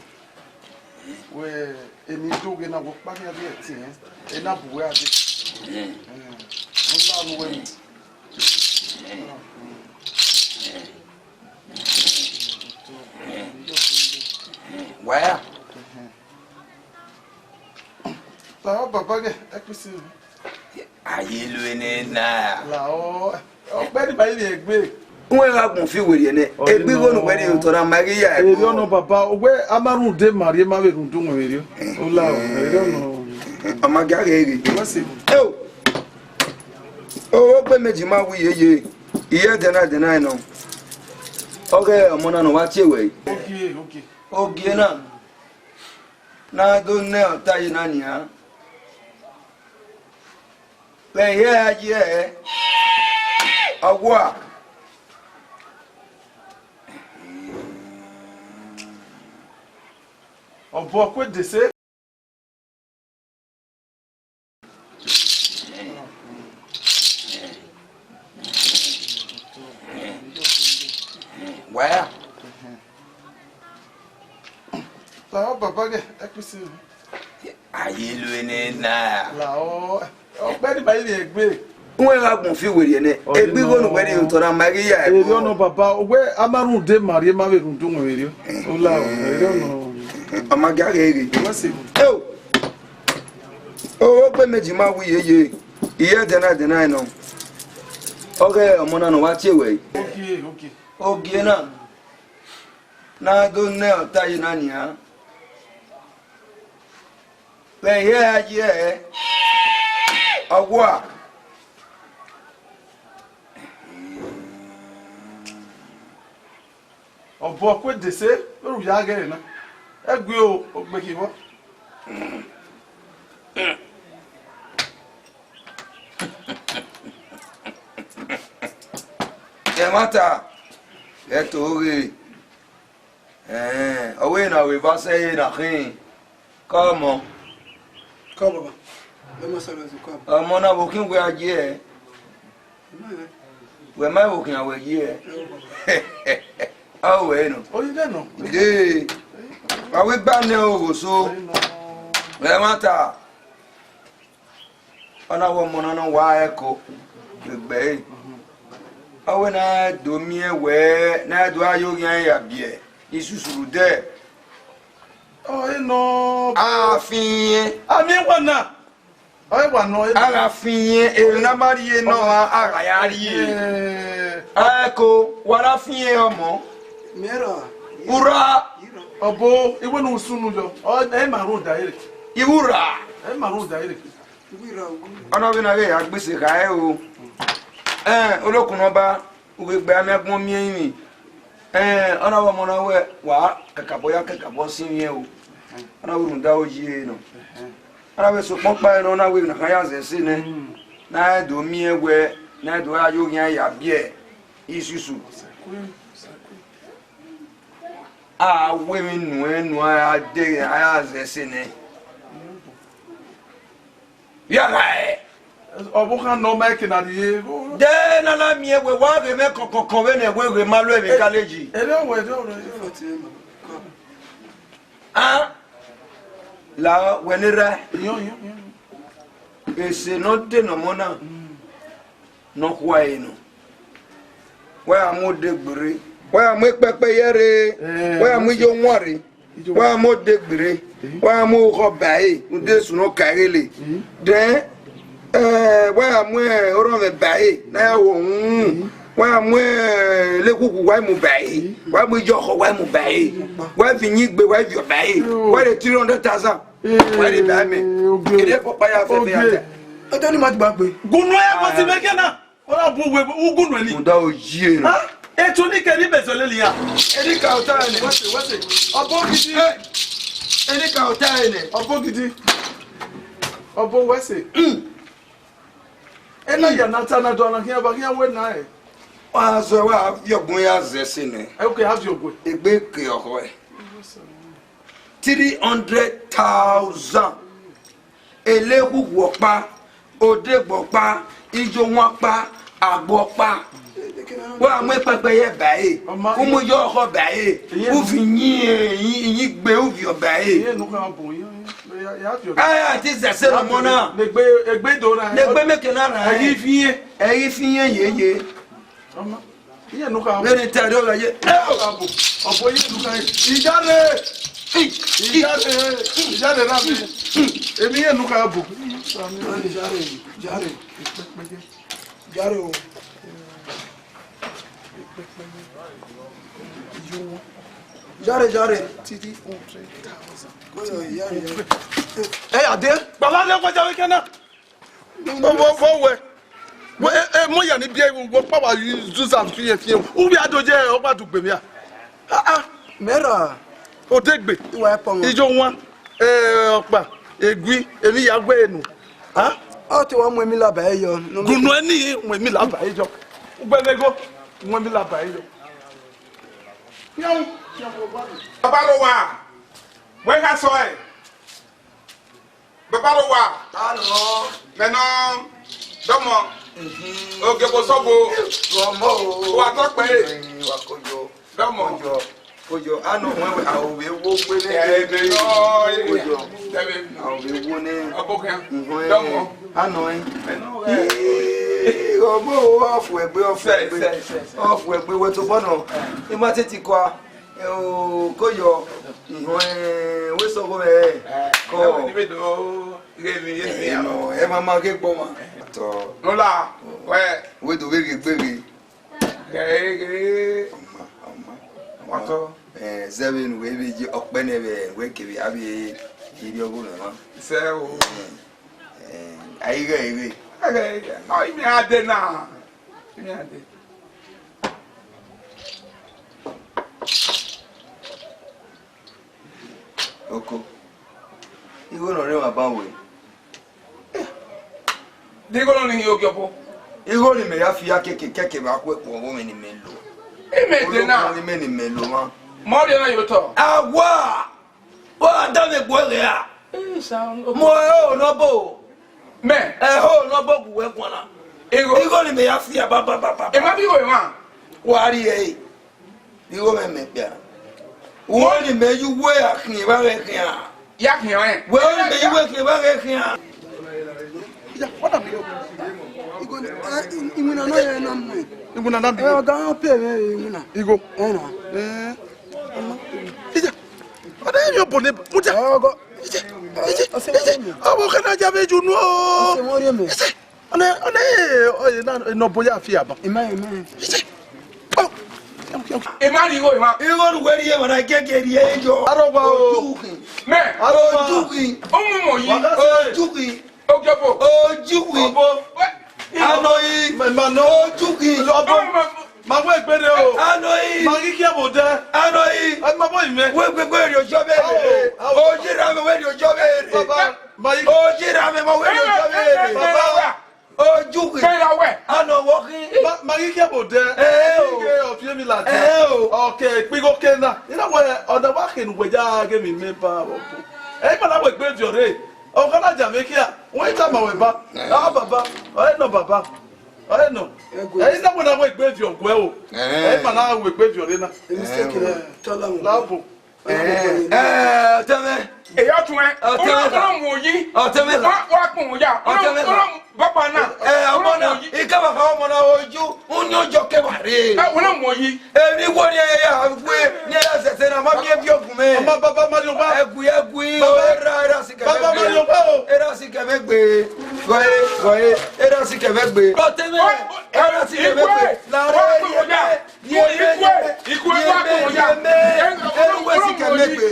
Wẹ, emwi do ghe na wẹ ọkpa gha vbe ẹtin, ẹ. Ena bu wẹ ade. Mm. Ẹ, ọ la nu wẹ ni. Wẹ a? Lahọ baba ghe, ẹkpisi. A ye lu ene na. Lahọ, ọkpẹ ni ma i vbe egbe. Uwẹ gha gbọn fi werriẹ nẹ, egbe igho ne uwẹ rhie otọ na ma ghi ya ẹgbọn. Erriọ nọ baba, uwẹ a ma rhunmwuda ma rhie, ma vbe rhunmwuda uwẹ vberriọ. Ọ lahọ, erriọ nọ. Ọ ma gha ghe ghe. Wẹ se. Eo. O, ogbe meji ma wi yeye. Iye dena dena nọ. Ọghe ọmọ na ne ọ wa tie wẹ. Ogie, ogie. Ogie na. Na do nẹ ọta ye na nian. Vbe ehia ya ye ọgua. Ọbọ ku dese. Wẹ a? Lahọ baba ghe, ẹkpisi. A ye lu ene na. Lahọ, ọkpẹ ni ma i vbe egbe. Uwẹ gha gbọn fi werriẹ nẹ, egbe igho ne uwẹ rhie otọ na ma ghi ya ẹgbọn. Erriọ nọ baba, uwẹ a ma rhunmwuda ma rhie, ma vbe rhunmwuda uwẹ vberriọ. Ọ lahọ, erriọ nọ. Ọ ma gha ghe ghe. Wẹ se. Eo. O, ogbe meji ma wi yeye. Iye dena dena nọ. Ọghe ọmọ na ne ọ wa tie wẹ. Ogie, ogie. Ogie na. Na do nẹ ọta ye na nian. Vbe ehia ya ye ọgua. Ọbọ ku dese, vbene u ya ghẹ na. Ẹgui o, ogbe khin vbọ. Ẹmwata, ẹ to ghe. Ẹn, ọ wẹ na wẹ eva sẹ ẹre na khin. Kọ ọmọ. Kọ baba. Ẹ ma sọrọ ẹzọ kọ. Ọmọ na vbe okhin wẹ a ye ẹ. Wẹ ma vbe okhin a wẹ ye ẹ. Ọ wẹ nọ. Oyi dẹ nọ. De. Wa wẹ gba nẹ ogho so. Ẹmwata. Ọ na wẹ ọmọ na nọ wa ẹko vbe egbe ẹre. Ọ wẹ ne a do miẹn wẹ ne a do gha ye oghian ya biẹ isusu rhunmwuda. Ọ, e nọ. A fian. A miẹn wa na. Ọ, e wa nọ, e nọ. A gha fian, emwi ne a ma rhie nọ, a gha ya rhie. Eh. Ẹko, wa na fian ọmọ. Mẹ ra. Ura. Ọbo, iwe ne u sunu yọ. Ọ, ẹ ma rhunmwuda ẹre. Iwura. Ẹ ma rhunmwuda ẹre. Ọ na vbe na ghe ya gbese kha ẹre o. Ẹn, olokun ne ọba, u ghe gbe amiangbọn miẹn emwi. Ẹn, ọ na vbe ọmọ na wẹ, wa kakabọ ya kakabọ sin mwẹ o. Ọ na vbe rhunmwuda oyi ẹre nọ. Ọ na vbe sokpan ọkpa ẹre nọ, ọ na wẹ emwi ne a kha ya zẹ ẹse nẹ. Ne a do miẹn wẹ, ne a do gha ye oghian ya biẹ isusu. A wẹ emwi nuẹn nuẹn a ya dẹ, a ya zẹ ẹse nẹ. Vbe a gha ẹ? Ọvbokhan nọ ma ẹke na rrie. De na na miẹn wẹ wa ghe mwẹ kọkọkọ vbene wẹ ghe ma lo emwi kaleji. Erriọ wẹ, erriọ wẹ. A la wẹ ne erha. Iyọn, iyọn, iyọn. Ese ne ọ de ne ọmọ na, ne ọ khua ẹre nọ. Wẹ ya mu odegbe rre, wẹ ya mu ekpẹkpẹ ye rre, eh, wẹ ya mu iye owan rre. Wa mu odegbe rre, wa mu oghọ ba ẹre, rhunmwuda esu ne ọ ka ẹghẹ le. Then, eh, wa mu orọnmwẹ ba ẹre, ne a ya ho uhunmwu. Wa mu elekhukhu, wa mu ba ẹre, wa mu iyọkhọ, wa mu ba ẹre, wa viọ iyigbe, wa viọ ba ẹre, wa rhie three hundred thousand, wa rhie ba mẹ. Kede papa ya fẹfẹ ya ta. Ẹdẹ ni ma gba gbe. Gunu ya ko si mẹ kẹ na. Ọ na bu uwu ugunu ẹni. Muda o yi e na. Ha? Etu ni kẹ ni bẹsẹ lele ya. Eni ka ota ẹnẹ. Wẹse, wẹse. Ọbo gidi. Eni ka ota ẹnẹ. Ọbo gidi. Ọbo wẹse. Ena ya na ta na do na khian ba khian wẹ na ẹ. Wa zọ wa viọ ọgbọn ya zẹ ẹse nẹ. Ẹ, okay, a viọ ọgbọn. Egbe ke ọkhọ ẹ. Three hundred thousand. Elekhukhu ọkpa, odegbe ọkpa, iye owan ọkpa, agbo ọkpa. Wa mu ekpẹkpẹ ye ba ẹre, u mu iyọkhọ ba ẹre, u viọ iyigbe, u viọ ba ẹre. Ẹ, a ti zẹ ẹse ne ọmọ na. Egbe, egbe do na. Egbe mẹ ke na ra. Ẹ ghi fi iyẹn. Ẹ ghi fi iyẹn yeye. Ọmọ, iye nu kha. Vbene te ẹre ọghe ye. Abo, ọbo iye nu kha. Ijare. Ijare, ijare na mi. Emi iye nu kha abo. Ijare, ijare. Ijare o. Ijare, ijare. Ẹ, Ade, gbala lẹ ọgbẹja vbe kẹ na. Vbọ, vbọ wẹ? Wẹ, e, e, mọ ya ni biẹ, wẹ ọkpa wa zuza fiẹn fiẹn. Uwẹ a do ye ọkpa dugbe mẹ a? Ah, ah. Mẹ ra. Odegbe. Iwa ẹpọ wọn. Iye owan, e, ọkpa, egui, emwi ya wẹ nu. Ah? Ọ te wa mu emila ba ẹre yọ. Gunu ẹni mu emila ba ẹre yọ. Ugbẹn vbe igho, mu emila ba ẹre yọ. Baba ro wa, wẹ gha sọ ẹ. Baba ro wa. Alo. Mẹ nọ, dọmọ. Mhm. Ogie bo sọgbo. Dọmọ o. Wa tọ kpẹ. Ẹyin, wa kojo. Dọmọ. Kojo, kojo. Ano, wẹ, wẹ, a o vbe wo gbe ne. Ẹ, ẹ, mẹ nọ, ẹ, kojo. Ẹ, mẹ nọ. A o vbe wo ne. Ọbọ kẹ. Mhm, ẹ. Dọmọ. Ano, ẹ. Mẹ nọ, ẹ. Ii, ọmọ o, ọfu ẹgbe, ọfu ẹgbe. Sẹ, sẹ, sẹ, sẹ. Ọfu ẹgbe, wẹ tobọ nọ. Ẹ. I ma tete kua. Ẹ o, koyo, ihọn, ẹ, wẹ sọgho mẹ, ẹ, kọ. Ẹ, ni vbe do ghe emwi, ghe emwi, ẹ, nọ, ẹ ma ma ghe gbọ ma. Tọ. Nọ la, wẹ. Wẹ do vbe ghe gbe ghe. Ghe, ghe. Ọma, ọma. Wa tọ. Ẹ, zẹ vbene wẹ vbe ye ọkpẹ nẹ vbe, wẹ kevbe a vbe ye ọghe mwẹ ma. Sẹ o. Ẹ, ẹ, a i ghe, a i ghe. A ghe, a i ghe. Ọ, imẹ a de na. Imẹ a de. Oko. Igho ne ọ rre emwa ban wẹ. De igho nọ ni hin ogiọbo? Igho ni mẹ ya fi ya keke keke vbe akhuẹ khuọ vbe ọmwẹ ne imẹ lo. Imẹ de na. Orokun imẹ ne imẹ lo mwa. Mọ rhie na ye otọ. Awa! Wa da vbe egbe ghe a? Mo ẹ ho ne ọ bo. Mẹ? Ẹ ho ne ọ bo gu wẹ guan na. Igho. Igho ni mẹ ya fi ya ba ba ba ba. Emwa bi igho emwa. Wa rhie ẹre. Igho mwẹ mẹ kpia. Uwẹ ni mẹ ye uwu ya khian evba ghẹ khian. Ya khian ẹn. Wẹ ni mẹ ye uwu khian evba ghẹ khian. Iya, what am I? Igho ni, eh, i-, iwinna nọ ya na mu. Iwinna na mu. Eh, ọga ọ pe mwẹ iwinna. Igho. Eh, na. Eh. Iya. Ọdẹ yẹn yọ bọ ne mudia. Ọgọ. Ije, ije, ije. Ọmọ kẹ na ya vbe ju nu o. Ọsẹ wọn rhie mẹ. Ije. Ọnẹ, ọnẹ, ọyẹ na, nọ bo ya fi aba. Ima, ima. Ije. Oh. Ima ni igho ima. Igho ni wẹ rhie, wa na gẹgẹ rhie yọ. Arọgba o. Ojuhi. Mẹ. Arọgba. Ojuhi. Ọmọ mọ yi. Ojuhi. Ojobo. Ojuhi. Obo. Anoyi. Ma, ma nọ. Ojuhi. Obo. Ma wẹ gbede o. Anoyi. Ma ghi khian vbe odẹ. Anoyi. Ẹ ma bọ imẹ. Wẹ gbegbe rhie ojọ vbe rre. Awo, awo. Oyi ra mẹ wẹ rhie ojọ vbe rre. Baba, ma yi. Oyi ra mẹ ma wẹ rhie ojọ vbe rre. Baba. Ojuhi. Kẹ ra wẹ. Anọ wọ khin. Ma, ma ghi khian vbe odẹ. Ẹ o. Ighe ọ fi emwi ladian. Ẹ o. Ọke, ikpigho ke na. I na wẹ, ọna wa khin ne uwẹ ya ghe emwi mẹ ba vbe ọkun. Ẹ i ma na wẹ egbe viọ rre. Ọ gha na dia mwẹ khian. Wẹ i tama wẹ ba. Ẹ. A baba. Ọ i nọ baba. Ọre nọ. Ẹgui. Ẹ i na wẹ na wẹ egbe viọ guẹ o. Ẹhẹn. Ẹ i ma na wẹ egbe viọ rre na. Mistake na. Tala mu. Labo. Ẹ, ẹ, ọtẹn mwẹ. Eya tun ẹ. Ọtẹn mwẹ. Ọna mu oyi. Ọtẹn mwẹ. Wa, wa kpọn ya. Ọtẹn mwẹ. Ọna mu baba na. Ẹ, ọmọ na. Ikẹba fa ọmọ na oju. Unyo jọ kẹba rre. Ẹ, ọna mu oyi. Ẹ, ni wo ni ẹ ya we ni ẹ ya sẹsẹ na ma mi ẹ bi ogun mẹ. Ọmọ baba ma ni o ba. Ẹgui, ẹgui. Baba. O ra ra si kẹkẹ. Baba ma Erasi kẹmẹ gbe, gọe, gọe, erasi kẹmẹ gbe. Ọtẹmẹ, erasi kẹmẹ gbe. Lare, yeme, yeme, yeme, yeme, yeme. Erasi kẹmẹ gbe.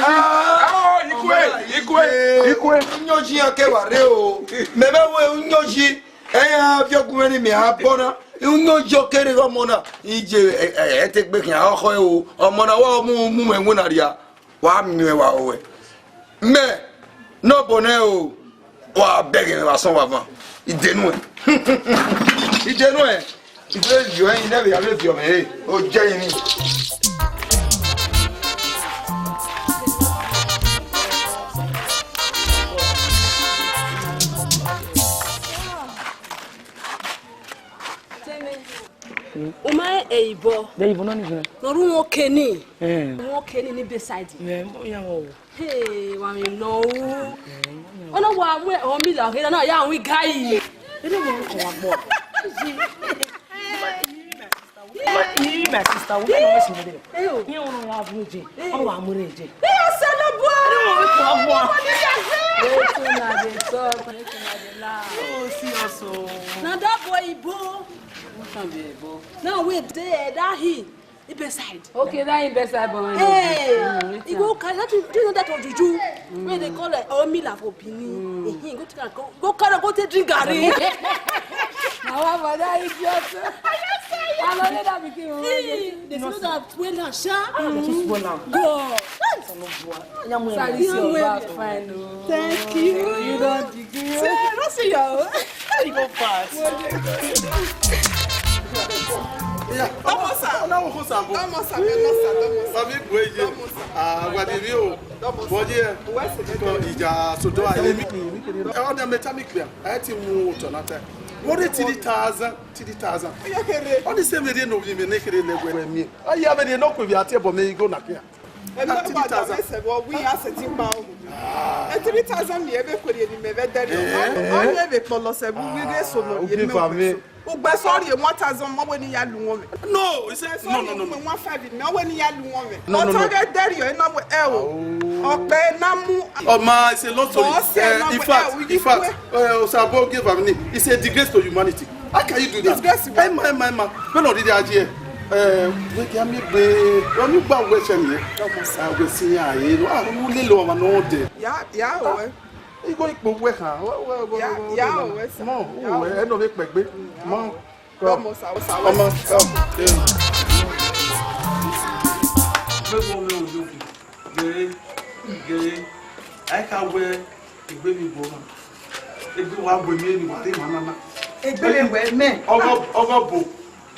Ah, ikue, ikue, ikue. Unyọnji iran kevbe rre o. Mẹ vbe wẹ unyọnji. Ẹyan viọ gu mwẹ ne imẹ a bọ na. Unyọnji ọ kere ọmọ na. Iye, ẹ, ẹ, ẹ te gbe khian ọkhọ ẹre o. Ọmọ na wa mu, mu mwẹ winna rria. Wa miẹn wa owẹ. Mẹ ne ọ bọ nẹ o, wa bẹghe mwẹ vbe asọn wa van. Idenu ẹn. Idenu ẹn. Ivbi viọ ẹyin nẹ vbe ya vbe viọ mwẹ re. O jẹ ẹyin ni. Uma ẹyibọ. De ẹyibọ nọ ni gan. Nọ ru wọn ke ni. Eh. Wọn ke ni ni beside. Eh, mo ya wọn o. Hey, wa mi nọ u. Ọna wa mu ọ mi la ghe na ya wi gai. Ere mo ko wa gbọ. Ih, my sister, we no listen to them. Eyo. Ni ọna wa mu je. Ọna wa mu re je. Eyo, Osanobua. Ere mo ko wa gbọ. Wetin una dey talk, wetin una dey laugh. Oh, see us o. Na that boy Igbo. What can be Igbo? Now we dey that he. Ibe side. Okay, that Ibe side boy. Hey, he go carry that thing, do you know that ojuju? Wey dey call, like, omila for Benin. He go take am, go, go carry am, go take drink garri. Na wa for that idiot. I love that pikin. Hey, they say that well, sha. Too spoil am. God. Sorry, your bag fine o. Thank you. You don degree. Say, no see you. You go pass. Ọmọ sa. Ọmọ sa. Ọmọ sa. Ọmọ sa. Sabi gbe ye. Ah, wa di ri o. Body e. Ko ija so do a ye mi. E, ọ da mẹ ta mi clear. A ti mu otọ na ta. What is three thousand? Three thousand. Ọ ni se mẹ rhie ne ovbi mwẹ ne kherhe ne wẹ mi. Ọ ya mẹ rhie ne ọ kue vbe a tie, but mẹ i go na kia. Ẹmẹ three thousand. Ẹsẹ vbe ọ wi a sẹtin kpa o. Three thousand ni ẹvbe kwerriẹ ne imẹ vbe dẹrriọ. Ọ ni ẹvbe kpọlọ sẹ vbe uwu ighe eso nọ ye mẹ okpẹso. Ugbẹso rhie one thousand, mẹ wẹ ne I ya lu wọn mwẹ. No, he said, no, no, no, no. One five, mẹ wẹ ne I ya lu wọn mwẹ. No, no, no. Ọtọ ghẹ dẹrriọ, ena wẹ ẹ o. Ọkpẹ na mu. Oh, ma, it's a long story. Bọ sẹ na wẹ ẹ o. In fact, in fact, uh, Osabo give am ni. It's a disgrace to humanity. How can you do that? Disgrace what? Emma, Emma, Emma. When I did the idea, uh, we can make the, when you buy West Ham here, I will see ya, you know, I will lay low on another day. Ya, ya, o. Igho ikpo wẹ khan. Ya, ya, o, wẹ sa. Mọ, ya, o, o, ẹ nọ vbe kpẹgbe. Mọ. Ọmọ sa, ọmọ sa, ọmọ sa. Gere, gere. A i ka wẹ egbe vbe igbo na. Egbe wa bu emwi eni wa rre emwa nana. Egbe vbe wẹ mẹ. Ọgọ, ọgọ bo.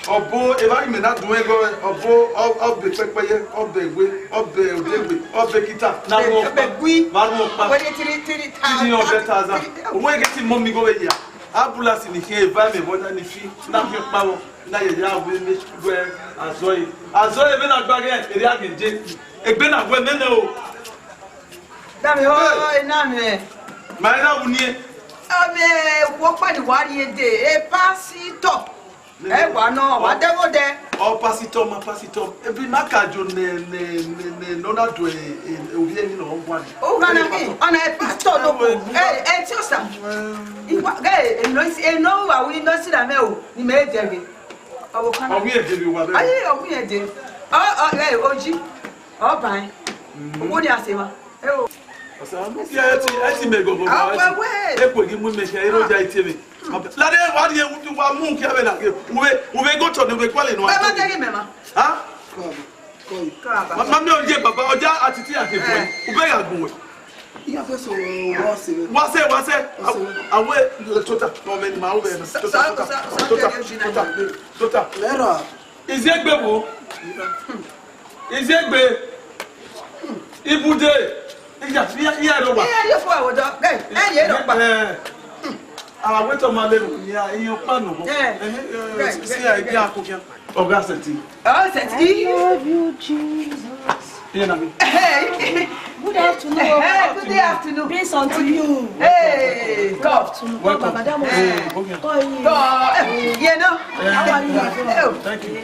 Ọbo, evba ghi mẹ na dun ẹgọ, ọbo, ọ, ọ be pẹpẹyẹ, ọ be ẹwe, ọ be odegbe, ọ be kita. Na ru ọkpa. Vbe a ru ọkpa. Wẹ ni three, three thousand. Three hundred thousand. Owẹ ghe ti mọ mi igho vbe ya. Abulasi ni khian eva ẹmwẹ vbe ọna ni fi, na fi ọkpa vbọ, na yẹrẹ a wẹ ne wẹ azọ ẹre. Azọ ẹre vbe na gba ghe, erriọ a ghe je. Egbe na wẹ mẹ nẹ o. Dami ho, ena mẹ. Ma i na wu nie. Amẹ, wo kpa ni wa rrie dee, e pastor. Ẹ wa nọ, wa dẹ vbodẹ. Ọ pastor ma pastor. Ebi na ka jo ne, ne, ne, ne, nọ na do e, e, ovbi ẹre ni nọ wa ni. O gha na mi, ọna e pastor no ko. E, e ti osa. Iwa, e, e no si, e no wa wi no si na mẹ o, ni mẹ e dẹ ghe. Ọ wo kana. Ọ wi e dẹ vbe wa bẹ. Ayi, ọ wi e dẹ. Ọ, ọ, e, oji. Ọ ba ẹ. Owọ ni a se ma. Ẹ o. Ọsa, mu fi ẹ ti, ẹ ti mẹ gọgọ. Ah, wẹ, wẹ. E kue ghi mu mẹ kẹ, e ro ja itie mẹ. Lade wa die wa mu kẹ vbe na ke. Uwe, uwe go to ni uwe kwale no. Baba te gi mẹ ma. Ha? Kọ, kọ. Ma, ma mi o je baba, ọja atiti a ke fo. Ube ya gun we. Iya fẹ so wa se. Wa se, wa se. Awe le tota. No me ni ma ube. Tota, tota, tota, tota. Lera. Iziegbe wo? Iziegbe. Ibude. Iya, iya, iya, ro wa. Iya, yo fo awo do. Ẹ, ẹ, ye ro pa. Eh. Awa wẹ tọ ma le ru ya, iye pa no. Eh. Eh, eh, si, si, ya, ya ko kia. Ọga sẹtin. Oh, sẹtin. I love you, Jesus. Iye na mi. Hey. Good afternoon. Hey, good afternoon. Peace unto you. Hey, good afternoon. Welcome. Madam. Hey, okay. Go, eh, you know. How are you, my friend? Oh. Thank you.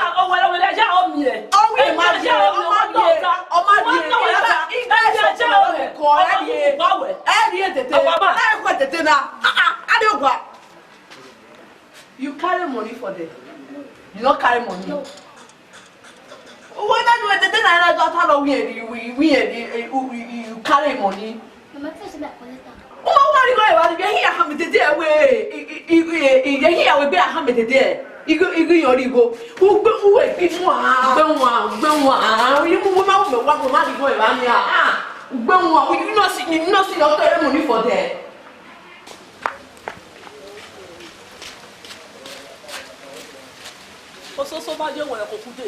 Owẹ, owẹ, ya o miẹn. Ọ wẹ ma ye, ọ ma ye, ọ ma ye, igba, igba ẹsẹ ọmọ rẹ kọ, ẹ rrie, ẹ rrie tete, ẹ kọ tete na. Ah, ah, a de gua. You carry money for them? You no carry money? Uwẹ na nu tete na, na do ta lo wi eri, wi, wi eri, eh, u, u, u, you carry money. Mama, first me collect am. Uwẹ wa ri go eva, ye hi a ha me tete we, i, i, i, i, i, ye hi a we gbe a ha me tete. Igo, igo yo ri go. Ugbe, uwe bi mu a. Ugbe wa, ugbe wa. Uyi mu we ma, we ma, we ma ri go eva ni a. Ah, ugbe wa, we no see, no see your carry money for there. Ososo ma ye wẹ ọkhude.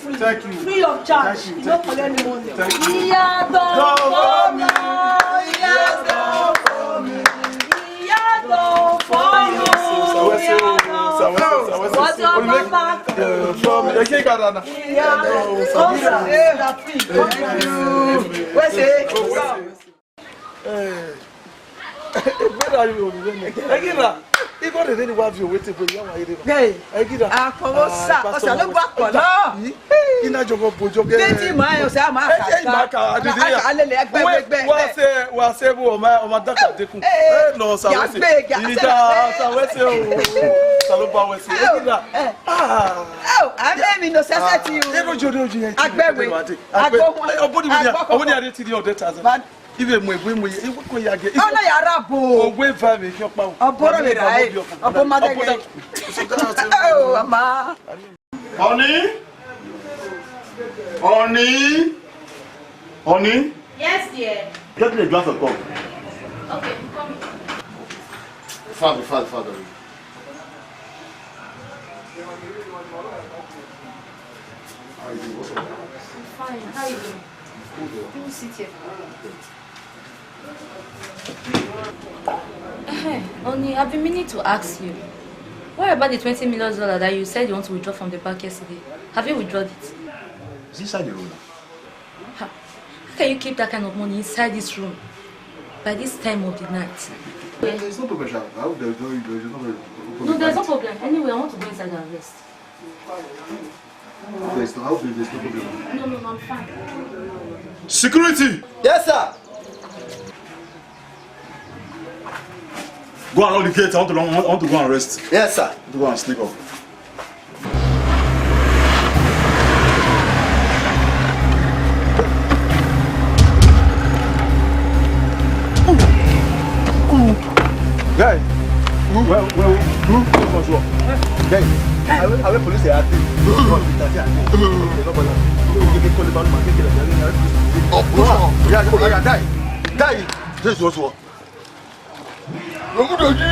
free. Thank you. Free of charge. Thank you. You no collect any money. Thank you. He has done for me. He has done for me. He has done for you. He has done for you. What your papa? Uh, for me. Okay, Ghana. He has done for you. Thank you. Where's it? Eh, brother, you will be there. Ẹgirra, igho rere ni wa viọ wẹ te egbe ya wa rere. Hey. Ẹgirra. Akọwọ sa, ọsa ló gbà pọ̀ náà. Ina jọgọ bo jọgọ. Títí màá yọ sẹ́, a máa kà á. Ẹ máa kà á, dídí yà. A kà á lélẹ̀, ẹgbẹ́, ẹgbẹ́. Wá ṣe, wá ṣe bó ọmọ, ọmọ dákà dẹkùn. Ẹ lọ sa wẹ́sẹ̀. Ìjà sa wẹ́sẹ̀ o. Sa ló bá wẹ́sẹ̀. Ẹgirra. Ah. Oh, I'm aiming no sẹ́sẹ́ ti o. Ẹ lójú orí ojú yẹn. Agbẹ́wé. Agbóhun. Ọbọ̀dì wọ́n ni, ọbọ̀dì àdé ti di ọ̀dẹ́ tàzá. Ibe mu egbe mu ye, iwe ko ya ge. Ọna ya ra bo. Ogwe va vbe khin ọkpa o. Ọbọrọ vbe ra e. Ọbọ ma dẹgẹ. Oh, ama. Honey? Honey? Honey? Yes, dear. Get me a glass of cup. Okay, I'm coming. Father, father, father. How you doing? What's up? I'm fine. How you doing? Good, yeah. Can you sit here? Ehem, Oni, I've been meaning to ask you. What about the twenty million dollar that you said you want to withdraw from the bank yesterday? Have you withdrawn it? It's inside the room now. Ha. How can you keep that kind of money inside this room by this time of the night? There's no problem, sha. I hope there's no, there's no problem. No, there's no problem. Anyway, I want to go inside and rest. There's no, I hope there's no problem. No, no, no, I'm fine. Security! Yes, sir. Go and lock the gate. I want to, I want to go and rest. Yes, sir. I want to go and sleep off. Guy, well, well, who was what? Guy, I will, I will police here. Of course. Yeah, yeah, yeah, die. Die. This was what? Rọgúdòjì.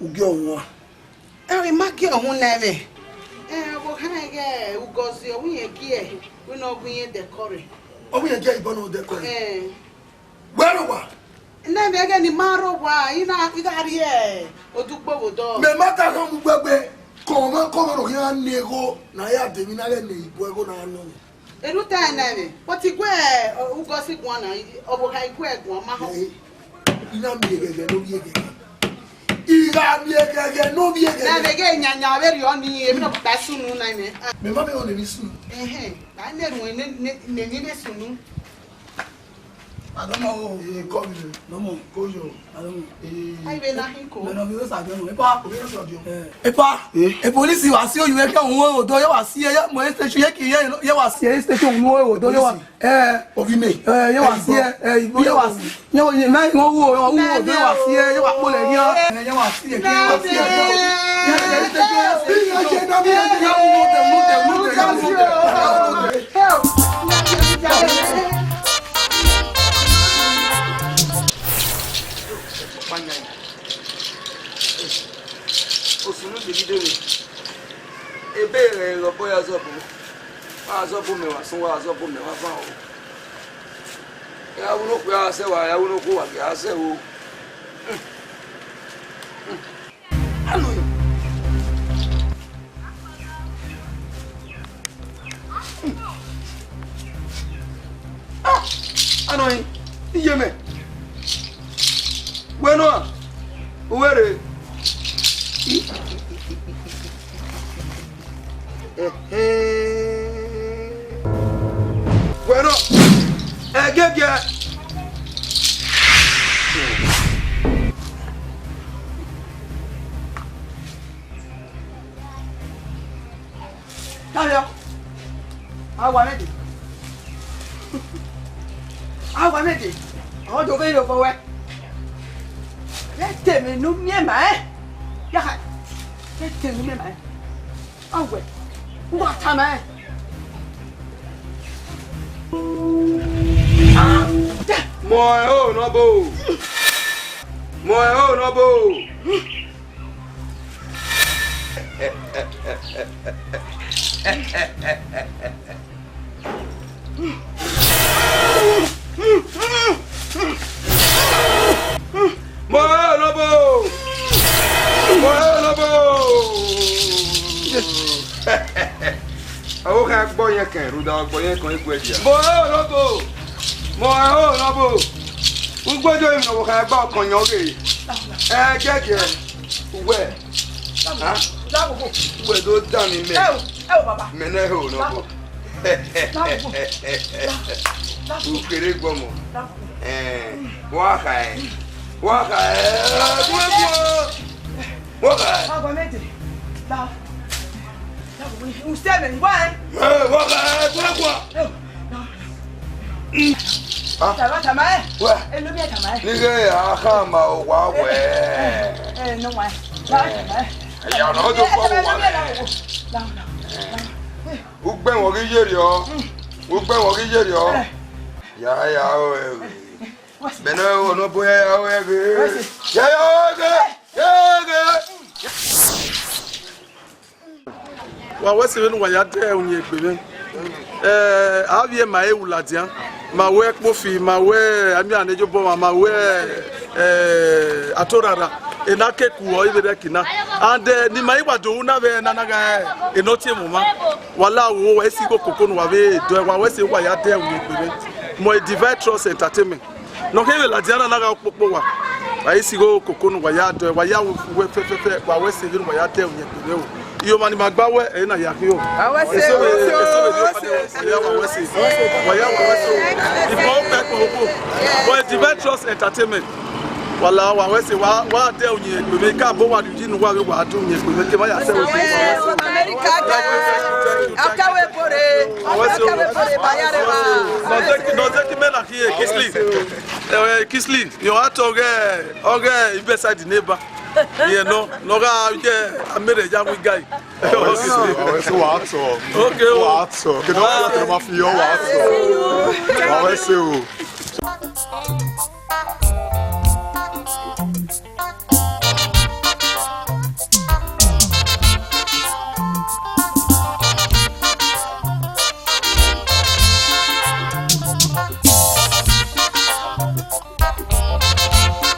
Ugie ọmwa. Ẹre ma gie ọhun nẹ mwẹ. Ẹ, ọvbokhan ighẹ Ugozi, ọ wẹ irẹn gie, wẹ ne ọ gu irẹn dẹkọ rre. Ọ wẹ irẹn gie ibọ ne ọ dẹkọ rre. Ẹ. Wẹ rre owa. Nẹ mwẹ ẹghẹ ne I ma rre owa, I na, I gha rrie odugbo vbe odọ. Mẹ ma ta khama ugbẹgbe, kọmwa kọmwa ne ọ khian ne egho, ne a ya de emwi na ghẹ ne ibu ẹgho na nọ. Erhunmwuda ẹre nẹ mwẹ, but I gue, ọ, Ugozi guan na, ọvbokhan I gue guan ma họn. Ẹ, I na miẹn eghẹghẹ ne ovbi eghẹghẹ. I gha miẹn eghẹghẹ ne ovbi eghẹghẹ. Na vbe ghe yanyan vberriọ nii, emwi ne ọ kpokpa sunu na mwẹ. Mẹ ma vbe họn ne emwi sunu. Ẹhẹn, na ne erhunmwu ne, ne, ne emwi vbe sunu. Adọmọ o. Ee, kọ mi. Adọmọ. Koyo. Adọmọ. Ee. Ai, vbe na hin ko. Mẹ nọ vbe sa dọmọ. Epa. Ovbi na sa dọmọ. Eh. Epa. Eh. E polisi wa si oyu ẹkẹ ohun ero do, ye wa si, ye mo station, ye ki, ye, ye wa si station ohun ero do, ye wa. Polisi. Eh. Ovbi mẹ. Eh, ye wa si, eh, eh, ye wa si. Ye wa, ye, mẹ, ye wa wu, ye wa wu, ye wa si, eh, ye wa kpolẹ yan. Eh, ye wa si, eh, ye wa si, eh. Osunu Davido ni, ebe rẹ rhọbọ ya zọbọ, wa zọbọ mẹ wa sọn, wa zọbọ mẹ wa fan o. Ya wu no kpia sẹ wa, ya wu no kpia wa gha sẹ o. Anọẹn. Ah, anọẹn, iye mẹ. Wẹ nọ, uwẹ rre. Wẹ nọ, ẹgẹgiẹ. Dariọ, a wa mwẹ dee. A wa mwẹ dee. Ọ do vbe rre obọ wẹ. Vbe te emwi ne u miẹn ma rẹn. Ya ha. Vbe te emwi ne u miẹn ma rẹn. Ọ wẹ. U wa tama rẹn. Mọ ẹre o, Nọbo. Mọ ẹre o, Nọbo. Mo re olobọ! Mo re olobọ! Ọvbokhan gbe ọyẹnkẹn, rhunmwuda ọ gbe ọyẹnkẹn, ọ i gu ẹe dia. Mo re olobọ! Mo re olobọ! Ugbojo emwi ne ọvbokhan gba ọkọnyọn ghe. Ẹgiẹgiẹ. Uwẹ. Ha? Uwẹ do danmwẹ mẹ. Ẹ o, ẹ o, baba. Mẹ ne ẹ ho nọ bọ. Ukere gbọmọ. Ẹn, wa kha ẹ. Wa kha ẹ. Wa kha ẹ. Baba, mẹ de. Usẹ mẹ, wa ẹ. Ẹ, wa kha ẹ, wa kha ẹ. Tama, tama ẹ. Wẹ. Ẹ, lo mi ẹ tama ẹ. Nighe a kha ma owa wẹ. Ẹ, ẹ, nọ wa ẹ. Tama ẹ. Ẹ ya nọ do kọ owa wẹ. Ugbẹn wọ ghi yeri ọ. Ugbẹn wọ ghi yeri ọ. Ya ya o ẹ. Mẹ ne ọ nọ bu ya ya o ẹ ghe. Ya ya o ẹ ghe. Ya ya o ẹ ghe. Wa wẹ ẹse vbene uwa ya dẹ uyẹn egbe mwẹ. Eh, avbiẹ ma re wu ladian, ma wẹ Ẹkpofi, ma wẹ Amianejobọmwa, ma wẹ, eh, Atorara, ena ke ku ọ ivbe rẹki na. And, eh, ne ima i wa do ru na vbe na na gha, eh, ena ọ tie mwẹ ọmwa. Wa la wo, wa esi igho koko ne uwa vbe dọ, wa wẹ ẹse uwa ya dẹ uyẹn egbe mwẹ. Mọ Divine Trust Entertainment. Ne ọ khe vbe ladian na na gha kpokpo wa. Wa i sigho koko ne uwa ya dẹ, wa ya wẹ fẹfẹfẹ, wa wẹ ẹse vbene uwa ya dẹ uyẹn egbe mwẹ o. Iyoma ne ima gba wẹ, ẹre na ya khin o. Wa wẹ ẹse, eso vbe, wa wẹ ẹse, eso vbe, wa ya wa wẹ ẹse. Wa ya wa wẹ ẹse o. Ifo o pẹ kpo kpo. But Divine Trust Entertainment. Wa la, wa wẹ ẹse, wa, wa dẹ uyẹn egbe mwẹ, ka bo wa rhie uyi ne uwa vbe wa dẹ uyẹn egbe mwẹ, ke ma ya sẹ wẹ. Wa wẹ ẹse, America ga. Thank you, thank you, thank you, thank you. Akawe bore. Wa wẹ ẹse o. Akawe bore, ba ya rre wa. Nọ zeki, nọ zeki mẹ na khin, Kingsley. Eh, Kingsley, yọ a tọ ọghe, ọghe Riverside neighbor. Yẹ nọ, nọ gha ye amere ya wi guy. Wa wẹ ẹse, wa wẹ ẹse, wa tọ. Okay o. Wa tọ. Kede ọ fi, kede ọ ma fi yọ, wa tọ. Wa wẹ ẹse o.